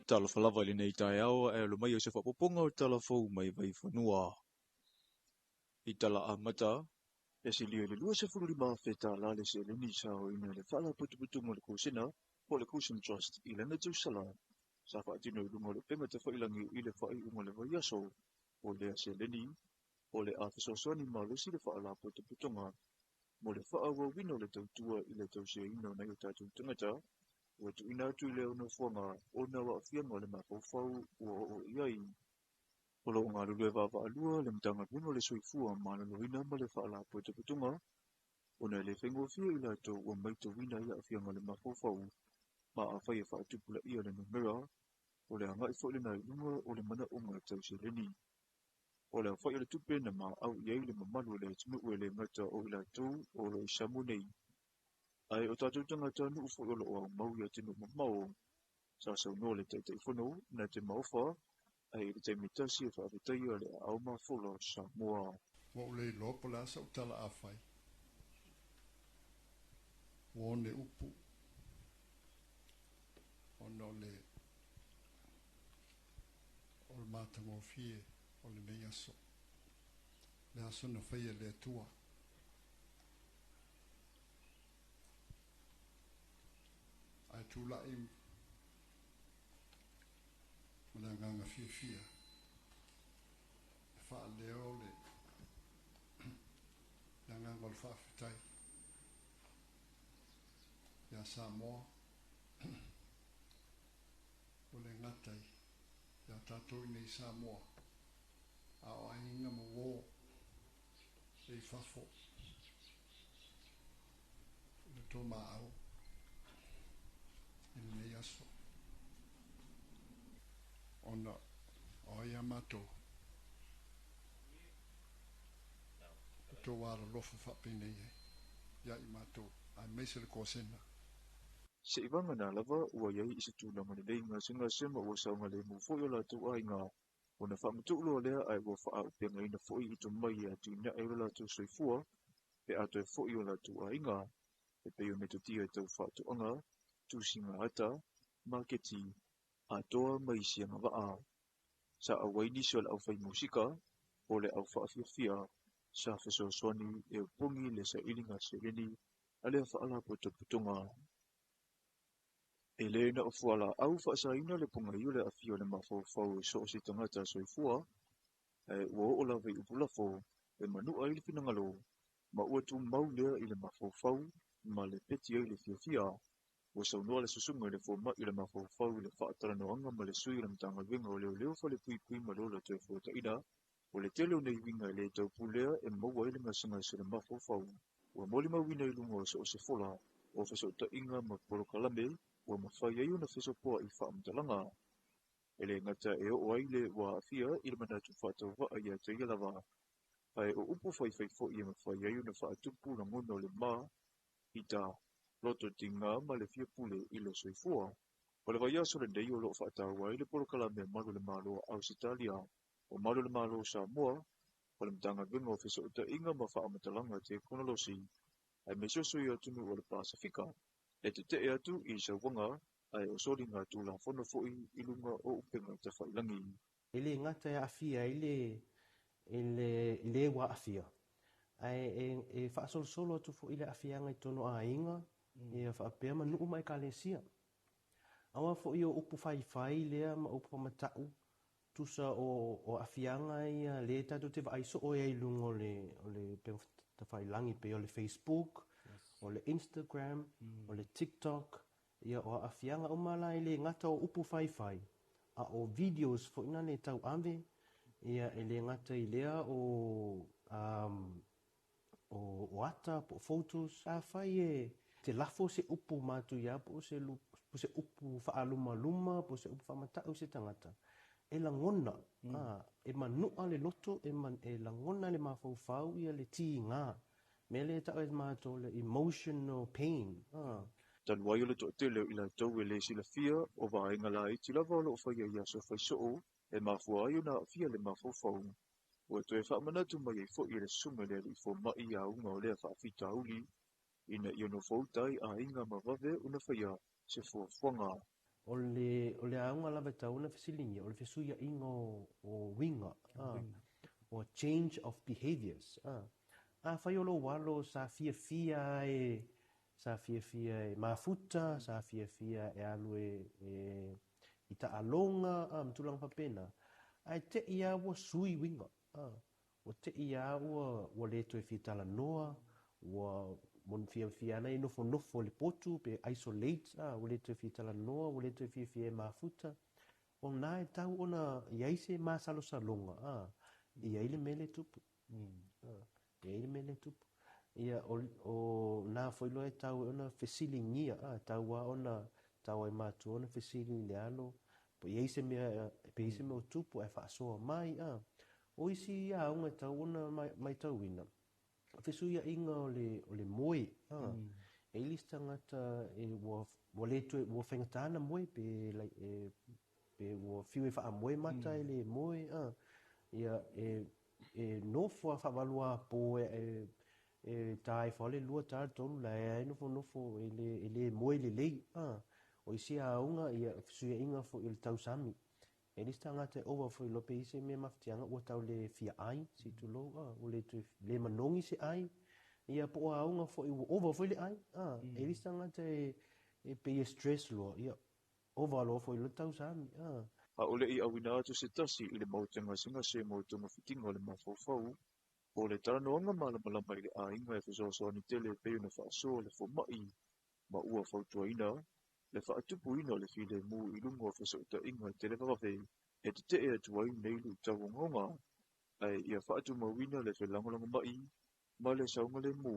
Talofa lava i lenei taeao ae alo mai o se faaopoopoga o tala fou mai Vaifanua. I tala amata, e silia i le $25,000 le seleni sa aoina e le Faalapotopotoga o le Kosena po o le Kosen Trust i lana tausala sa faatino i luga o le upega tafailagi i le faaiuga o le vaiaso. O lea seleni, o le a fesoasoani malosi le Faalapotopotoga mo le faaauauina o le tautua i le tausiaina o nai o tatou tagata ua tuuina atu i lea nofoaga ona o aafiaga o le mafaufau ua oo i ai. O lo o galulue vaavaalua le Matagaluega o le Soifua Maloloina ma le Faalapotopotoga ona e le faigofie i latou ua matauina ai aafiaga o le mafaufau, ma afai e faatupulaia le numera, o le agai foi lena i luga o le manaoga tau seleni. O le aofai o le tupe na maau i ai le mamalu o le atunuu e le gata o i latou o lo o i Samoa nei, ae o tatou tagatanuu foi o lo o aumau i atunuu mamao. Sa saunoa le Taitaifono na te maofa ae i le taimi tasi e faafetaia le aao mafola o Samoa. Ua ou le iloa po o le a sau tala a fai. Ua one upu ona o le o le matagofie o lenei aso. Le aso na faia e le Atua. Ae tulai ma le agaga fiafia e faaleo le le agaga o le faafetai ia Samoa ua le gata ia tatou i nei Samoa a o aiga ma uō e i fafo i le tou maau i lenei aso ona o ai a matou o tou alolofa faapenei ai ia i matou aemaise le Kosena. Seivagana lava ua i ai i se tulaga lelei gasegase ma ua saogalemu foi o latou aiga, ona faamatuu loa lea ae ua faaaupegaina foi i tomai e atinae ai lo latou soifua pe a toe foi o latou aiga, e pei o metotia tau faatoaga, tusiga ata, maketi, atoa ma isi agavaa. Sa auai nisi o le aufai musika, o le au faafiafia, sa fesoasoani e opogi le sailiga seleni a lea faalapotopotoga. E le na o fualaau faasaina le pogai o le aafia o le mafaufau i so o se tagata soifua, ae ua oo lava i upu lafo e manua ai le finagalo, ma ua tumau lea i le mafaufau ma le peti ai le fiafia. Ua saunoa le susuga i le fomai o le mafaufau i le faatalanoaga ma le sui o le Matagaluega o Leoleo Falepuipui ma Lola Toefuataiga, o le tele o nei uiga e le taupulea e maua ai le gasegase o le mafaufau. Ua molimauina i luga o so o se fola o fesootaiga ma polokalame ua mafai ai ona fesopoai faamatalaga. E le gata e oo ai le ua aafia i le manatu faatauvaa ia te ia lava, ae o upu faifai foi e mafai ai ona faatupu lagona o le ma, ita, loto tiga ma le fia pule i le soifua. O le vaiaso lenei o lo o faataua ai le polokalame a Malu o le Malo o Ausetalia, o Malu o le Malo o Samoa, o le Matagaluega o Fesootaiga ma Faamatalaga Tekonolosi, aemaise o sui o atunuu o le Pasefika, e tetee atu i sauaga ae o soliga tulafono foi i luga o upega tafailagi. E le gata e aafia ai le i le i le ua aafia, ae e e faasolosolo atu foi le aafiaga i totonu o aiga, ia faapea ma nuu ma ekalesia. Aua foi o upu faifai lea ma upu famatau, tusa o o aafiaga ia lea tatou te vaai soo ai i luga o le o le upega tafailagi pei o le Facebook, o le Instagram, o le TikTok, ia o aafiaga uma la e le gata o upu faifai, a o videos foi na le tauave, ia e le gata i lea o o o ata po o photos. Afai e te lafo se upu matuia po o se po o se upu faalumaluma po o se upu faamatau i se tagata, e lagona, a, e manua le loto, e e lagona le mafaufau ia le tiga. Mea lea e tau e matou o le emotional pain, a. Talu ai o le toatele o i latou e le silafia o vaega laiti lava o lo o faia i aso faisoo e mafua ai ona aafia le mafaufau, ua toe faamanatu mai ai foi e le susuga i le alii fomai i auga o lea faafitauli ina ia nofouta ai aiga ma vave ona faia se fuafuaga. O le, o le aoga lava e tatau ona fesiligia, o le fesuiaiga o, o uiga, a, o change of behaviors, a. Afai o lou alo sa fiafia e, sa fiafia e mafuta, sa fiafia e alu e, e i taaloga, a, ma tulaga faapena, ae te i lava ua sui uiga, a, ua te i lava ua, ua le toe fia talanoa, ua fiafia ana e nofonofo i le potu pe isolate, a, ua le toe fia talanoa, ua le toe fiafia e mafuta. O lena e tatau ona i ai se masalosaloga, a, i ai le mea lea e tupu. E i ai le mea lea e tupu. Ia, o, o na foi loa e tatau ai ona fesiligia, a, e tatau lava ona, tatau ai matua ona fesili i le alo, po i ai se mea, pe i ai se mea o tupu ae faasoa mai, a. O isi aoga e tatau ona maitauina, o fesuiaiga o le, o le moe, a. E i ai le isi tagata e ua, ua le toe, ua faigata ona moe pe, e, pe ua fiu e faamoe mata e le moe, a. Ia, e, e nofo lava faavaluapo e, e, e ta ifo lava le lua, ta le tolu, la e nofonofo e le, e le moe lelei, a. O isi aoga, ia, fesuiaiga foi o le tausami. E le isi tagata e ova foi loa pe i ai se mea mafatiaga ua tau le fia ai, se i tulou, a, ua le toe le manogi se ai, ia po o aoga foi ua ova foi le ai, a. E le isi tagata e, e pei e stress loa, ia, ova loa foi loa le tausami, a. A o le i auina atu se tasi i le maota gasegase mo togafitiga o le mafaufau, o le talanoaga malamalama i le aiga e fesoasoani tele e pei ona faasoa le fomai ma ua fautuaina le faatupuina o le filemu i luga o fesootaiga televavave e tetee atu ai nei luitau ogaoga, ae ia faatumauina le felagolagomai ma le saogalemu,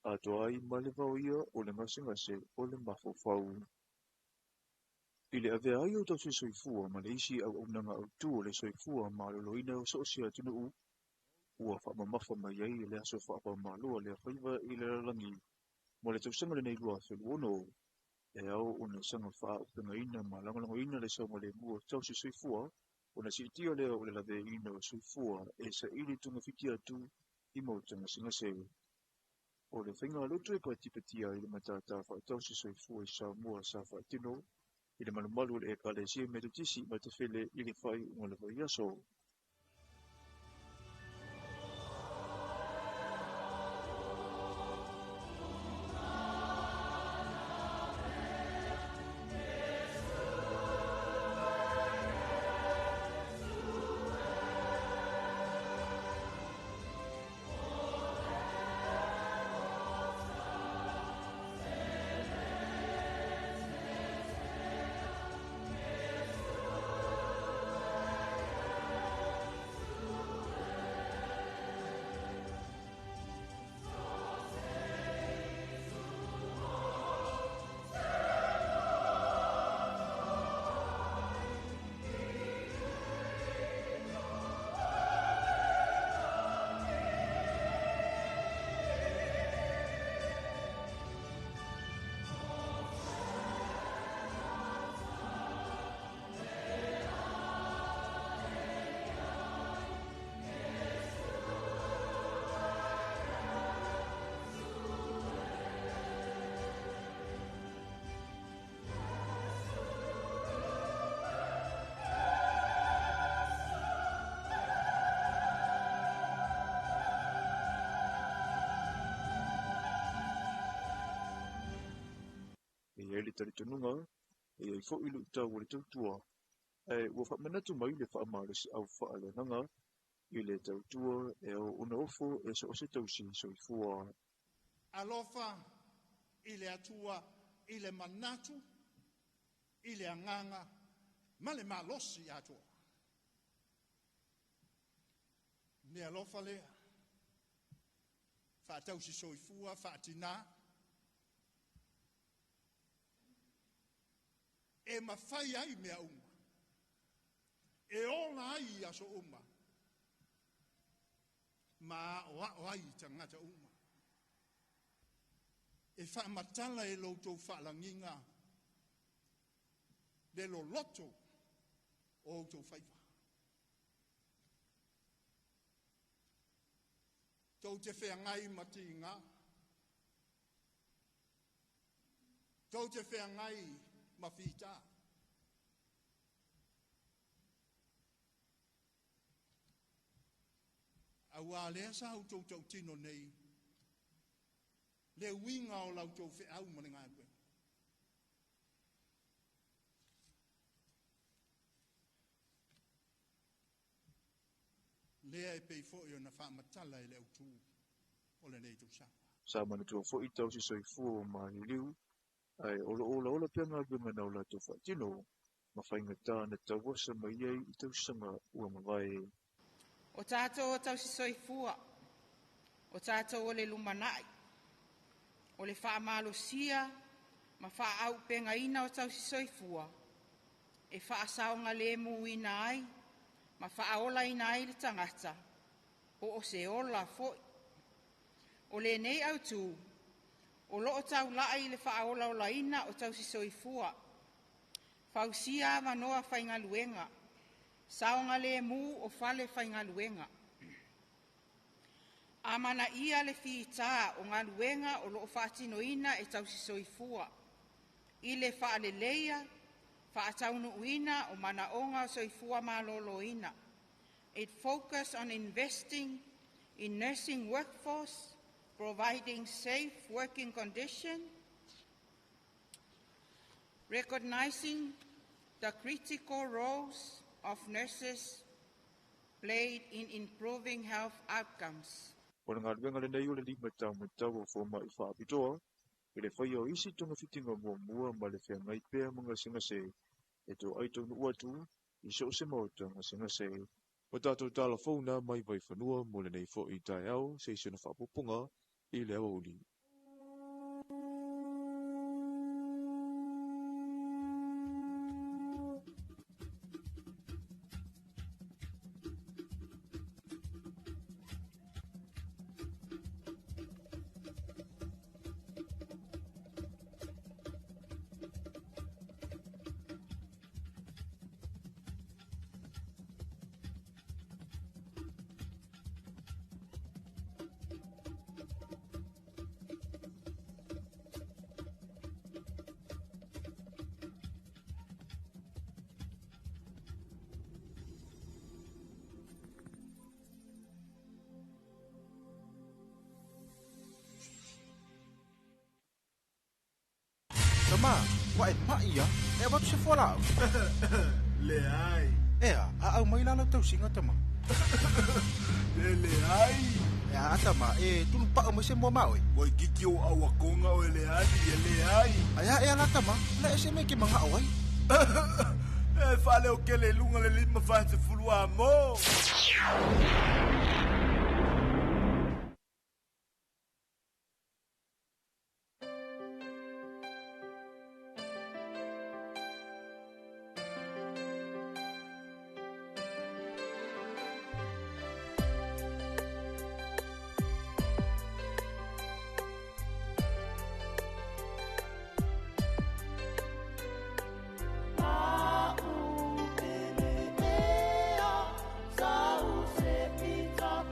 atoa ai ma le vaoia o le gasegase o le mafaufau. I le avea ai o tausisoifua ma le isi auaunaga autu o le soifua maloloina o so o se atunuu, ua faamamafa mai ai le aso faavaomalo a le afaiva i le lalolagi mo le tausaga lenei 2026, e ao ona saga faaaupegaina ma lagolagoina le saogalemu o tausisoifua ona siitia lea o le laveaiina o soifua e saili togafiti atu i maota gasegase. O le faigalotu e patipatia ai le matata faatausisoifua i Samoa sa faatino i le malumalu o le Ekalesia Metotisi i Matafele i le faaiuga o le vaiaso. E i ai le talitonuga, e i ai foi luitau o le tautua, ae ua faamanatu mai le faamalosiau faaleagaga i le tautua e ao ona ofo e so o se tausi soifua. Alofa i le Atua i le manatu, i le agaga ma le malosi atoa. Le alofa lea, faatausi soifua, faatinā, e mafai ai mea uma, e ola ai i aso uma, ma aoao ai i tagata uma. E faamatala e lo outou faalagiga le loloto o outou faiva. Tou te feagai ma tiga, tou te feagai ma fita. Auā lea sa outou tautino nei le uiga o la outou feau ma le galuega. Lea e pei foi ona faamatala i le autū o lenei tausaga. Sa manatua foi tausi soifua o maliliu, ae o lo o olaola pea galuega na o latou faatino ma faigata na tauasa mai ai i tausaga ua mavae. O tatou o tausi soifua, o tatou o le lumanai, o le faamalosia ma faaauupegaina o tausi soifua, e faasaogalemuina ai ma faaolaina ai le tagata, po o se ola foi. O lenei autū, o loo taulai i le faaolaolaina o tausi soifua, fausia avanoa faigaluega, saogalemu o fale faigaluega. Amanaia le fitā o galuega o loo faatinoina e tausi soifua, i le faaleleia, faataunuuina o manaoga o soifua maloloina. It focus on investing in nursing workforce, providing safe working conditions, recognizing the critical roles of nurses played in improving health outcomes. O le galuega lenei o le limataumatau o fomaʻi faapitoa i le faia o isi togafitiga muamua ma le feagai pea ma gasegase e toai taunuu atu i so o se maota gasegase. O tatou tala fou na mai Vaifanua mo lenei foi taeao se isi ona faapupuga i le aoauli. Tama, ua e mai ia, e avatu se fualaau. Leai. Ea, a au mai la lau tausiga tama. E leai. E a tama, e tulu pao mai se mua ma oe. Ua kiki o au akonga o e leali, e leai. Ai a ea la tama, la e se me ke manga o ai. E fale o ke le lunga le lima fa se fulua mo. Sa u se pita.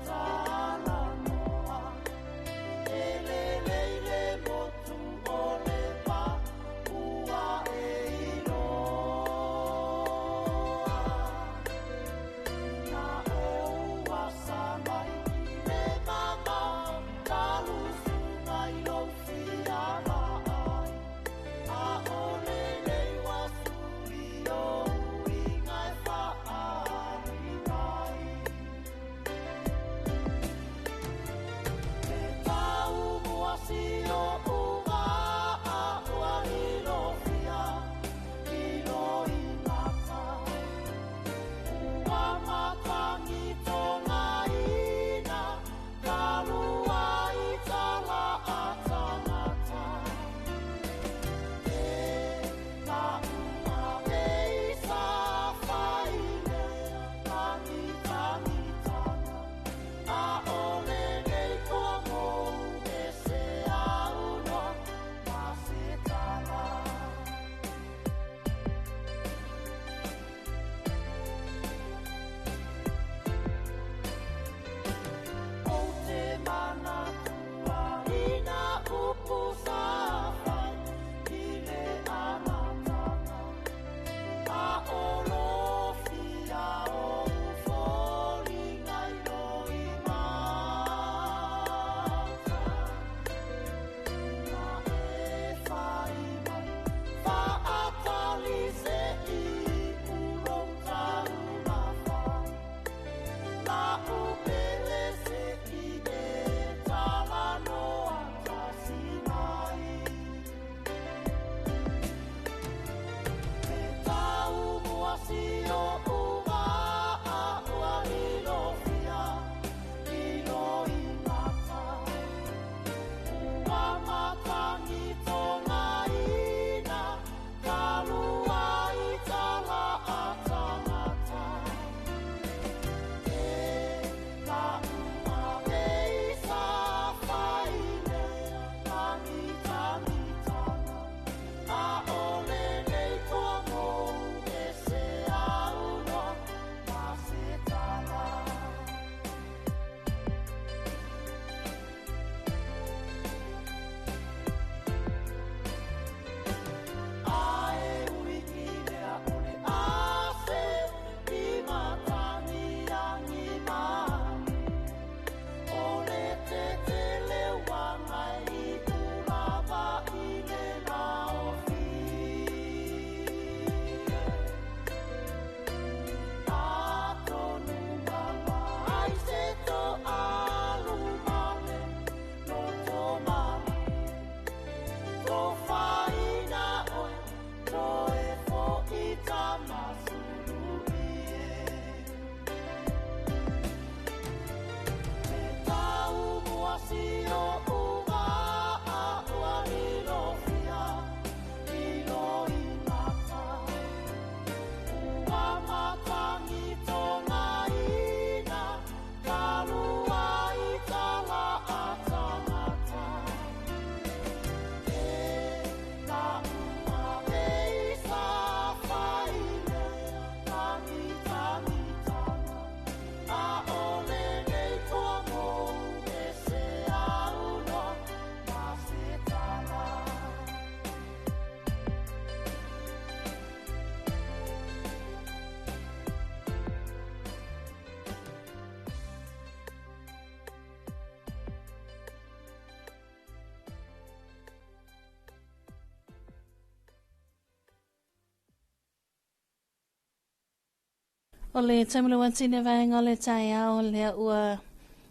O le taimi le watine vaega o le taeao lea ua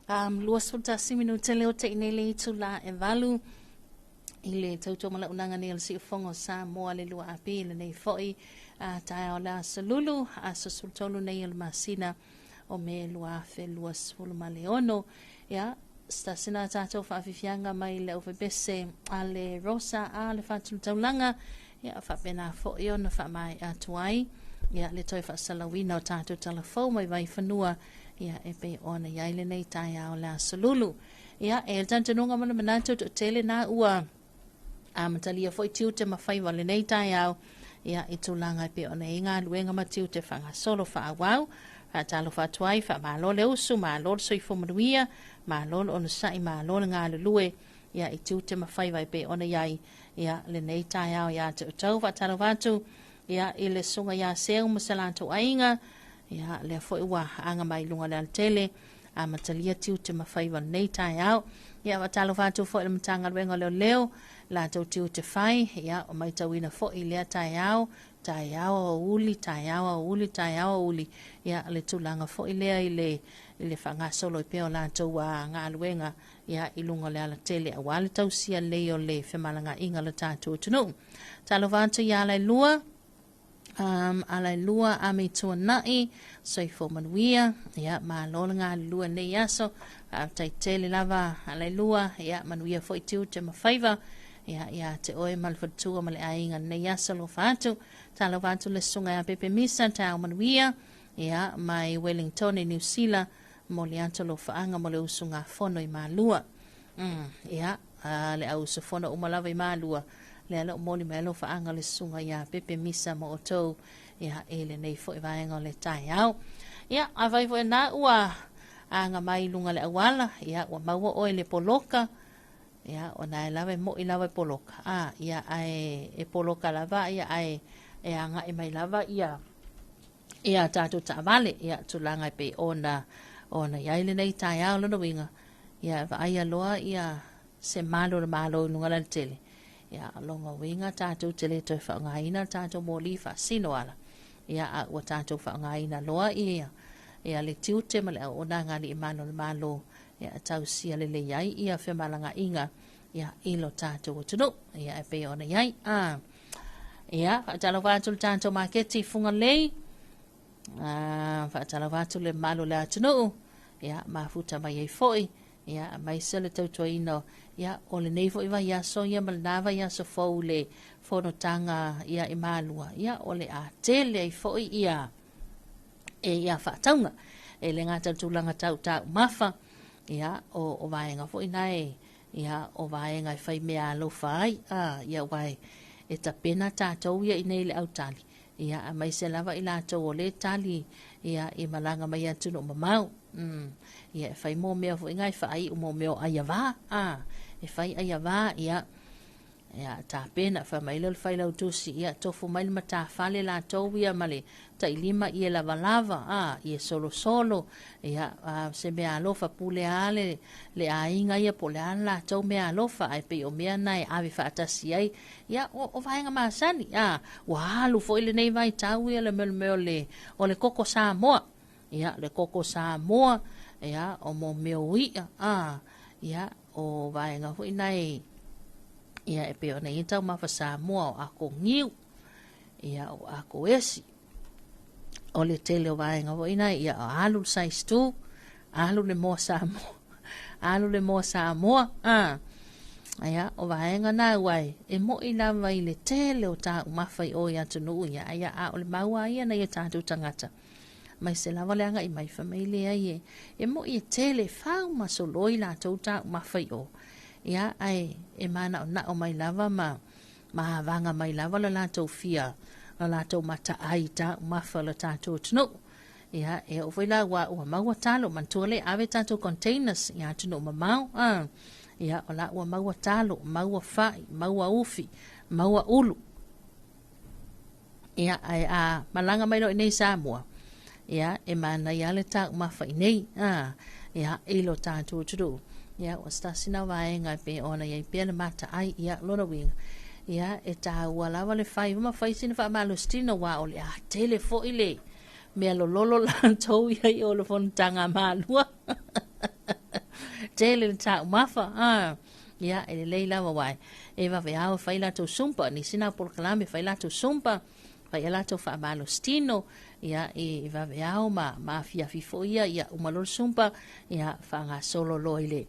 21 minute leo te nei le itula e 8 i le tautua malaunaga nei o le siufogo o Samoa le 2AP lenei foi taeao le aso Lulu, aso 13 nei o le masina o Me 2026. Ia, stasina tātou whaafifianga mai le aufepese a le Rosa a le whātulu taulanga, ia whaapena foi ona whaamai atu ai, ia le toe whaasalauina o tātou talafou mai vai whanua, ia e pe ona iai lenei taeao le aso Lulu. Ia, e le tantanunga mana manatu to tele nā ua amatalia foi tiute ma faiva lenei taeao, ia i tulaga e pei ona i galuega ma tiute faagasolo faaauau. Faatalofa atu ai, faamalo le usu, malo le soifua manuia, malo le onosai, malo le galulue, ia i tiute ma faiva e pei ona i ai, ia lenei taeao iā te outou. Faatalofa atu, ia i le susuga ia Seu ma se latou aiga, ia lea foi ua aga mai i luga o le alatele, amatalia tiute ma faiva lenei taeao. Ia faatalofa atu foi i le Matagaluega o Leoleo, latou tiute fai, ia o maitauina foi lea taeao, taeao aoauli, taeao aoauli, taeao aoauli, ia le tulaga foi lea i le i le faagasolo ai pea o latou galuega, ia i luga o le alatele aua le tausia lelei o le femalagaaiga o le tatou atunuu. Talofa atu ia Alailua, Alailua Ami Tuanai, soifua manuia, ia malo le galulue lenei aso, faafetai tele lava Alailua, ia manuia foi tiute ma faiva, ia ia te oe ma le faletua ma le aiga lenei aso alofa atu. Talofa atu le susuga ia Pepe Misa, taeao manuia, ia mai Wellington i Niu Sila, momoli atu alofaaga mo le usugafono i Malua. Ia, le au usufono uma lava i Malua, lea la o momoli mai alofaaga le susuga ia Pepe Misa mo outou, ia, i lenei foi vaega o le taeao. Ia, afai foi na ua aga mai i luga le auala, ia, ua maua oe le poloka, ia, ona e lava e moi lava e poloka, ia, ae e poloka lava, ia, ae e agai mai lava, ia, ia tatou taavale, ia, tulaga e pei ona ona i ai lenei taeao lona uiga, ia, e vaaia loa ia se malu o le Malo i luga o le alatele, ia, o lona uiga tatou te le toe faaaogaina le tatou moli faasino ala, ia, a ua tatou faaaogaina loa ia ia le tiute ma le auaunaga a alii malu o le Malo, ia, e tausia lelei ai ia femalagaaiga, ia, i lo tatou atunuu, ia, e pei ona i ai. Ia, faatalofa atu le tatou maketi i Fugalei, faatalofa atu le mamalu o le atunuu, ia, mafuta mai ai foi, ia, aemaise le tautuaina, ia, o lenei foi vaiaso, ia, ma lena vaiaso fou le fonotaga, ia, i Malua, ia, o le a tele ai foi, ia, e ia faatauga, e le gata i le tulaga tau taumafa, ia, o vaega foi na e, ia, o vaega e fai mea alofa ai, ia, aua e tapena tatou ia i nei le autali, ia, aemaise lava i latou o le tali, ia, i malaga mai atunuu mamao, ia, e fai mo mea foi na e faaiu mo mea o aiavā, e fai aiavā, ia, ia, tapena, fai mai lea o le failautusi, ia, tofu mai le matafale latou ia ma le tailima ie lavalava, ie solosolo, ia, se mea alofa pule a le aiga ia po o le a le latou mea alofa, ae pei o mea na e ave faatasi ai, ia, o vaega masani, ua alu foi lenei vaitau ia le mea o le koko Samoa, ia, le koko Samoa, ia, o mo mea o i'a, ia, o vaega foi na e, ia, e pei ona i ai taumafa Samoa o ako niu, ia, o ako esi, o le tele o vaega foi na, ia, o alu le size 2, alu le moa Samoa, alu le moa Samoa, ia, o vaega na ua e moi lava i le tele o taumafa i o i atunuu, ia, ia, a o le maua ia na ia tatou tagata, mai se lava le agai mai fai mai leai e moi e tele fau ma soloi latou taumafa i o, ia, ae e manaonao mai lava ma avaga mai lava le latou fia, le latou mataai taumafa le tatou atunuu. Ia, e oo foi la ua maua talo, manatua le ave tatou containers i atunuu mamao, ia, o la ua maua talo, maua fai, maua ufi, maua ulu. Ia, ae a malaga mai loa i nei Samoa, ia, e manaia le taumafa i nei, ia, i lo tatou atunuu. Ia, ua se tasi na vaega e pei ona i ai pea le mataai, ia, lona uiga, ia, e tāua lava le fai ma fai sina faamalositino, aua o le a tele foi le mea lololo latou ia i o le fonotaga a Malua. Tele le taumafa, a. Ia, e lelei lava uae e vaveao e fai latou sumpa, nisi na polokalame e fai latou sumpa, fai a latou faamalositino, ia, e vaveao ma, ma afiafi foi ia, ia, uma loa le sumpa, ia, faagasolo loa i le,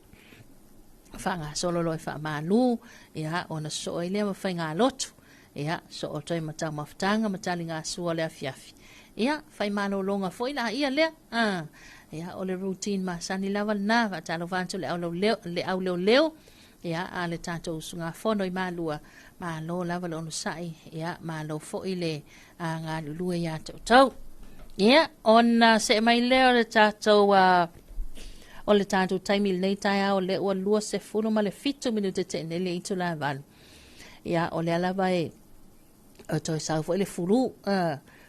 faagasolo loa e faamalu, ia, ona sosoo ai lea ma faigalotu, ia, soo atu ai ma taumafataga ma taligasua o le afiafi, ia, fai malologa foi laia lea, a, ia, o le routine masani lava lena. Faatalofa atu le aulauleo, le auleoleo, ia, a le tatou usugafono i Malua, malo lava le onosai, ia, malo foi le galulue iā te outou. Ia, ona see mai lea o le tatou o le tatou taimi i lenei taeao, lea ua 27 minute te nei le itula e 8. Ia, o lea lava e o toe sau foi le fulu,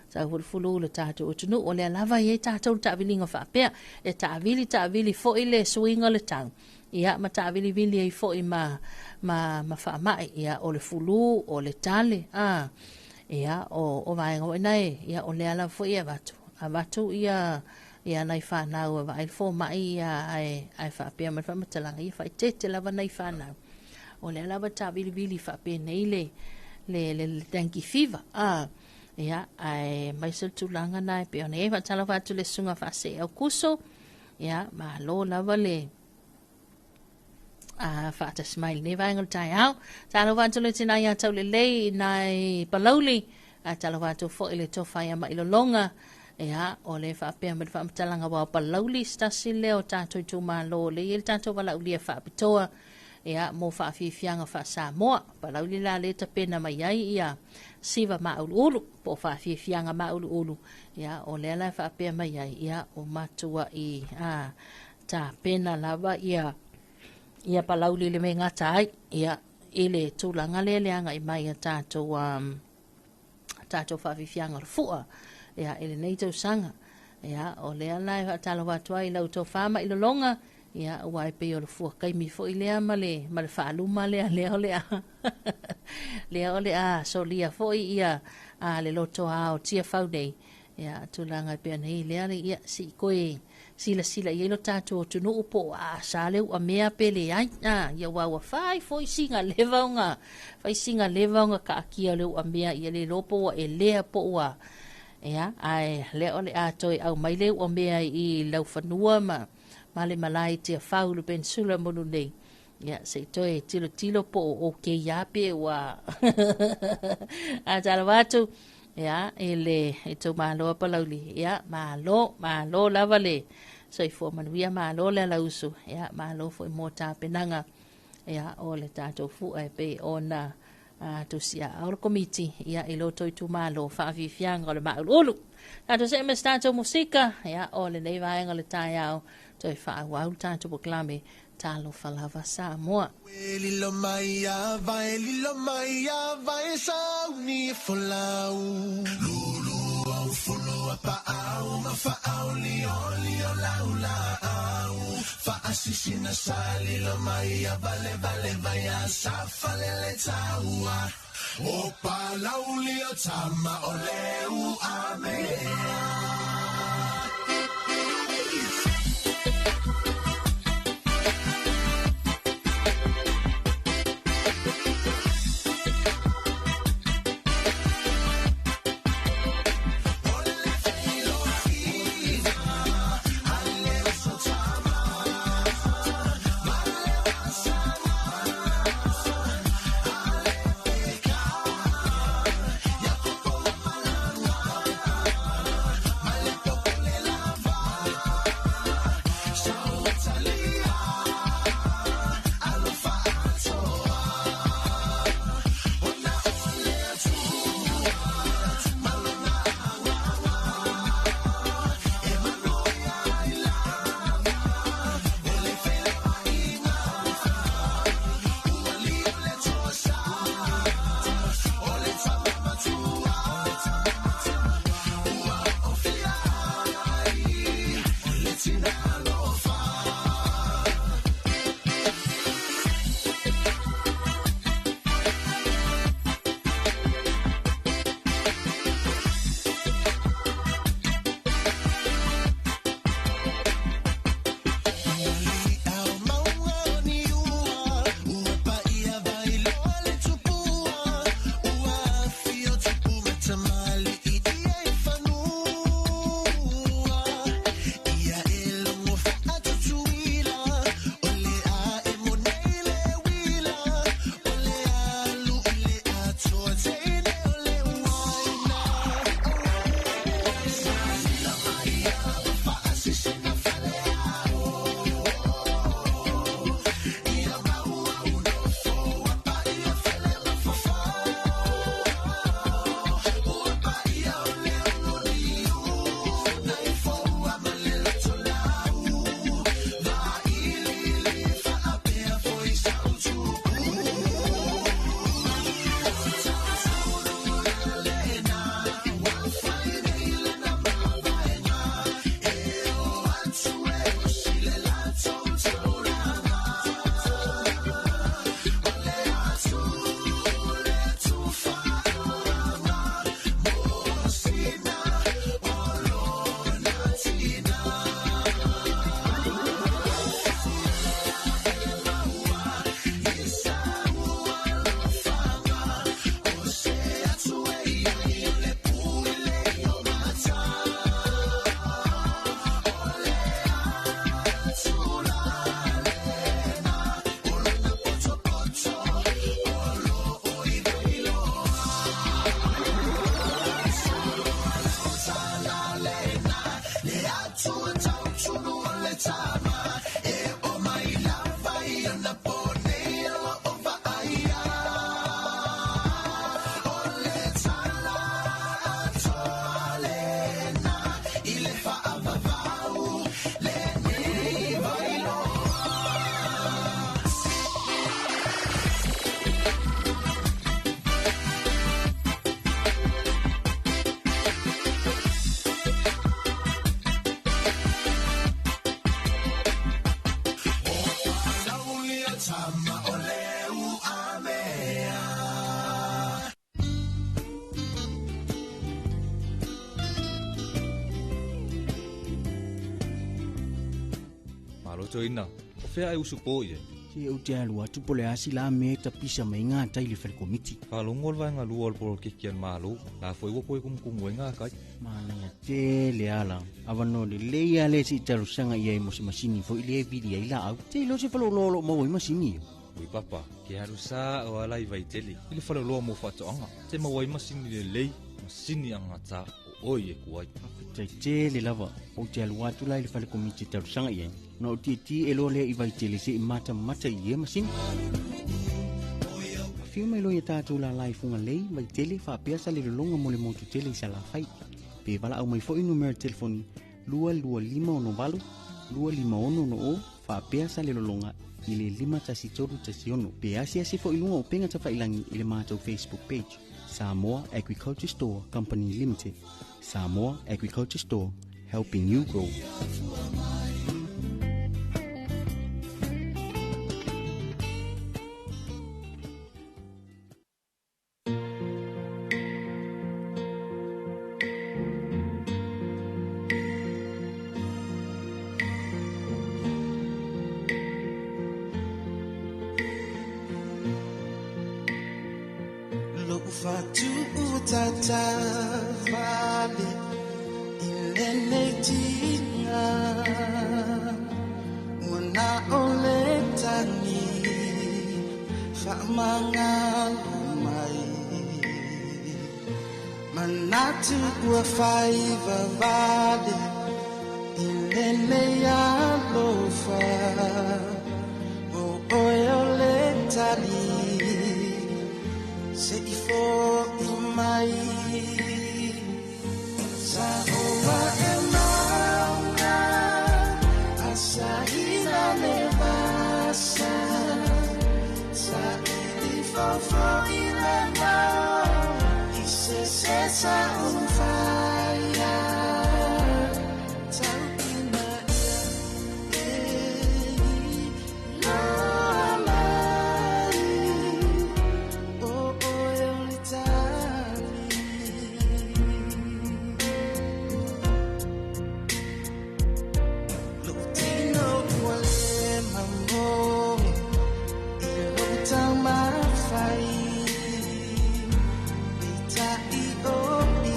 sau foi le fulu i le tatou atunuu, o lea lava e i ai tatou le taaviliga faapea, e taavili taavili foi le suiga o le tau, ia ma taavilivili ai foi ma, ma, ma faamai, ia, o le fulu, o le tale, a, ia, o, o vaega foi na e, ia, o lea lava foi e avatu, avatu ia, ia nai fanau e vaai le fomai, ia, ae, ae faapea mai le faamatalaga, ia faaeteete lava nai fanau. O lea lava e taavilivili faapenei le, le, le, le dengue fever, a, ia, ae maise le tulaga na e pei ona i ai. Faatalofa atu le susuga faasee Aukuso, ia, malo lava le a faatasi mai lenei vaega o le taeao. Talofa atu le tina ia Taulelei nai Palauli, a talofa atu foi le tofa ia Mailologa, ia, o le faapea mai le faamatalaga ua o Palauli se tasi lea o tatou itumalo lea e i ai le tatou valaaulia faapitoa, ia, mo faafiafiaga faa-Samoa. Palauli la lea e tapena mai ai ia siva mauluulu po o faafiafiaga mauluulu, ia, o lea la e faapea mai ai, ia, o matuai a tapena lava ia ia Palauli i le mea e gata ai, ia, i le tulaga lea le agai mai a tatou tatou faafiafiaga o le fua, ia, i lenei tausaga. Ia, o lea la e faatalofa atu ai i lau tofa Mailologa, ia, aua e pei o le fua kaimi foi lea ma le, ma le faaluma lea, lea o le a, lea o le a solia foi ia a, le loto ao Tiafau nei, ia, tulaga e pei ona i ai lea, ia, se i toe silasila i ai lo tatou atunuu po o aasa le uamea pe leai. A, ia aua ua fai foi sina leva ona, fai sina leva ona kaatia o le uamea, ia le iloa po ua elea po ua, ia, ae lea o le a toe aumai le uamea i laufanua ma, ma le malae i Tiafau i le Peninsula mo nei. Ia, se i toe tilotilo po o okay lava pe ua a talofa atu, ia, i le itumalo o Palauli, ia, malo, malo lava le soifua manuia, malo le alausu, ia, malo foi mo tapenaga, ia, o le tatou fua e pei ona tusiaao le komiti, ia, i lo outou itumalo faafiafiaga o le mauluulu. Tatou see ma se tatou musika, ia, o lenei vaega o le taeao, toe faaauau le tatou polokalame Talofa lava Samoa. Lilo mai a vai, lilo mai a vai, sauni e folau. Lulu au fulu a paau, ma faau li oli o lau lau. Faasisina sa lilo mai a vale vale vai a sa falele taua. O palauli o tama o leu a mea. Toeaina, o fea e usupo i ai? Se ou te alu atu po o le a se la mea e tapisa mai ai gatai i le fale komiti. Faalogo le vaega lua o le poloketi a le Malo, la foi ua toe tumutumu ai gatai. Manaia tele ala. Avanoa lelei lava lea se i talosaga i ai mo se masini foi lea e vili ai laau. Te iloa se faleoloa o lo o maua ai masini ia. Ui papa, ke alu sa'o lava la i Vaitele i le faleoloa mo faatoaga. Te maua ai masini lelei, masini agata o oe e ku ai. Faafetai tele lava. Ou te alu atu la i le fale komiti e talosaga i ai, ona ou tietie loa lea i Vaitele se i matamata i ia masini. Afio mai loa ia tatou lala i Fugalei, Vaitele, faapea Salelologa mo le motu tele i Salafai. Pe valaau mai foi numera telefoni 22568 25660 faapea Salelologa i le 51316 pe asiasi foi i luga o upega tafailagi i le matou Facebook page Samoa Agriculture Store Company Limited. Samoa Agriculture Store, helping you grow. Lo'u fatuutatavale i lenei tiga ua na o le tagi faamagalo mai manatu ua faivavale i lenei alofa o oe o le tali se i fo'i mai sa oa e mauga asahina le vasa sa ili fofo'i le mao i se se sa umafaia tauina ia e loa mai o oe o le tali. Lo'u tino ua le mamoe i lo'u taumafai peitai o i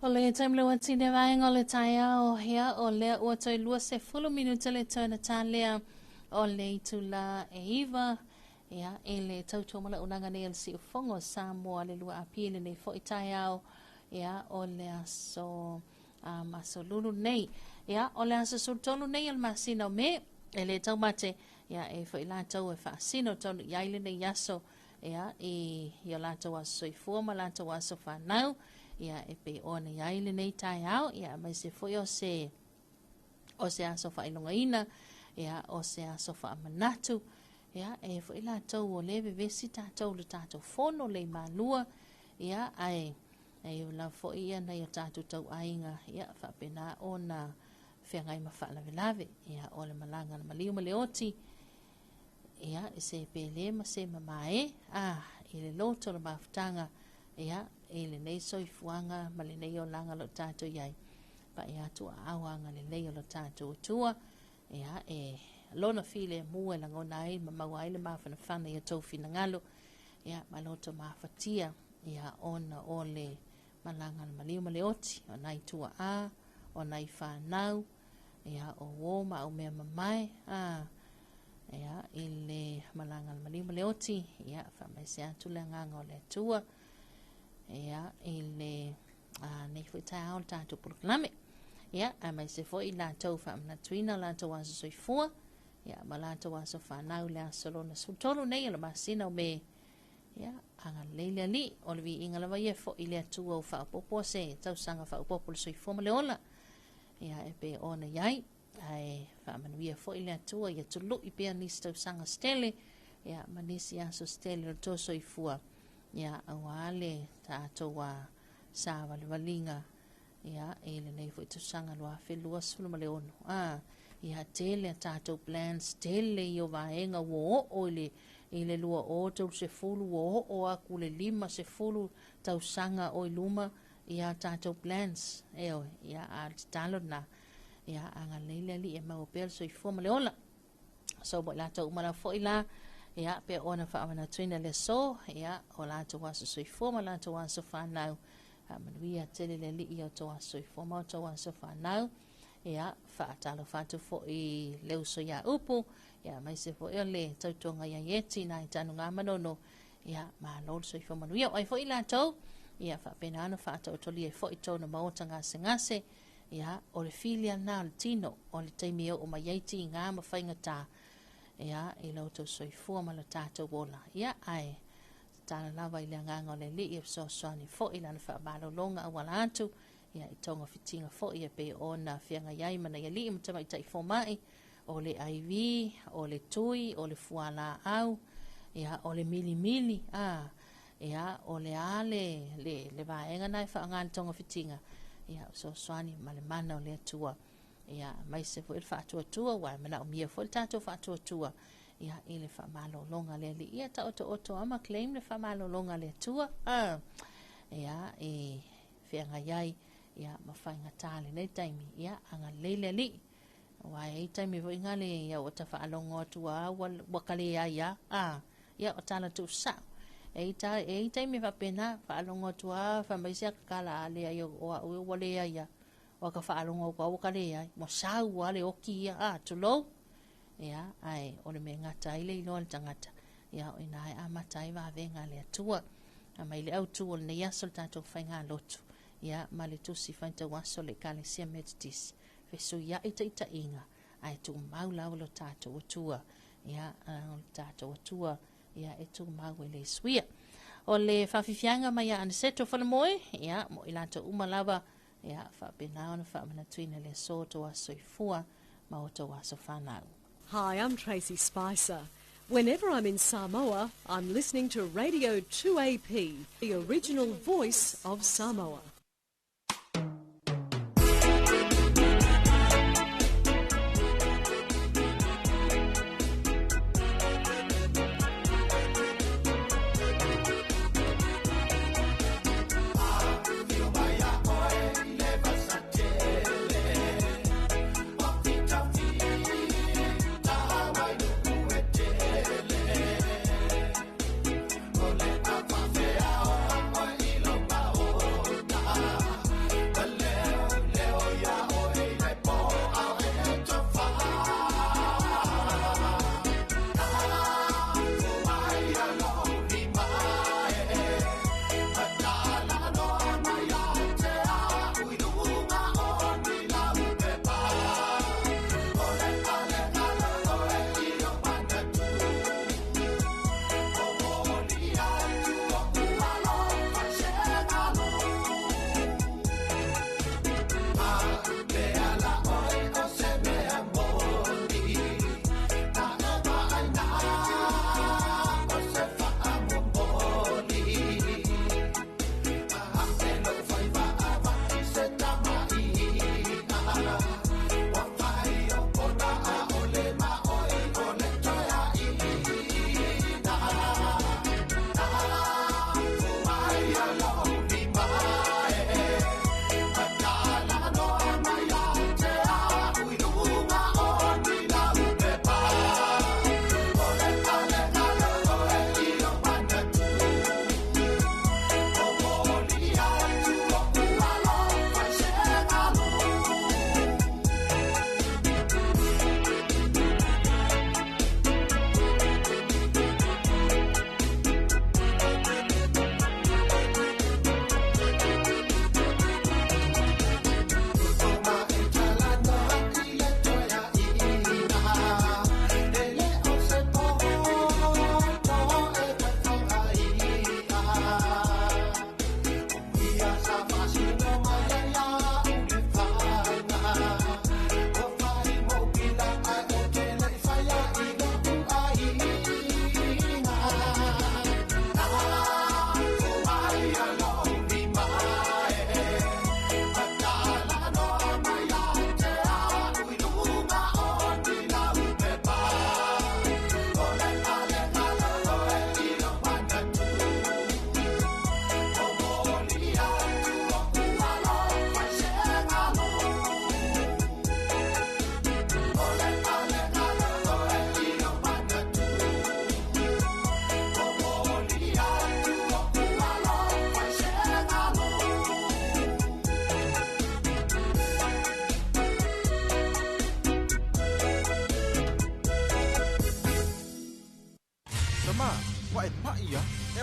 O le taimi le ua tine vaega o le taeao, ia, o lea ua toe 20 minute le toe na tālea o le itula e 9, ia, e le tautua malaunaga nei o le siufogo o Samoa le lua api lenei foi taeao, ia, o le aso aso lulu nei. Ia, o le aso 13 nei o le masina o Me, e le taumate, ia, e foi latou e faasino tonu i ai lenei aso, ia, i o latou aso soifua ma latou aso whanau, ia, e pe ona i ai lenei taeao, ia, mai se foi o se aso whailongaina, ia, o se aso whaamanatu, ia, e foi latou o le vevesi tātou le tātou fono le malua, ia, ai, e la foi ia nei o tātou tau ainga, ia, whaapena ona whengai ma whaalawelawe, ia, o le malanga na maliu ma le oti, ia, e se pele ma se mamae, i le loto le mafutanga, ia, i le nei soifuanga ma le nei olanga lo tātou iai, pa e atu a awanga le nei o lo tātou tua, ia, e lona file mua e langona ai, ma maua ai le mawhanawhana ia tau finangalo, ia, ma loto mafatia, ia, ona o le malanga le maliu ma le oti, o nai tua a, o nai whanau, ia, o wō ma au mea mamae, ia, i le malanga le maliu ma le oti, ia, whamaise atu le anganga o le atua, ia, i le nei foi taeao le tātou polokalame, ia, a mai se foi latou whaamanatuina, latou aso soifua, ia, ma latou aso whanau le aso lona 13 nei o le masina o Me, ia, anga leile ali, o le viinga lava ia foi le atua o whaopopo se, tausanga whaopopo le soifua ma le ola, ia, e pe ona iai, ai whaamanuia foi le atua, ia tului pea nisi tausanga stele, ia, ma nisi aso stele o tō soifua, ia, aua le tātou a sa waliwalinga, ia, e le nei foi tausanga 2026, ia, tele a tātou plans, tele i o vaenga ua oo i le lua o tau sefulu, ua oo aku le 50 tausaga o i luma, ia tātou plans, e oe, ia, a te talo na, ia, anga leile ali e maua pea le soifua ma le ola. So, mo latou uma la foi la, ia, pe ona whaamanatuina le so, ia, o latou aso soifua ma latou aso whanau, manuia tele le alii o tō aso soifua ma o tō aso whanau, ia, whaatalo whatu foi le uso ia upu, ia, mai se foi o le tautonga ia ieti nai tanu ngā manono, ia, ma lolo soifua manuia, o ai foi latou, ia, whaapena ana whaatautolia e foi tōna maota ngase ngase, ia, o le filia nā o le tino, o le taimi o mai eiti i ngā mawhainga tā, ia, i lautou soifua ma le tātou ola, ia, ai, tāna lava i le anganga o le alii e fesoasoani foi lana whaamalolonga au ala atu, ia, i tonga whitinga foi e pe ona whianga iai mana i alii ma tamaitai fōmai, o le IV, o le tui, o le fuala au, ia, o le milimili, ia, o le a le vaenga nai whaanga le tonga whitinga, ia, fesoasoani ma le mana o le atua, ia, mai se foi le whaatuatua, wai mana o mia foi le tātou whaatuatua, ia, i le whaamalolonga le alii, ia, ta oto oto ama claim le whaamalolonga le atua, ia, e whianga iai, ia, ma whainga tāle nei taimi, ia, anga leile alii, wai ei taimi foi ngale, ia, o ta whaalongo atua, wakale ia, ia, o tāla tū sao, ei taimi whapena, whaalongo atua, whamaisia kakala ale ai, o a ue wale ai, ia, waka whaalongo kwa wakale ia, mo sau ale oki ia, tulou, ia, ai, o le me ngata ai le iloa le tangata, ia, o ina ai amata ai wawenga le atua, a mai le autu o le nei aso le tātou whainga lotu, ia, ma le tusi whaintau aso le Ekalesia Methodist, fesu ia i taitainga, ai tū mau lau lo tātou atua, ia, o le tātou atua, ia, e tū mau e le suia. O le whawhiwhianga mai a Aniseto Whanamoe, ia, mo i lātou uma lava, ia, whaapena ona whaamanatuina le aso tō aso ifua, ma o tō aso whanau. Hi, I'm Tracy Spicer. Whenever I'm in Samoa, I'm listening to Radio 2AP, the original voice of Samoa.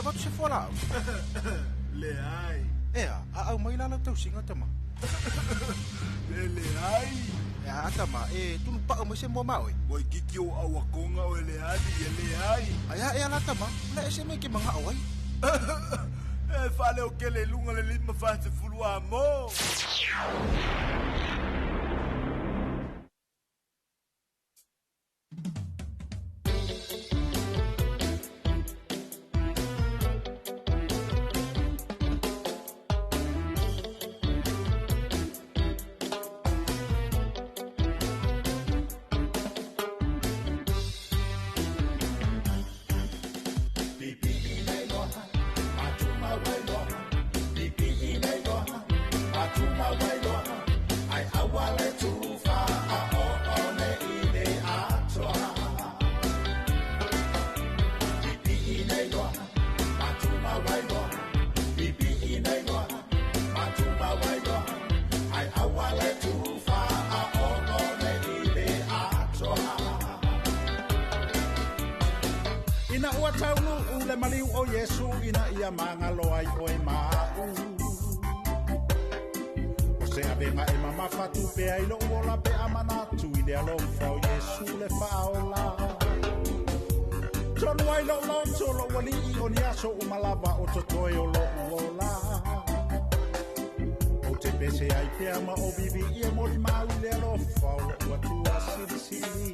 avatu se fualaau. Leai. Ea, a au mai la lau tausiga tama. E leai. Ea, a tama, e tunu pa'u mai se mua ma oe. Ua ikiki o auakoga o e leali e leai. Ai a ea la tama, le ese me ke manga'o ai. E faaleokele i luga le 50 amo. Ina ua taunu le maliu o Yesu ina ia mangalo ai oe ma'u. O se avenga e mamafa tupe ai lo'u ola pe amanatu i le alofa o Iesu le fa'aola. Tonu ai lo'u loto lo'u ali'i o ni aso uma lava o totoe o lo'u ola. O te pese ai pea ma o vivi ia moli mau i le alofa o lo'u Atua silisili.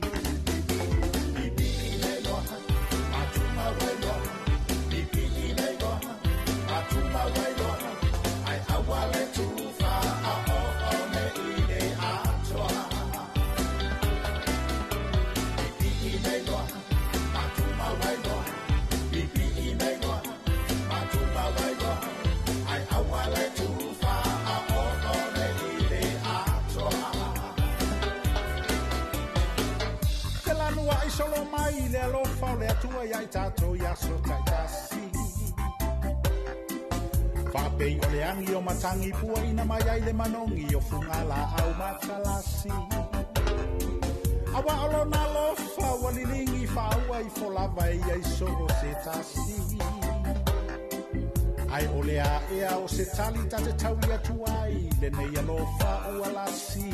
Solo mai le alofa o le Atua ia i tatou i aso ta'itasi. Fa'apei o le agi o matagi pua'ina mai ai le manogi o fugala'au matalasi. Auā o lona alofa ua liligi fa'aua ifo lava e ia i so o se tasi. Ae o le a'ea o se tali tate tauli atu ai lenei alofa ua lasi.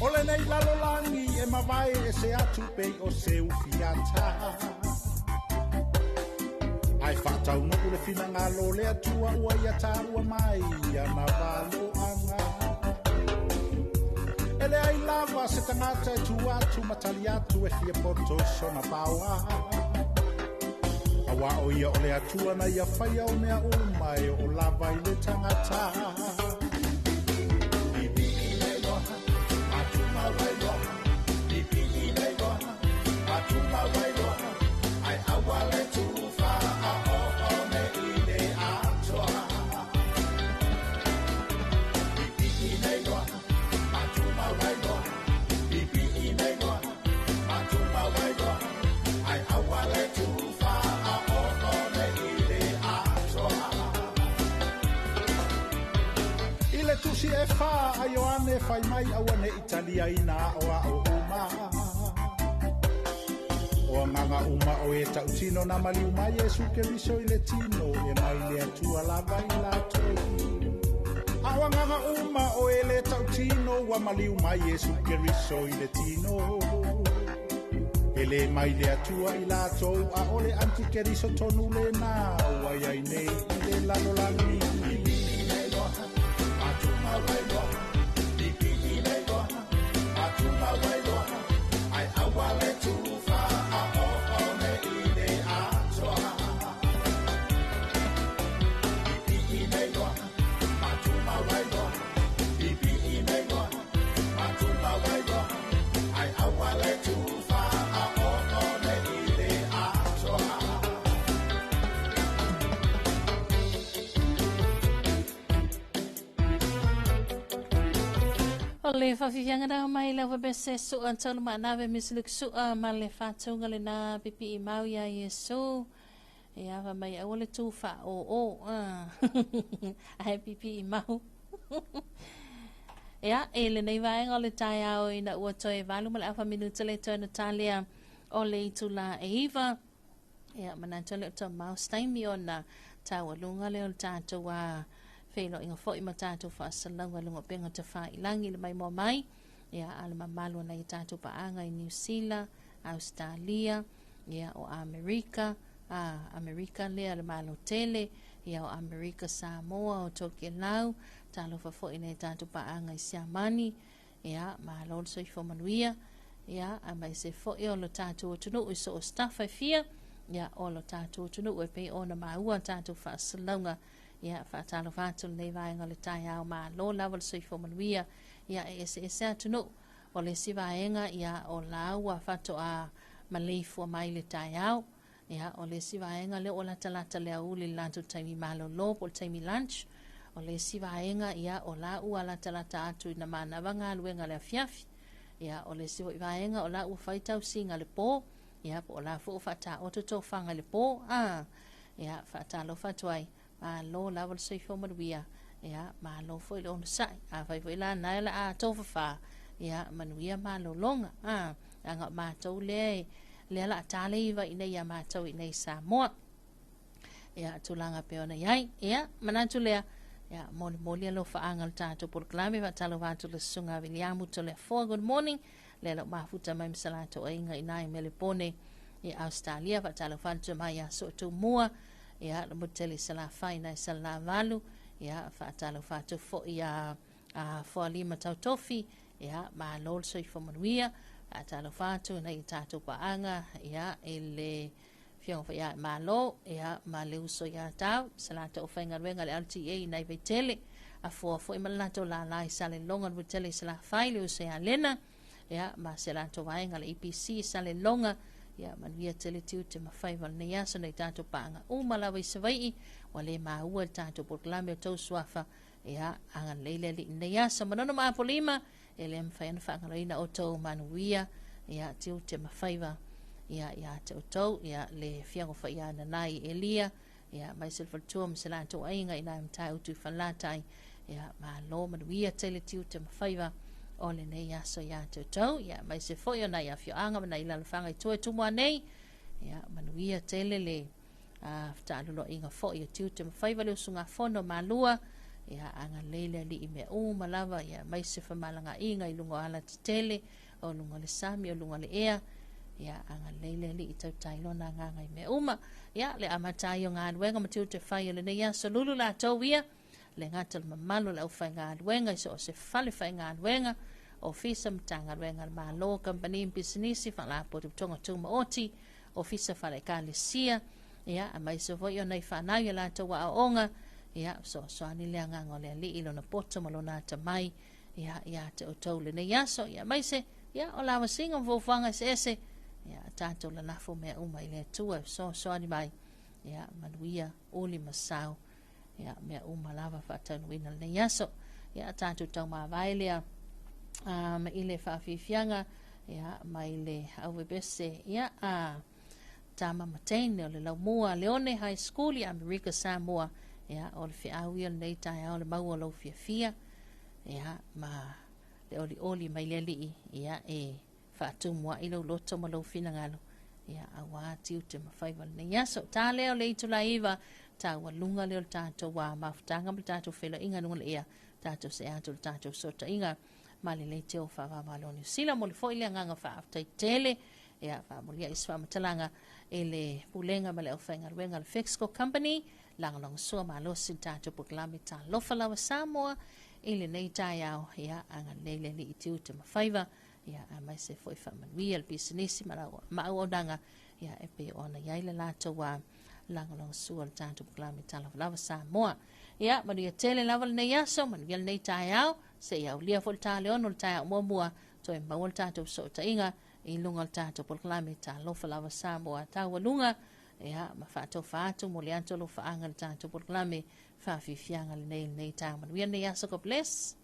O lenei lalolagi e mavae e se atu pei o se ufiata. Ae fa'ataunu'u le finagalo le Atua ua ia tāua mai ana valo'aga. E leai lava se tagata e tu atu ma tali atu e fia poto i sona paoa. Auā o ia o le Atua na ia faia o mea uma e o'o lava i le tagata. Tusi e fa a Ioane fai mai aua ne Italia ina o a o uma. O agaga uma o e ta'utino na maliu mai Iesu Keriso i le tino e mai le Atua lava i latou. A o agaga uma o e le ta'utino ua maliu mai Iesu Keriso i le tino. E lē mai le Atua i latou a o le antikeriso tonu lenā ua iai nei i le lalolagi. O le faafiafiaga na mai lau Vebese Su'a Taulumaanave Miss Luke Su'a ma le faatauga lena pipii mau iā Iesu. Ia fai mai aua le tu faaoo ae pipii mau. Ia, i lenei vaega o le taeao ina ua toe 8 ma le afa minuta le toe na talia o le itula e 9. Ia, manatu le o tau mau se taimi ona taualuga lea o le tatou a feiloaiga foi ma tatou faasalauga i luga o upega tafailagi i le maimoa mai. Ia, a le mamalu o nai a tatou paaga i Niu Sila, Ausetalia, ia, o Amerika, a, Amerika lea le Malo tele, ia, o Amerika Samoa, o Tokelau, talofa foi i nai a tatou paaga i Siamani, ia, malo le soifua manuia, ia, aemaise foi o lo tatou atunuu i so o se tafa e fia, ia, o lo tatou atunuu e pei ona maua a tatou faasalauga. Ia, faatalofa atu lenei vaega o le taeao, malo lava le soifua manuia. Ia, e eseese atunuu, o le isi vaega, ia, o la ua faatoa maleifua mai le taeao. Ia, o le isi vaega lea ua latalata le aoauli i le latou taimi malolo po o le taimi lunch. O le isi vaega, ia, o la ua latalata atu ina manava galuega le afiafi. Ia, o le isi foi vaega o la ua fai tausiga le po, ia, po o la foi ua faataoto tofaga i le po. A, ia, faatalofa atu ai, malo lava le soifua manuia, ia, malo foi le onosai. Afai foi la na o le a tofafa, ia, manuia malologa. A, leaga o matou lea e lea la ta le iva i nei ia matou i nei Samoa. Ia, tulaga pe ona iai. Ia, manatu lea, ia, molimoli alofaaga le tatou polokalame. Faatalofa atu le susuga Viliamu Toleafoa, good morning. Lea lau mafuta mai ma sa latou aiga i nai Melepone i Australia. Faatalofa atu mai ia Sootumua, ia, le motu tele i Salafai nai Salelavalu. Ia, faatalofa atu foi ia Foalima Tautofi, ia, malo le soifua manuia. Faatalofa atu nai o tatou paaga, ia, i le Afioga foi ia Malo, ia, ma le uso ia Tau, sa latou faigaluega le LTA i nai Vaitele, afoa foi ma le latou lala i Saleloga, le motu tele i Salafai, le uso ia Lena, ia, ma se latou vaega le APC i Saleloga. Ia, manuia tele tiute ma faiva o lenei aso nai tatou paaga uma lava i Savaii, ua le maua le tatou polokalame o tou suafa. Ia, agalelei le Alii lenei aso. Manono ma Apolima, e le mafai ona faagaloina outou manuia, ia, tiute ma faiva, ia, ia te outou, ia, le afioga foi ia Nanai Elia, ia, mai se le faletua ma se latou aiga i nai Matautu i Falelatai. Ia, malo manuia tele tiute ma faiva o lenei aso ia te outou, ia, mai se foi o nai afioaga ma nai lalofaga i tua i Tumua nei. Ia, manuia tele le fetaaluloaiga foi o tiute ma faiva le usugafono Malua. Ia, agalelei le Alii mea uma lava, ia, mai se femalagaaiga i luga o ala tetele, o luga o le sami, o luga o le ea. Ia, agalelei le Alii tautai lona agaga i mea uma. Ia, le amata ai o galuega ma tiute fai o lenei aso lulu latou ia, le gata o le mamalu o le aufaigaluega i so o se fale faigaluega, ofisa, Matagaluega a le Malo, kamupani ma pisinisi, faalapotopotoga tumaoti, ofisa faale-ekalesia, ia, aemaise foi o nai fanau i a latou aoaoga. Ia, fesoasoani le agaga o le Alii i lona poto ma lona atamai, ia, ia te outou lenei aso, ia, aemaise, ia, o lavasiga ma fuafuaga eseese. Ia, tatou lalafo mea uma i le Atua e fesoasoani mai. Ia, manuia uli ma sao, ia, mea uma lava faataunuuina lenei aso. Ia, tatou taumavae lea i le faafiafiaga, ia, mai le auvevese, ia, a Tama Mateine o le Laumua Leone High School i Amerika Samoa. Ia, o le feau ia lenei taeao le maua o lau fiafia, ia, ma le olioli mai le Alii, ia, e faatumu ai lau loto ma lou finagalo, ia, auā tiute ma faiva lenei aso. Ta lea o le itula 9, taualuga lea o le tatou mafutaga ma le tatou feiloaiga i luga o le ea, tatou see atu le tatou fesootaiga ma le leitio faava-o-Malo Niu Sila. Momoli foi le agaga faafetai tele, ia, faamuliai se faamatalaga i le Pulega ma le aufaigaluega a le Fexco Company, lagolagosua malosi le tatou polokalame Talofa Lava Samoa i lenei taeao. Ia, agalelei le Alii i tiute ma faiva, ia, aemaise foi faamanuia le pisinisi ma auaunaga, ia, e pei ona i ai le latou a lagolagosua le tatou polokalame Talofa Lava Samoa. Ia, manuia tele lava lenei aso, manuia lenei taeao, seia aulia foi le ta le 6 le taeao muamua, toe maua le tatou fesootaiga i luga o le tatou polokalame Talofa Lava Samoa taualuga, ia, ma faatofa atu mo le atu alofaaga le tatou polokalame faafiafiaga lenei taeao. Manuia lenei aso, God bless.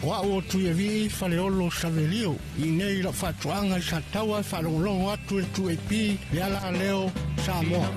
O a'u o Tuiavii Faleolo Savelio i nei la'u fa'ato'aga i Sataua e faalogologo atu i le 2AP le ala leo Samoa.